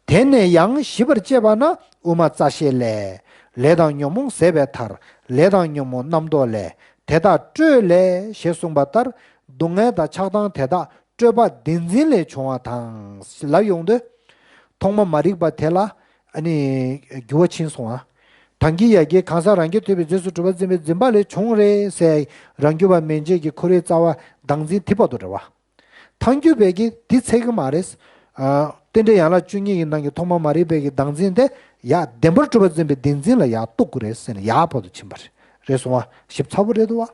དེ། དེ་ནས་ཡང་ཞིབ་པར་དཔྱད་པ་ན་དབུ་མ་རྩ་ཤེ་ལས། ལས་དང་ཉོན་མོངས་ཟད་པའི་མཐར། ལས་དང་ཉོན་མོངས་རྣམ་རྟོག་ལས། དེ་དག་སྤྲོས་ལས། ཞེས་གསུངས་པ་ལྟར། སྡུག་བསྔལ་དང་ཆགས་སྡང་དེ་དག་སྤྲོས་པ་བདེན་འཛིན་ལས་བྱུང་བ་དང་། ལབ་ཡོང་དུས། ཐོག་མ་མ་རིག་པ་དེ་ལ་ཨ་ནི་འགྱུར་བ་ཕྱིན་སོང་ཨ། ད་གིན་ཡ་གི་གང་ཟག་རང་རྐྱ་ཐུབ་པའི་རྫས་སུ་གྲུབ་པར་འཛིན་པའི་འཛིན་པ་ལས་བྱུང་རེད་ཟེར། རང་རྒྱུད་པ་མན་ཆད་ཀྱི་འཁོར་བའི་རྩ་བ་བདག་འཛིན་དེ་བར་དུ་རེད་བ། ཐལ་འགྱུར་བས་ཀྱིས་དེ་འཚལ་གྱི་མ་རེད། ཨ། རྟེན་འབྲེལ་ཡན་ལག་བཅུ་གཉིས་ཀྱི་ནང་གི་ཐོག་མ་མ་རིག་པའི་གི་བདག་འཛིན་དེ་ཡ་བདེན་པར་གྲུབ་པར་འཛིན་པའི་བདེན་འཛིན་ལ་ཡ་གཏུག་དགོས་རེད་ཟེར་ནས་ཡ་བར་དུ་ཕྱིན་པ་རེད། རེད་སོང་བ། ཞིབ་ཚགས་པོ་རེད་འདུག་བ།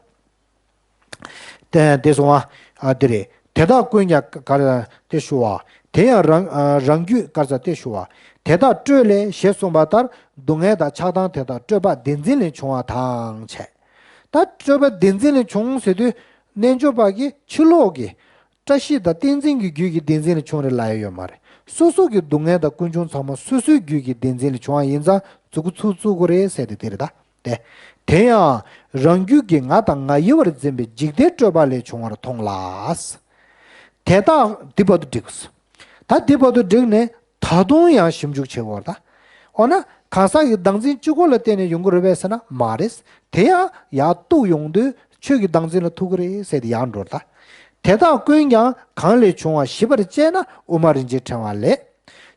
དེ་དེ་སོང་བ། ཨ། དེ་རེད། དེ་དག་ཀུན་ཀྱང་ག་རེ་དེ་ཞུ་བ། དེ་ཡང་རང་ཨ་རང་རྒྱུད་དཀར་ས་སྟེ་ཞུ་བ། དེ་དག་སྤྲོས་ལས་ཞེས་གསུངས་པ་ལྟར་སྡུག་བསྔལ་དང་ཆགས་སྡང་དེ་དག་སྤྲོས་པ་བདེན་འཛིན་ལས་བྱུང་བ་དང་བྱས། ད་སྤྲོས་པ་བདེན་འཛིན་ལས་བྱུང་ཟེར་དུས་རྣལ་འབྱོར་པ་གི་ཕྱི་ལོགས་ཀྱི་བཀྲ་ཤིས་དང་བསྟན་འཛིན་གྱི་རྒྱུད་ཀྱི་བདེན་འཛིན་ལས་བྱུང་རེད་ལབ་ཡ་ཡོད་མ་རེད། སོ་སོ་གི་སྡུག་བསྔལ་དང་ཀུན་འབྱུང་ཚང་མ་སོ་སོའི་རྒྱུད་ཀྱི་བདེན་འཛིན་ལས་བྱུང་བ་ཡིན་ཙང་མཛུ་གུ་ཚུར་བཙུགས་དགོས་རེད་ཟེར་དེ་དེ་རེད་ད། དེ། དེ་ཡང་རང་རྒྱུད་ཀྱི་ང་དང་ང་ཡི་བར་འཛིན་པའི་འཇིག་ལྟའི་སྤྲོས་པ་ལས་བྱུང་བར་མཐོང་ལ། དེ་དག་འདི་བར་དུ་འགྲིགས། ད་འདི་བར་དུ་འགྲིགས་ནས་ད་དུང་ཡང་ཞིབ་འཇུག་བྱེད་དགོས་རེད་ད། འོ་ན་གང་ཟག་གི་བདག་འཛིན་གཅིག་པོ་ལ་བརྟེན་ནས་ཡོང་གི་རེད་པས་ཟེར་ན་མ་རེད། དེ་ཡང་ཡར་གཏུགས་ཡོང་དུས་ཆོས་ཀྱི་བདག་འཛིན་ལ་ཐུག་གི་རེད་ཟེར་དེ་ཡར་འགྲོ་རེད་ད། དེ་དག་ཀུན་ཀྱང་གང་ལས་བྱུང་བ་ཞིབ་པར་དཔྱད་ན་དབུ་མ་རིན་ཆེན་ཕྲེང་བ་ལས།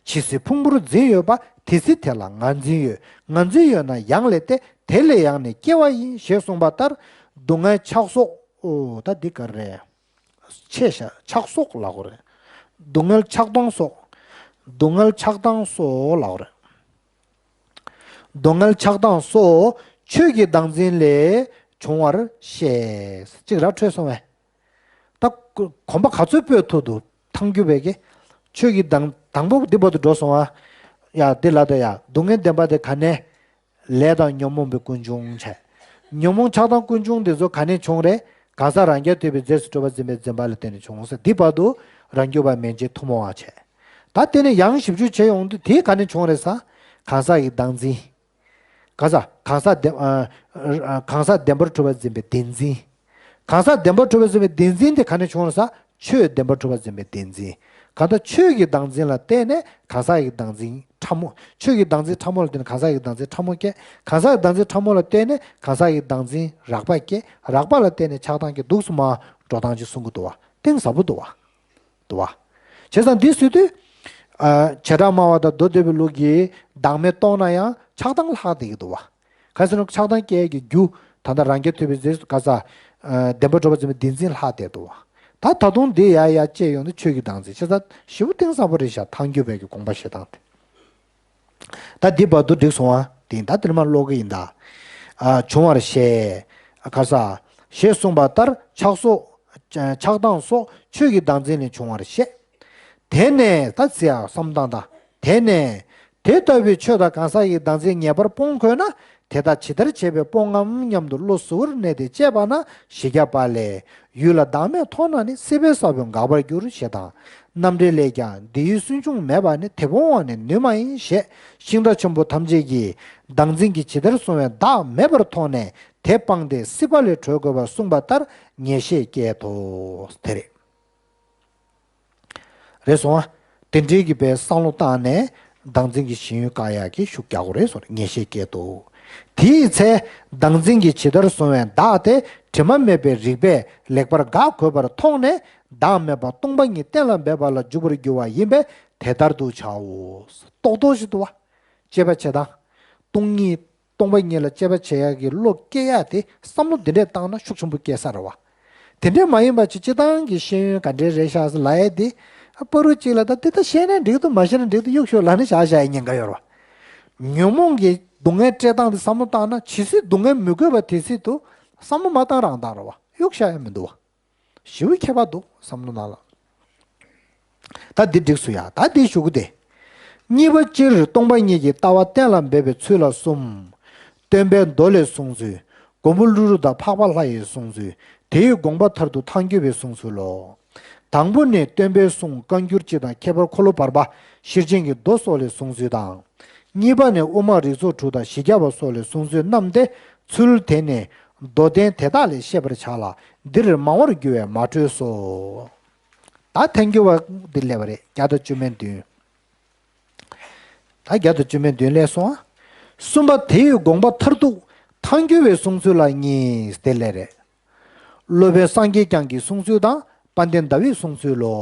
ཇི་སྲིད་ཕུང་པོར་འཛིན་ཡོད་པ་དེ་སྲིད་དེ་ལ་ང་འཛིན་ཡོད། ང་འཛིན་ཡོད་ན་ཡང་ལས་ཏེ་དེ་ལས་ཡང་ནི་སྐྱེ་བ་ཡིན་ཞེས་གསུངས་པ་ལྟར་སྡུག་བསྔལ་ཆགས་སོགས། ཨོ་ད་འདི་ག་རེ་རེད། ཆེ་ཤ་ཆགས་སོགས་ལབ་དགོས་རེད། སྡུག་བསྔལ་ཆགས་སྡང་སོགས། སྡུག་བསྔལ་ཆགས་སྡང་སོགས་ལབ་དགོས་རེད། སྡུག་བསྔལ་ཆགས་སྡང་སོགས་ཆོས་ཀྱི་བདག་འཛིན་ལས་བྱུང་བར་བཤད། གཅིག་ར་འཕྲོད་སོང་བས། ད་གོམ་པ་ག་ཚོད་སྤོས་ཐུབ་འདུག་ཐང་རྒྱུ་བས་ཀྱི། ཆོས་ཀྱི་གདངས་དང་པོ་འདི་བར་དུ་འགྲོ་སོང་ཨ། ཡ་འདི་ལ་ད་ཡ་སྡུག་བསྔལ་བདེན་པ་དེ་ག་ནས། ལས་དང་ཉོན་མོངས་པའི་ཀུན་འབྱུང་བྱས། ཉོན་མོངས་ཆགས་སྡང་ཀུན་འབྱུང་འདི་ཚོ་ག་ནས་བྱུང་རེད། གང་ཟག་རང་རྐྱ་ཐུབ་པའི་རྫས་སུ་གྲུབ་པ་འཛིན་པའི་འཛིན་པ་ལ་བརྟེན་ནས་བྱུང་ཟེར་འདི་བར་དུ་རང་རྒྱུད་པ་མན་ཆད་ཐུན་མོང་བ་བྱས། ད་དེ་ནས་ཡང་ཞིབ་འཇུག་བྱེད་ཡོང་དུས་དེ་ག་ནས་བྱུང་རེད་ཟེར། གང་ཟག་གི་བདག་འཛིན། གང་ཟག་གང་ཟག་བདེན་ཨ་ཨ་གང་ཟག་བདེན་པར་གྲུབ་པ་འཛིན་པའི་བདེན་འཛིན། གང་ཟག་བདེན་པར་གྲུབ་པ་འཛིན་པའི་བདེན་འཛིན་དེ་ག་ནས་བྱུང་རེད་ཟེར། ཆོས་བདེན་པར་གྲུབ་པ་འཛིན་པའི་བདེན་འཛིན། གང་ལྟར་ཆོས་ཀྱི་བདག་འཛིན་ལ་བརྟེན་ནས་གང་ཟག་གི་བདག་འཛིན་ཕྲ་མོ། ཆོས་ཀྱི་བདག་འཛིན་ཕྲ་མོ་ལ་བརྟེན་ནས་གང་ཟག་གི་བདག་འཛིན་ཕྲ་མོ་སྐྱེ། གང་ཟག་གི་བདག་འཛིན་ཕྲ་མོ་ལ་བརྟེན་ནས་གང་ཟག་གི་བདག་འཛིན་རགས་པ་སྐྱེ། རགས་པ་ལ་བརྟེན་ནས་ཆགས་སྡང་སྐྱེ། འདུག་སེ་མར་འགྲོ་སྟངས་ཅིག་གསུང་གི་འདུག་བ། གཏིང་ཟབ་པོ་འདུག་བ། འདུག་བ། བྱས་ཙང་འདི་ཟེར་དུས། ཨ་བྱེ་བྲག་སྨྲ་བ་དང་མདོ་སྡེ་པའི་ལུགས་ཀྱི་བདག་མེད་རྟོགས་ན་ཡང་ཆགས་སྡང་ལྷག་བསྡད་ཀྱི་འདུག་བ། ག་ཟེར་ན་ཆགས་སྡང་སྐྱེ་ཡས་ཀྱི་རྒྱུ་ད་ལྟ་རང་རྐྱ་ཐུབ་པའི་རྫས་སུ་ག་ས། ཨ་བདེན་པར་གྲུབ་པ་འཛིན་པའི་བདེན་འཛིན་ལྷག་བསྡད་འདུག་བ། ད་ད་དུང་འདི་ཡར་ཡར་དཔྱད་ཡོང་དུས་ཆོས་ཀྱི་བདག་འཛིན་བྱས་ཙང་ཞེ་པོ་གཏིང་ཟབ་པོ་རེད་ཤག་ཐང་རྒྱུད་པའི་གི་དགོངས་པ་བཞེས་སྟངས་དེ། ད་འདི་བར་དུ་འགྲིག་སོང་ཨ། དེ་ད་དེར་མ་ཀློག་གི་ཡིན་ད། ཨ་བྱུང་བར་བཤད། ག་ས། ཞེས་གསུངས་པ་ལྟར་ཆགས་སོགས། ཆགས་སྡང་སོགས་ཆོས་ཀྱི་བདག་འཛིན་ལས་བྱུང་བར་བཤད། དེ་ནས་ད་ཚེ་ཡང་བསམ་སྟངས་དང་། དེ་ནས། དེ་ལྟ་བུའི་ཆོས་དང་གང་ཟག་གི་བདག་འཛིན་ངེས་པར་སྤོང་དགོས་ན། དེ་དག་ཇི་ལྟར་བྱེད་པས་སྤོང་ངམ་སྙམ་དུ་བློ་གཟུ་བོར་གནས་ཏེ་དཔྱད་པ་ན་བཞི་བརྒྱ་པ་ལས། ཡུལ་ལ་བདག་མེད་མཐོང་ན་ནི། སྲིད་པའི་ས་བོན་འགག་པར་འགྱུར། ཞེས་དང་། རྣམ་འགྲེལ་ལས་ཀྱང་འདི་ཡུལ་སུན་ཕྱུང་མེད་པ་ནི། དེ་སྤོང་བ་ནི་ནུས་མ་ཡིན། ཞེས་ཤིང་རྟ་ཆེན་པོ་ཐམས་ཅད་ཀྱིས་བདག་འཛིན་གྱིས་ཇི་ལྟར་བཟུང་བའི་བདག་མེད་པར་མཐོང་ནས་དེ་སྤངས་ཏེ་སྲིད་པ་ལས་གྲོལ་དགོས་པར་གསུངས་པ་ལྟར་ངེས་ཤེས་སྐྱེད་དོ། དེ་རེད། རེད་སོང་ཨ། དེ་འདྲའི་གི་པའི་བསམ་བློ་བཏང་ནས་བདག་འཛིན་གྱི་ཞེན་ཡུལ་བཀག་ཡག་གི་ཤུགས་རྒྱག་དགོས་རེད་སོང་ངེས་ཤེས་སྐྱེད་དོ། དེའི་ཚེ་བདག་འཛིན་གྱིས་ཇི་ལྟར་བཟུང་བའི་བདག་དེ་དྲི་མ་མེད་པའི་རིགས་པས་ལེགས་པར་དགག་དགོས་པར་མཐོང་ནས་བདག་མེད་པ་སྟོང་པ་ཉིད་གཏན་ལ་འབེབས་པ་ལ་འཇུག་པར་འགྱུར་བ་ཡིན་པས་དེ་ལྟར་དུ་བྱའོ། རྟོག་རྟོག་ཞིག་འདུག་བ། དཔྱད་པ་བྱེད་སྟངས། སྟོང་ཉིད། སྟོང་པ་ཉིད་ལ་དཔྱད་པ་བྱེད་ཡག་གི་བློ་སྐྱེ་ཡག་དེ་བསམ་བློ་འདི་འདྲས་བཏང་ན་ཤུགས་ཆེན་པོ་སྐྱེ་ས་རེད་བ། དེ་འདྲས་མ་ཡིན་པ་ཅིག་སྤྱི་བཏང་གི་ཤེས་ཡོན་ག་འདྲས་རེད་ཤག་ཟེར་ལབ་ཡས་དེ། ཨ་པ་རུ་གཅིག་ལ་ད་འདི་ད་ཤེས་ན་འགྲིག་འདུག་མ་ཤེས་ན་འགྲིག་འདུག་གཡུག་ཤོག་ལབ་ནས་བཞག་བཞག་ཡས་ཉེན་ཁ་ཡོད་རེད་བ། ཉོན་མོངས་ཀྱི་སྡུག་བསྔལ་སྤྲད་སྟངས་དེ་བསམ་བློ་བཏང་ན་ཇི་སྲིད་སྡུག་བསྔལ་མི་དགོས་པ་དེ་སྲིད་དུ་བསམ་བློ་མ་བཏང་རང་བཏང་རེད་བ། གཡུག་བཞག་ཡས་མི་འདུག་བ། ཞེ་པོ་ཁྱད་པར་འདུག་བསམ་བློ་ནང་ལ། ད་འདི་འགྲིགས་སོང་ཡ། ད་འདི་ཞུ་གི་དེ། གཉིས་པ་སྤྱིར་སྟོང་པ་ཉིད་ཀྱི་ལྟ་བ་གཏན་ལ་འབེབས་པའི་ཚུལ་ལ་གསུམ། སྟོན་པའི་མདོ་ལས་གསུངས་ཚུལ། མགོན་པོ་ཀླུ་སྒྲུབ་དང་འཕགས་པ་ལྷ་ཡིས་གསུངས་ཚུལ། དེ་ཡི་དགོངས་པ་མཐར་ཐུག་ཐལ་འགྱུར་བས་གསུངས་ཚུལ་ལོ། དང་པོ་ནི་སྟོན་པའི་གསུང་བཀའ་འགྱུར་སྤྱི་དང་ཁྱད་པར་འཁོར་ལོ་བར་པ་ཤེར་ཕྱིན་གྱི་མདོ་སོགས་ལས་གསུངས་ཚུལ་དང་། གཉིས་པ་ནི་དབུ་མ་རིགས་ཚོགས་དྲུག་དང་བཞི་བརྒྱ་པ་སོགས་ལས་གསུངས་ཚུལ་རྣམས་ཏེ་ཚུལ་དེ་ནི་མདོ་བསྟན་དེ་དག་ལས་ཤེས་པར་བྱ་ལ་འདིར་མང་བར་འགྱུར་བས་མ་འཕྲོས་སོ། ད་ཐལ་འགྱུར་བ་འདི་སླེབས་པ་རེད། བརྒྱ་དང་བཅུ་མེད་བདུན། ད་བརྒྱ་དང་བཅུ་མེད་བདུན་ལས་སོང་ཨ། གསུམ་པ་དེ་ཡི་དགོངས་པ་མཐར་ཐུག་ཐལ་འགྱུར་བས་གསུངས་ཚུལ་ལ་གཉིས་དེ་ལས་རེད། སློབ་དཔོན་སངས་རྒྱས་བསྐྱངས་ཀྱིས་གསུངས་ཚུལ་དང་དཔལ་ལྡན་ཟླ་བས་གསུངས་ཚུལ་ལོ།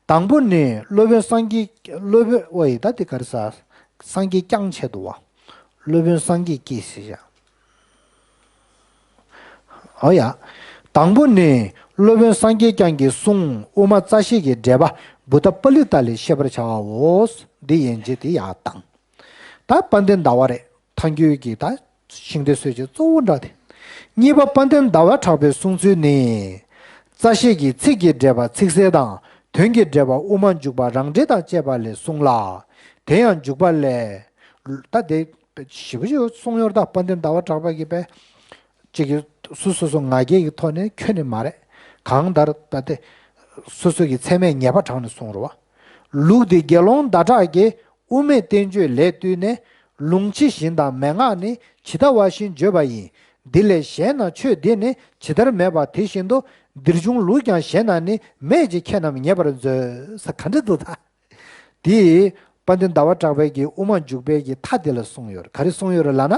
དང་པོ་ནི་སློབ་དཔོན་སངས་རྒྱས་སློབ་དཔོན་ཨོ་ཡི་ད་དེ་ག་རེ་ཟ། སངས་རྒྱས་བསྐྱངས་བྱས་འདུག་བ། སློབ་དཔོན་སངས་རྒྱས་ཀྱིས་ཟེར་བཞག་ཨོ་ཡ། དང་པོ་ནི་སློབ་དཔོན་སངས་རྒྱས་བསྐྱངས་ཀྱི་གསུང་དབུ་མ་རྩ་ཤེ་གི་འགྲེལ་པ་བུདྡྷ་པཱ་ལི་ཏ་ལས་ཤེས་པར་བྱའོ། འདི་ཡན་ཆད་དེ་ཡར་བཏང་། ད་དཔལ་ལྡན་ཟླ་བ་རེད། ཐལ་འགྱུར་གྱི་ད་ཤིང་རྟའི་སྲོལ་འབྱེད་གཙོ་བོ་འདྲ་དེ། གཉིས་པ་དཔལ་ལྡན་ཟླ་བ་གྲགས་པའི་གསུང་ཚུལ་ནི། རྩ་ཤེ་གི་ཚིག་གི་འགྲེལ་པ་ཚིག་གསལ་དང་ དོན་གྱི་འགྲེལ་པ་དབུ་མ་འཇུག་པ་རང་འགྲེལ་དང་བཅས་པ་ལས་གསུངས་ལ། དེ་ཡང་འཇུག་པ་ལས། ད་དེ་ཞིབ་པོ་ཞིག་གསུངས་ཡོད་རེད་ད། དཔལ་ལྡན་ཟླ་བ་གྲགས་པ་གིས་པས་ཅིག་གིས་སོ་སོ་སོ་ང་རྒྱལ་གྱི་ཐོག་ནས་ཁྱོན་ནས་མ་རེད། གང་ལྟར་ད་དེ་སོ་སོ་གི་ཚད་མས་ངེས་པ་དྲངས་ནས་གསུངས་རེད་བ། ལུགས་འདི་དགེ་སློང་ཟླ་གྲགས་ཀྱིས་དབུ་མའི་བསྟན་བཅོས་ལས་བཏུས་ནས། ལུང་ཇི་བཞིན་དང་མན་ངག་ནི་ཇི་ལྟ་བ་བཞིན་བརྗོད་པ་ཡིན། འདི་ལས་གཞན་ན་ཆོས་འདི་ནི་ཇི་ལྟར་མེད་པ་དེ་བཞིན་དུ། འདིར་འབྱུང་ལུགས་ཀྱང་གཞན་ན་ནི་མེད་ཅེས་ཁྱེད་རྣམས་ཉེས་པར་མཛོད། ས་ག་འདྲ་འདུག་ད། དེ་དཔལ་ལྡན་ཟླ་བ་གྲགས་པའི་གི་དབུ་མ་འཇུག་པའི་གི་མཐའ་དེ་ལ་གསུངས་ཡོད་རེད། ག་རེ་གསུངས་ཡོད་རེད་ལབ་ན།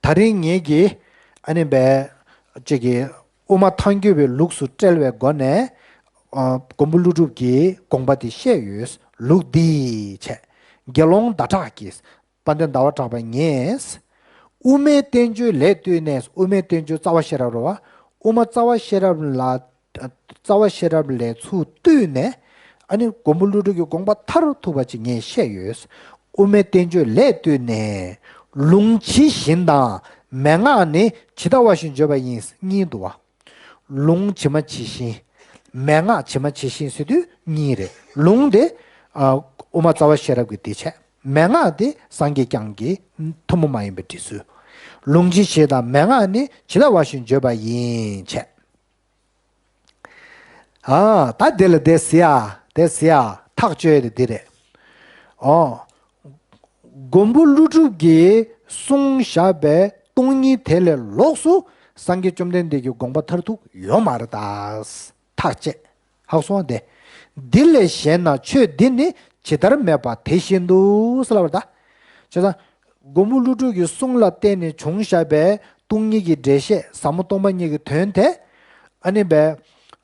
ད་རིང་ངེད་ཀྱིས་ཨ་ནི་བས་ཅིག་གི་དབུ་མ་ཐལ་འགྱུར་བའི་ལུགས་སུ་བཀྲལ་བའི་སྒོ་ནས། ཨ། མགོན་པོ་ཀླུ་སྒྲུབ་ཀྱི་དགོངས་པ་དེ་བཤད་ཡོད། ལུགས་འདི་བྱས། དགེ་སློང་ཟླ་གྲགས་ཀྱིས། དཔལ་ལྡན་ཟླ་བ་གྲགས་པ་ངས། དབུ་མའི་བསྟན་བཅོས་ལས་བཏུས་ནས། དབུ་མའི་བསྟན་བཅོས་རྩ་བ་ཤེས་རབ་རེད་བ། དབུ་མ་རྩ་བ་ཤེས་རབ་ལ། རྩ་བ་ཤེས་རབ་ལས་ཚུར་བཏུས་ནས། ཨ་ནི་མགོན་པོ་ཀླུ་སྒྲུབ་ཀྱི་དགོངས་པ་མཐར་ཐུག་པ་ཅིག་ངས་བཤད་ཡོད། དབུ་མའི་བསྟན་བཅོས་ལས་བཏུས་ནས། ལུང་ཇི་བཞིན་དང་མན་ངག་ནི་ཇི་ལྟ་བ་བཞིན་བརྗོད་པ་ཡིན། གཉིས་འདུག་བ། ལུང་ཇི་མ་ཇི་བཞིན། མན་ངག་ཇི་མ་ཇི་བཞིན་ཟེར་དུས་གཉིས་རེད། ལུང་དེ། ཨ། དབུ་མ་རྩ་བ་ཤེས་རབ་ཀྱི་དེ་བྱས། མན་ངག་དེ་སངས་རྒྱས་བསྐྱངས་ཀྱི་ཐུན་མོང་མ་ཡིན་པའི་འབྲི་ཚུལ། ལུང་ཇི་བཞིན་དང་མན་ངག་ནི་ཇི་ལྟ་བ་བཞིན་བརྗོད་པ་ཡིན་བྱས། ཨ། ད་དེ་ལ་དེ་ཟེར་ཡ། དེ་ཟེར་ཡ། ཐག་གཅོད་ཡ་དེ་འདི་རེད། ཨོ། མགོན་པོ་ཀླུ་སྒྲུབ་ཀྱིས་གསུངས་བཞག་པའི་སྟོང་ཉིད་དེ་ལས་ལོགས་སུ་སངས་རྒྱས་བཅོམ་ལྡན་འདས་ཀྱི་དགོངས་པ་མཐར་ཐུག་ཡོད་མ་རེད་ད། ཐག་བཅད། ཧ་གོ་སོང་བ། དེ། འདི་ལས་གཞན་ན་ཆོས་འདི་ནི་ཇི་ལྟར་མེད་པ་དེ་བཞིན་དུ་ཟེར་ལབ་པ་རེད་ད། བྱས་ཙང་། མགོན་པོ་ཀླུ་སྒྲུབ་ཀྱི་གསུང་ལ་བརྟེན་ནས་བྱུང་བཞག་པའི་སྟོང་ཉིད་ཀྱི་འགྲེལ་བཤད་ཟབ་མོ་སྟོང་པ་ཉིད་ཀྱི་དོན་དེ། ཨ་ནི་བས།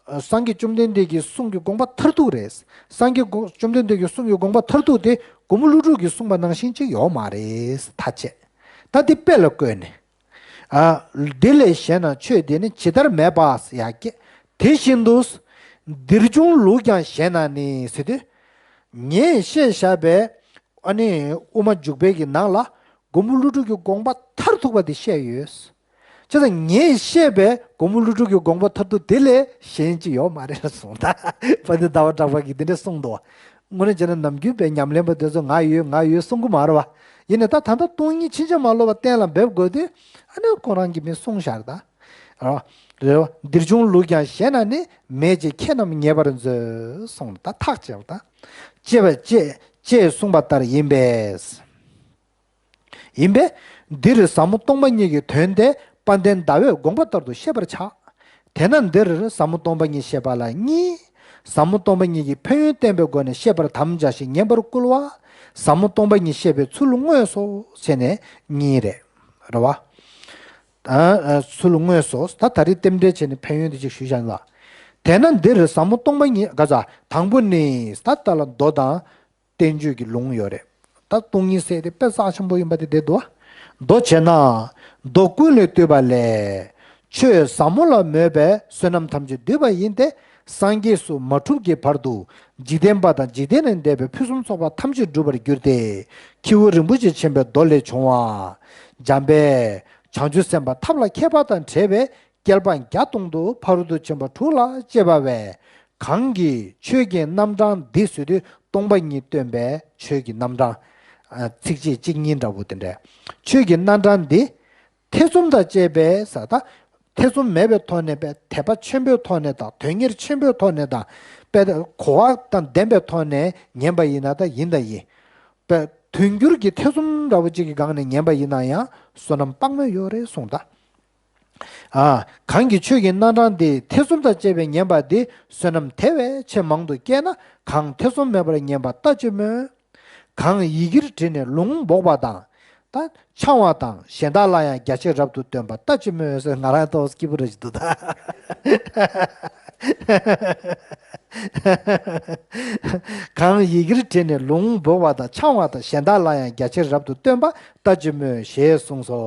སངས་རྒྱས་བཅོམ་ལྡན་འདས་ཀྱི་གསུང་གི་དགོངས་པ་མཐར་ཐུག་རེད། སངས་རྒྱས་དགོངས་བཅོམ་ལྡན་འདས་ཀྱི་གསུང་གི་དགོངས་པ་མཐར་ཐུག་དེ་མགོན་པོ་ཀླུ་སྒྲུབ་ཀྱིས་གསུངས་པ་ནང་བཞིན་ཅིག་ཡོད་མ་རེད། ཐག་བཅད། ད་འདི་དཔེ་ལ་བཀོད་ནས། ཨ། འདི་ལས་གཞན་ན་ཆོས་འདི་ནི་ཇི་ལྟར་མེད་པ་ཡ་སྐད། དེ་བཞིན་དུ། འདིར་འབྱུང་ལུགས་ཀྱང་གཞན་ན་ནི་ཟེར་དུས། ངས་བཤད་བཞག་པའི། ཨ་ནི། དབུ་མ་འཇུག་པའི་གི་ནང་ལ། མགོན་པོ་ཀླུ་སྒྲུབ་ཀྱི་དགོངས་པ་མཐར་ཐུག་པ་དེ་བཤད་ཡོད། བྱས་ཙང་ངས་བཤད་པའི་མགོན་པོ་ཀླུ་སྒྲུབ་ཀྱི་དགོངས་པ་མཐར་ཐུག་དེ་ལས་གཞན་ཅིག་ཡོད་མ་རེད་གསུངས་ད། དཔལ་ལྡན་ཟླ་བ་གྲགས་པ་གིས་འདི་འདྲ་གསུངས་འདུག། དངོས་གནས་བྱས་ན་ནམ་རྒྱུན་པའི་ཉམས་ལེན་པ་དེ་ཚོ་ང་ཡོད་ང་ཡོད་གསུང་གི་མ་རེད་བ། ཡིན་ནའི་ད་ད་ལྟ་སྟོང་ཉིད་ཕྱིན་ཅི་མ་ལོག་པ་གཏན་ལ་འབེབས་དགོས་དུས། ཨ་ནི་ཁོ་རང་གིས་མི་གསུངས་ཤག་ད། རེད་བ། འདིར་འབྱུང་ལུགས་ཀྱང་གཞན་ན་ནི། མེད་ཅེས་ཁྱེད་རྣམས་ཉེས་པར་མཛོད། གསུངས་ད། ཐག་བཅད་པ་ད། ཅེས་པ་ཅེས་ཅེས་གསུངས་པ་ལྟར་ཡིན་པས། ཡིན་པས། འདིར་ཟབ་མོ་སྟོང་པ་ཉིད་ཀྱི་དོན་དེ་དཔལ་ལྡན་ཟླ་བས་དགོངས་པ་ལྟར་དུ་བཤད་པར་བྱ། དེས་ན་འདིར་ཟབ་མོ་སྟོང་པ་ཉིད་བཤད་པ་ལ་གཉིས། ཟབ་མོ་སྟོང་པ་ཉིད་ཀྱི་ཕན་ཡོན་བསྟན་པའི་སྒོ་ནས་བཤད་པར་དམ་བཅའ་ཞིང་ཉན་པར་བསྐུལ་བ། ཟབ་མོ་སྟོང་པ་ཉིད་བཤད་པའི་ཚུལ་དངོས་སོ་ཞེས་ནས་གཉིས་རེད། རེད་བ། ཨ། ཚུལ་དངོས་སོ། ད་ད་རེས་རྟེན་འབྲེལ་བྱས་ནས་ཕན་ཡོན་དེ་ཅིག་ཞུས་བཞག་ལ། དེས་ན་འདིར་ཟབ་མོ་སྟོང་པ་ཉིད་ག་ཚ་དང་པོ་ནི་ད་ལྟ་ལ་མདོ་དང་། བསྟན་བཅོས་ཀྱི་ལུང་ཡོད་རེད། ད་སྟོང་ཉིད་ཟེར་དེ་དཔེ་རྩ་ཆེན་པོ་ཡིན་པ་དེ་བསྡད་འདུག་བ། མདོ་བྱས་ན། མདོ་ཀུན་ལས་བཏུས་པ་ལས། ཆོས་ཟབ་མོ་ལ་མོས་པའི་བསོད་ནམས་ཐམས་ཅད་བསྡུས་པ་ཡིན་ཏེ། སངས་རྒྱས་སུ་མ་གྲུབ་ཀྱི་བར་དུ། འཇིག་རྟེན་པ་དང་འཇིག་རྟེན་ལས་འདས་པའི་ཕུན་སུམ་ཚོགས་པ་ཐམས་ཅད་འགྲུབ་པར་འགྱུར་ཏེ། ཁྱེའུ་རིན་པོ་ཆེ་ཆེན་པོའི་མདོ་ལས་བྱུང་བ། འཇམ་དཔལ་བྱང་ཆུབ་སེམས་དཔའ་ཐབས་ལ་མཁས་པ་དང་བྲལ་བའི་བསྐལ་པ་བརྒྱ་སྟོང་དུ་ཕ་རོལ་ཏུ་ཕྱིན་པ་དྲུག་ལ་སྤྱད་པ་བས། གང་གིས་ཆོས་ཀྱི་རྣམ་གྲངས་འདི་ཟེར་དུས་སྟོང་པ་ཉིད་སྟོན་པའི་ཆོས་ཀྱི་རྣམ་གྲངས། ཨ། ཚིགས་བཅད་གཅིག་གཉིས་འདྲ་བོ་དེ་འདྲ། ཆོས་ཀྱི་རྣམ་གྲངས་འདི། ཐེ་ཚོམ་དང་བཅས་པའི་ས་ད། ཐེ་ཚོམ་མེད་པའི་ཐོག་ནས་པའི་དད་པ་ཆེན་པོའི་ཐོག་ནས་དང་དོན་གཉེར་ཆེན་པོའི་ཐོག་ནས་དང་། པའི་གོ་བ་དང་ལྡན་པའི་ཐོག་ནས་ཉན་པ་ཡིན་ན་ད་ཡིན་ད་ཡིན། པའི་དོན་འགྱུར་གྱི་ཐེ་ཚོམ་འདྲ་བོ་གཅིག་གི་སྒང་ནས་ཉན་པ་ཡིན་ན་ཡང་བསོད་ནམས་དཔག་མེད་ཡོད་རེད་གསུངས་ད། ཨ། གང་གིས་ཆོས་ཀྱི་རྣམ་གྲངས་འདི་ཐེ་ཚོམ་དང་བཅས་པའི་ཉན་པ་འདི་བསོད་ནམས་དེ་བས་ཆེས་མང་དུ་བསྐྱེད་ན་གང་ཐེ་ཚོམ་མེད་པར་ཉན་པ་ལྟ་ཅི་སྨོས། གང་ཡི་གེར་བྲིས་ནས་ལུང་འབོགས་པ་དང་། ད་འཆང་བ་དང་གཞན་དག་ལ་ཡང་རྒྱ་ཆེར་རབ་ཏུ་སྟོན་པ་ལྟ་ཅི་སྨོས་ཟེར། ང་རང་ཏོག་སྐྱིད་པོ་རེ་ཞིག་འདུག་ད། གང་ཡི་གེར་བྲིས་ནས་ལུང་འབོགས་པ་དང་འཆང་བ་དང་གཞན་དག་ལ་ཡང་རྒྱ་ཆེར་རབ་ཏུ་སྟོན་པ་ལྟ་ཅི་སྨོས་ཞེས་གསུངས་སོ།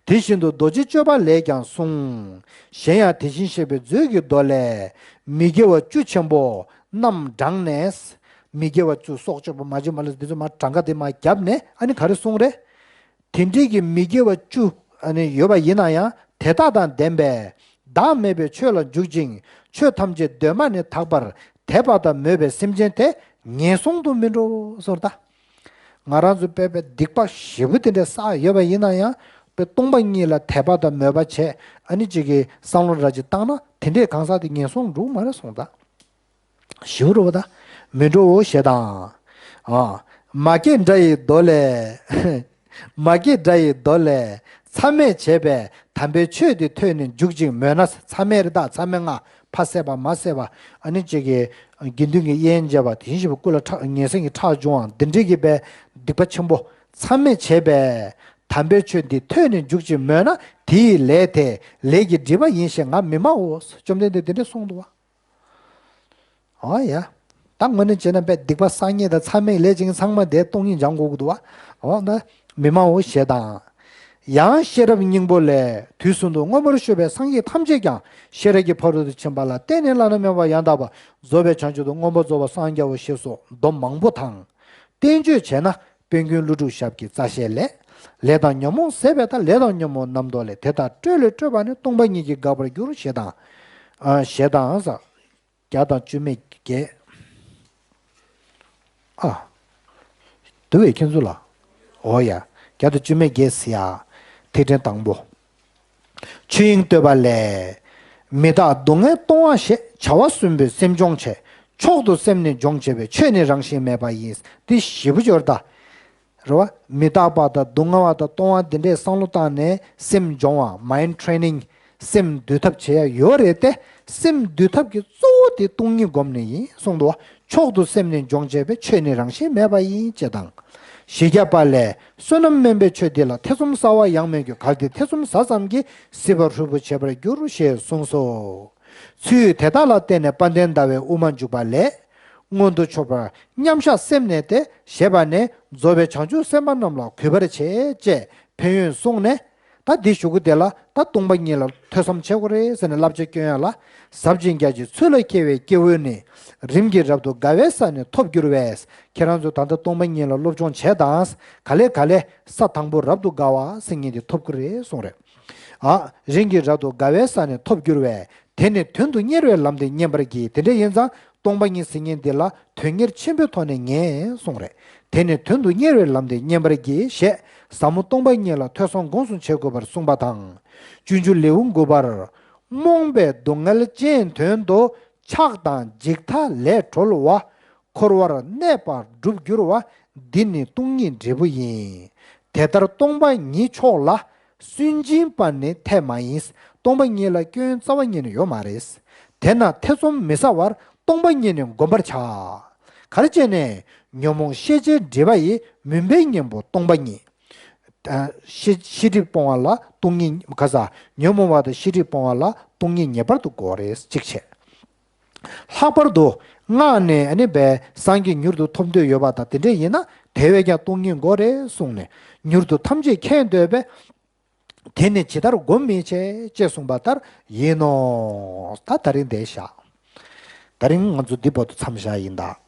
དེ་བཞིན་དུ་རྡོ་རྗེ་གཅོད་པ་ལས་ཀྱང་གསུངས། གཞན་ཡང་དེ་བཞིན་གཤེགས་པའི་མཛོད་ཀྱི་མདོ་ལས། མི་དགེ་བ་བཅུ་ཆེན་པོ་རྣམས་བགྲངས་ནས། མི་དགེ་བ་བཅུ་སྲོག་གཅོད་པ་མ་བྱེད་མ་ལུས་འདི་ཚོ་མར་གྲངས་ཀ་དེ་མར་བརྒྱབ་ནས་ཨ་ནི་ག་རེ་གསུངས་རེད། དེ་འདྲའི་གི་མི་དགེ་བ་བཅུ་ཨ་ནི་ཡོད་པ་ཡིན་ན་ཡང་དེ་དག་དང་ལྡན་པའི་ བདག་མེད་པའི་ཆོས་ལ་འཇུག་ཅིང་ཆོས་ཐམས་ཅད་གདོད་མ་ནས་དག་པར་དད་པ་དང་མོས་པའི་སེམས་ཅན་དེ་ངན་སོང་དུ་མི་འགྲོ་ཟེར་ད། ང་རང་ཚོ་དཔེ་དཔེ་སྡིག་པ་ཞེ་པོ་དེ་འདྲ་བསགས་ཡོད་པ་ཡིན་ན་ཡང་དཔེ་སྟོང་པ་ཉིད་ལ་དད་པ་དང་མོས་པ་བྱས་ཨ་ནི་གཅིག་གི་བསམ་བློ་འདྲ་ཅིག་བཏང་ན་དེ་འདྲའི་གང་ཟག་དེ་ངན་སོང་འགྲོ་མ་རེད་གསུངས་ད། ཞེ་པོ་རེད་པ་ད། མི་འགྲོའོ་ཞེས་དང་། ཨ། མ་སྐྱེས་དགྲ་ཡི་མདོ་ལས། མ་སྐྱེས་དགྲ་ཡི་མདོ་ལས། མཚམས་མེད་བྱས་པས་དམ་པའི་ཆོས་འདི་ཐོས་ནས་འཇུག་ཅིང་མོས་ན། མཚམས་མེད་རེད་ད། མཚམས་མེད་ལྔ། ཕ་བསད་པ་མ་བསད་པ། ཨ་ནི་གཅིག་གི་དགེ་འདུན་གྱི་དབྱེན་འབྱེད་པ། དེ་བཞིན་གཤེགས་པའི་སྐུ་ལ་ཁྲག་ངན་སེམས་ཀྱི་ཁྲག་སྦྱོང་བ། འདི་འདྲའི་གི་པའི་སྡིག་པ་ཆེན་པོ། མཚམས་མེད་བྱས་པས་དམ་པའི་ཆོས་འདི་ཐོས་ནས་འཇུག་ཅིང་མོས་ན། དེ་ཡི་ལས་དེ་ལས་ཀྱི་སྒྲིབ་པ་ཡིན་ཞེས་ང་མི་སྨྲའོ། བཅོམ་ལྡན་འདས་འདི་འདྲ་གསུངས་འདུག་པ། ཨོ་ཡ། ད་དངོས་གནས་བྱས་ན་དཔེ་སྡིག་པ་བསགས་མཁན་དང་མཚམས་མེད་ལས་བྱེད་མཁན་ཚང་མ་དེ་སྟོང་ཉིད་སྦྱང་དགོས་ཀྱི་འདུག་པ། ཨོ་ད་མི་སྨྲའོ་ཞེས་དང་། ཡང་ཤེས་རབ་སྙིང་པོ་ལས། དུས་གསུམ་དུ་མངོན་པར་ཤོག་པའི་སངས་རྒྱས་ཐམས་ཅད་ཀྱང་ཤེས་རབ་ཀྱི་ཕ་རོལ་ཏུ་ཕྱིན་པ་ལ་བརྟེན་ནས་བླ་ན་མེད་པ་ཡང་དག་པར་རྫོགས་པའི་བྱང་ཆུབ་ཏུ་མངོན་པར་རྫོགས་པར་སངས་རྒྱའོ་ཞེས་སོགས་མདོ་མང་པོ་དང་། བསྟན་བཅོས་བྱས་ན་དཔལ་མགོན་ཀླུ་སྒྲུབ་ཞབས་ཀྱི་རྩ་ཤེས་ལས། ལས་དང་ཉོན་མོངས་ཟད་པས་ད། ལས་དང་ཉོན་མོངས་རྣམ་རྟོག་ལས། དེ་དག་སྤྲོས་ལས་སྤྲོས་པ་ནི། སྟོང་པ་ཉིད་ཀྱིས་འགག་པར་འགྱུར། ཞེས་དང་། ཨ། ཞེས་དང་ཟེར། བརྒྱ་དང་བཅུ་མེད་བརྒྱད། ཨ། འདུག་པས་ཁྱེད་ཚོ་ལ། འོ་ཡ། བརྒྱ་དང་བཅུ་མེད་བརྒྱད་ཟེར་ཡ། ཐིག་ཕྲེང་དང་པོ། ཆོས་དབྱིངས་བསྟོད་པ་ལས། མི་རྟག་སྡུག་བསྔལ་སྟོང་པ་ཞེས། བྱ་བ་གསུམ་པོས་སེམས་སྦྱོང་བྱེད། མཆོག་ཏུ་སེམས་ནི་སྦྱོང་བྱེད་པའི། ཆོས་ནི་རང་བཞིན་མེད་པ་ཡིན། འདི་ཞེ་པོ་ཅིག་ཡོད་རེད་ད། རེད་པ། མི་རྟག་པ་དང་སྡུག་བསྔལ་བ་དང་སྟོང་པ་འདི་འདྲའི་བསམ་བློ་བཏང་ནས་སེམས་སྦྱོང་བ། Mind training། སེམས་འདུལ་ཐབས་བྱེད་ཡ་ཡོད་རེད་དེ། སེམས་འདུལ་ཐབས་ཀྱི་གཙོ་བོ་དེ་སྟོང་ཉིད་སྒོམ་ནི་ཡིན་གསུངས་འདུག་པ། མཆོག་ཏུ་སེམས་ནི་སྦྱོང་བྱེད་པའི། ཆོས་ནི་རང་བཞིན་མེད་པ་ཡིན། ཅེས་དང་། བཞི་བརྒྱ་པ་ལས། བསོད་ནམས་དམན་པའི་ཆོས་འདི་ལ། ཐེ་ཚོམ་ཟ་བ་ཡང་མི་དགོས། གལ་ཏེ་ཐེ་ཚོམ་ཟ་ཙམ་གྱིས། སྲིད་པ་ཧྲིལ་པོ་བྱེད་པར་འགྱུར། ཞེས་གསུངས་སོ། ཚུལ་དེ་དག་ལ་བརྟེན་ནས་དཔལ་ལྡན་ཟླ་བའི་དབུ་མ་འཇུག་པ་ལས། མངོན་དུ་ཕྱོགས་པར་མཉམ་བཞག་སེམས་གནས་ཏེ། ཞེས་པ་ནས་རྫོགས་པའི་བྱང་ཆུབ་སེམས་དཔའ་རྣམས་ལ་གུས་པར་བྱེད། ཅེས་ཕན་ཡོན་གསུངས་ནས། ད་འདི་གཞུག་གུ་དེ་ལ་ད་སྟོང་པ་ཉིད་ལ་ཐོས་བསམ་བྱེད་དགོས་རེད་ཟེར་ནས་བསླབ་བྱ་སྐྱོན་ཡ་ལ། ཟབ་ཅིང་རྒྱ་ཆེའི་ཚུལ་ལ་མཁས་པའི་སྐྱེ་བོ་ནི། རིམ་གྱིས་རབ་ཏུ་དགའ་བའི་ས་ནི་ཐོབ་འགྱུར་བས། ཁྱེད་རང་ཚོ་ད་ལྟ་སྟོང་པ་ཉིད་ལ་སློབ་སྦྱོང་བྱས་དང་། ག་ལེ་ག་ལེ་ས་དང་པོ་རབ་ཏུ་དགའ་བ་ཟེར་མཁན་དེ་ཐོབ་ཀྱི་རེད་གསུངས་རེད། ཨ། རིམ་གྱིས་རབ་ཏུ་དགའ་བའི་ས་ནི་ཐོབ་འགྱུར་བས། དེ་ནི་དོན་དུ་གཉེར་བའི་ལམ་དེ་བསྙེན་པར་བགྱི། དེ་འདྲ་ཡིན་ཙང་སྟོང་པ་ཉིད་ཟེར་མཁན་འདི་ལ་དོན་གཉེར་ཆེན་པོའི་ཐོག་ནས་ངེས་གསུངས་རེད། དེ་ནི་དོན་དུ་གཉེར་བའི་ལམ་དེ་བསྙེན་པར་བགྱི། ཞེས་ཟབ་མོ་སྟོང་པ་ཉིད་ལ་ཐོས་བསམ་སྒོམ་གསུམ་བྱེད་དགོས་པར་གསུངས་པ་དང་། སྤྱོད་འཇུག་ལེའུ་དགུ་པར། རྨོངས་པའི་སྡུག་བསྔལ་ཅན་དོན་དུ། ཆགས་དང་འཇིགས་མཐའ་ལས་གྲོལ་བ། འཁོར་བར་གནས་པ་འགྲུབ་འགྱུར་བ། འདི་ནི་སྟོང་ཉིད་འབྲས་བུ་ཡིན། དེ་ལྟར་སྟོང་པ་ཉིད་མཆོག་ལ། སུན་འབྱིན་པ་ནི་ཐབས་མ་ཡིན། སྟོང་པ་ཉིད་ལ་སྐྱོན་རྩ་བ་ཉིད་ནས་ཡོད་མ་རེད། དེས་ན་ཐེ་ཚོམ་མི་ཟ་བར་སྟོང་པ་ཉིད་ནི་བསྒོམ་པར་བྱ། ག་རེ་བྱས་ནས། ཉོན་མོངས་ཤེས་བྱའི་སྒྲིབ་པ་ཡི། མུན་པའི་གཉེན་པོ་སྟོང་པ་ཉིད། ཨ། ཤེས་ཤེས་སྒྲིབ་སྤོང་བ་ལ་སྟོང་ཉིད་ག་ས། ཉོན་མོངས་པ་དང་ཤེས་སྒྲིབ་སྤོང་བ་ལ་སྟོང་ཉིད་ངེས་པར་དུ་དགོས་རེད། གཅིག་བྱས། ལྷག་པར་དུ་སྔགས་ནས་ཨ་ནི་བས་སངས་རྒྱས་མྱུར་དུ་ཐོབ་འདོད་ཡོད་པ་དང་དེ་འདྲས་ཡིན་ན་དེ་བས་ཀྱང་སྟོང་ཉིད་དགོས་རེད་གསུངས་ནས། མྱུར་དུ་ཐམས་ཅད་མཁྱེན་འདོད་པས། དེ་ནི་ཇི་ལྟར་བསྒོམ་མི་བྱེད། ཅེས་གསུངས་པ་ལྟར་ཡིན་ནོ། ད་ད་རིང་འདིར་བཞག་ད་རིང་ང་ཚོ་འདི་བར་དུ་མཚམས་བཞག་ཡིན་ད།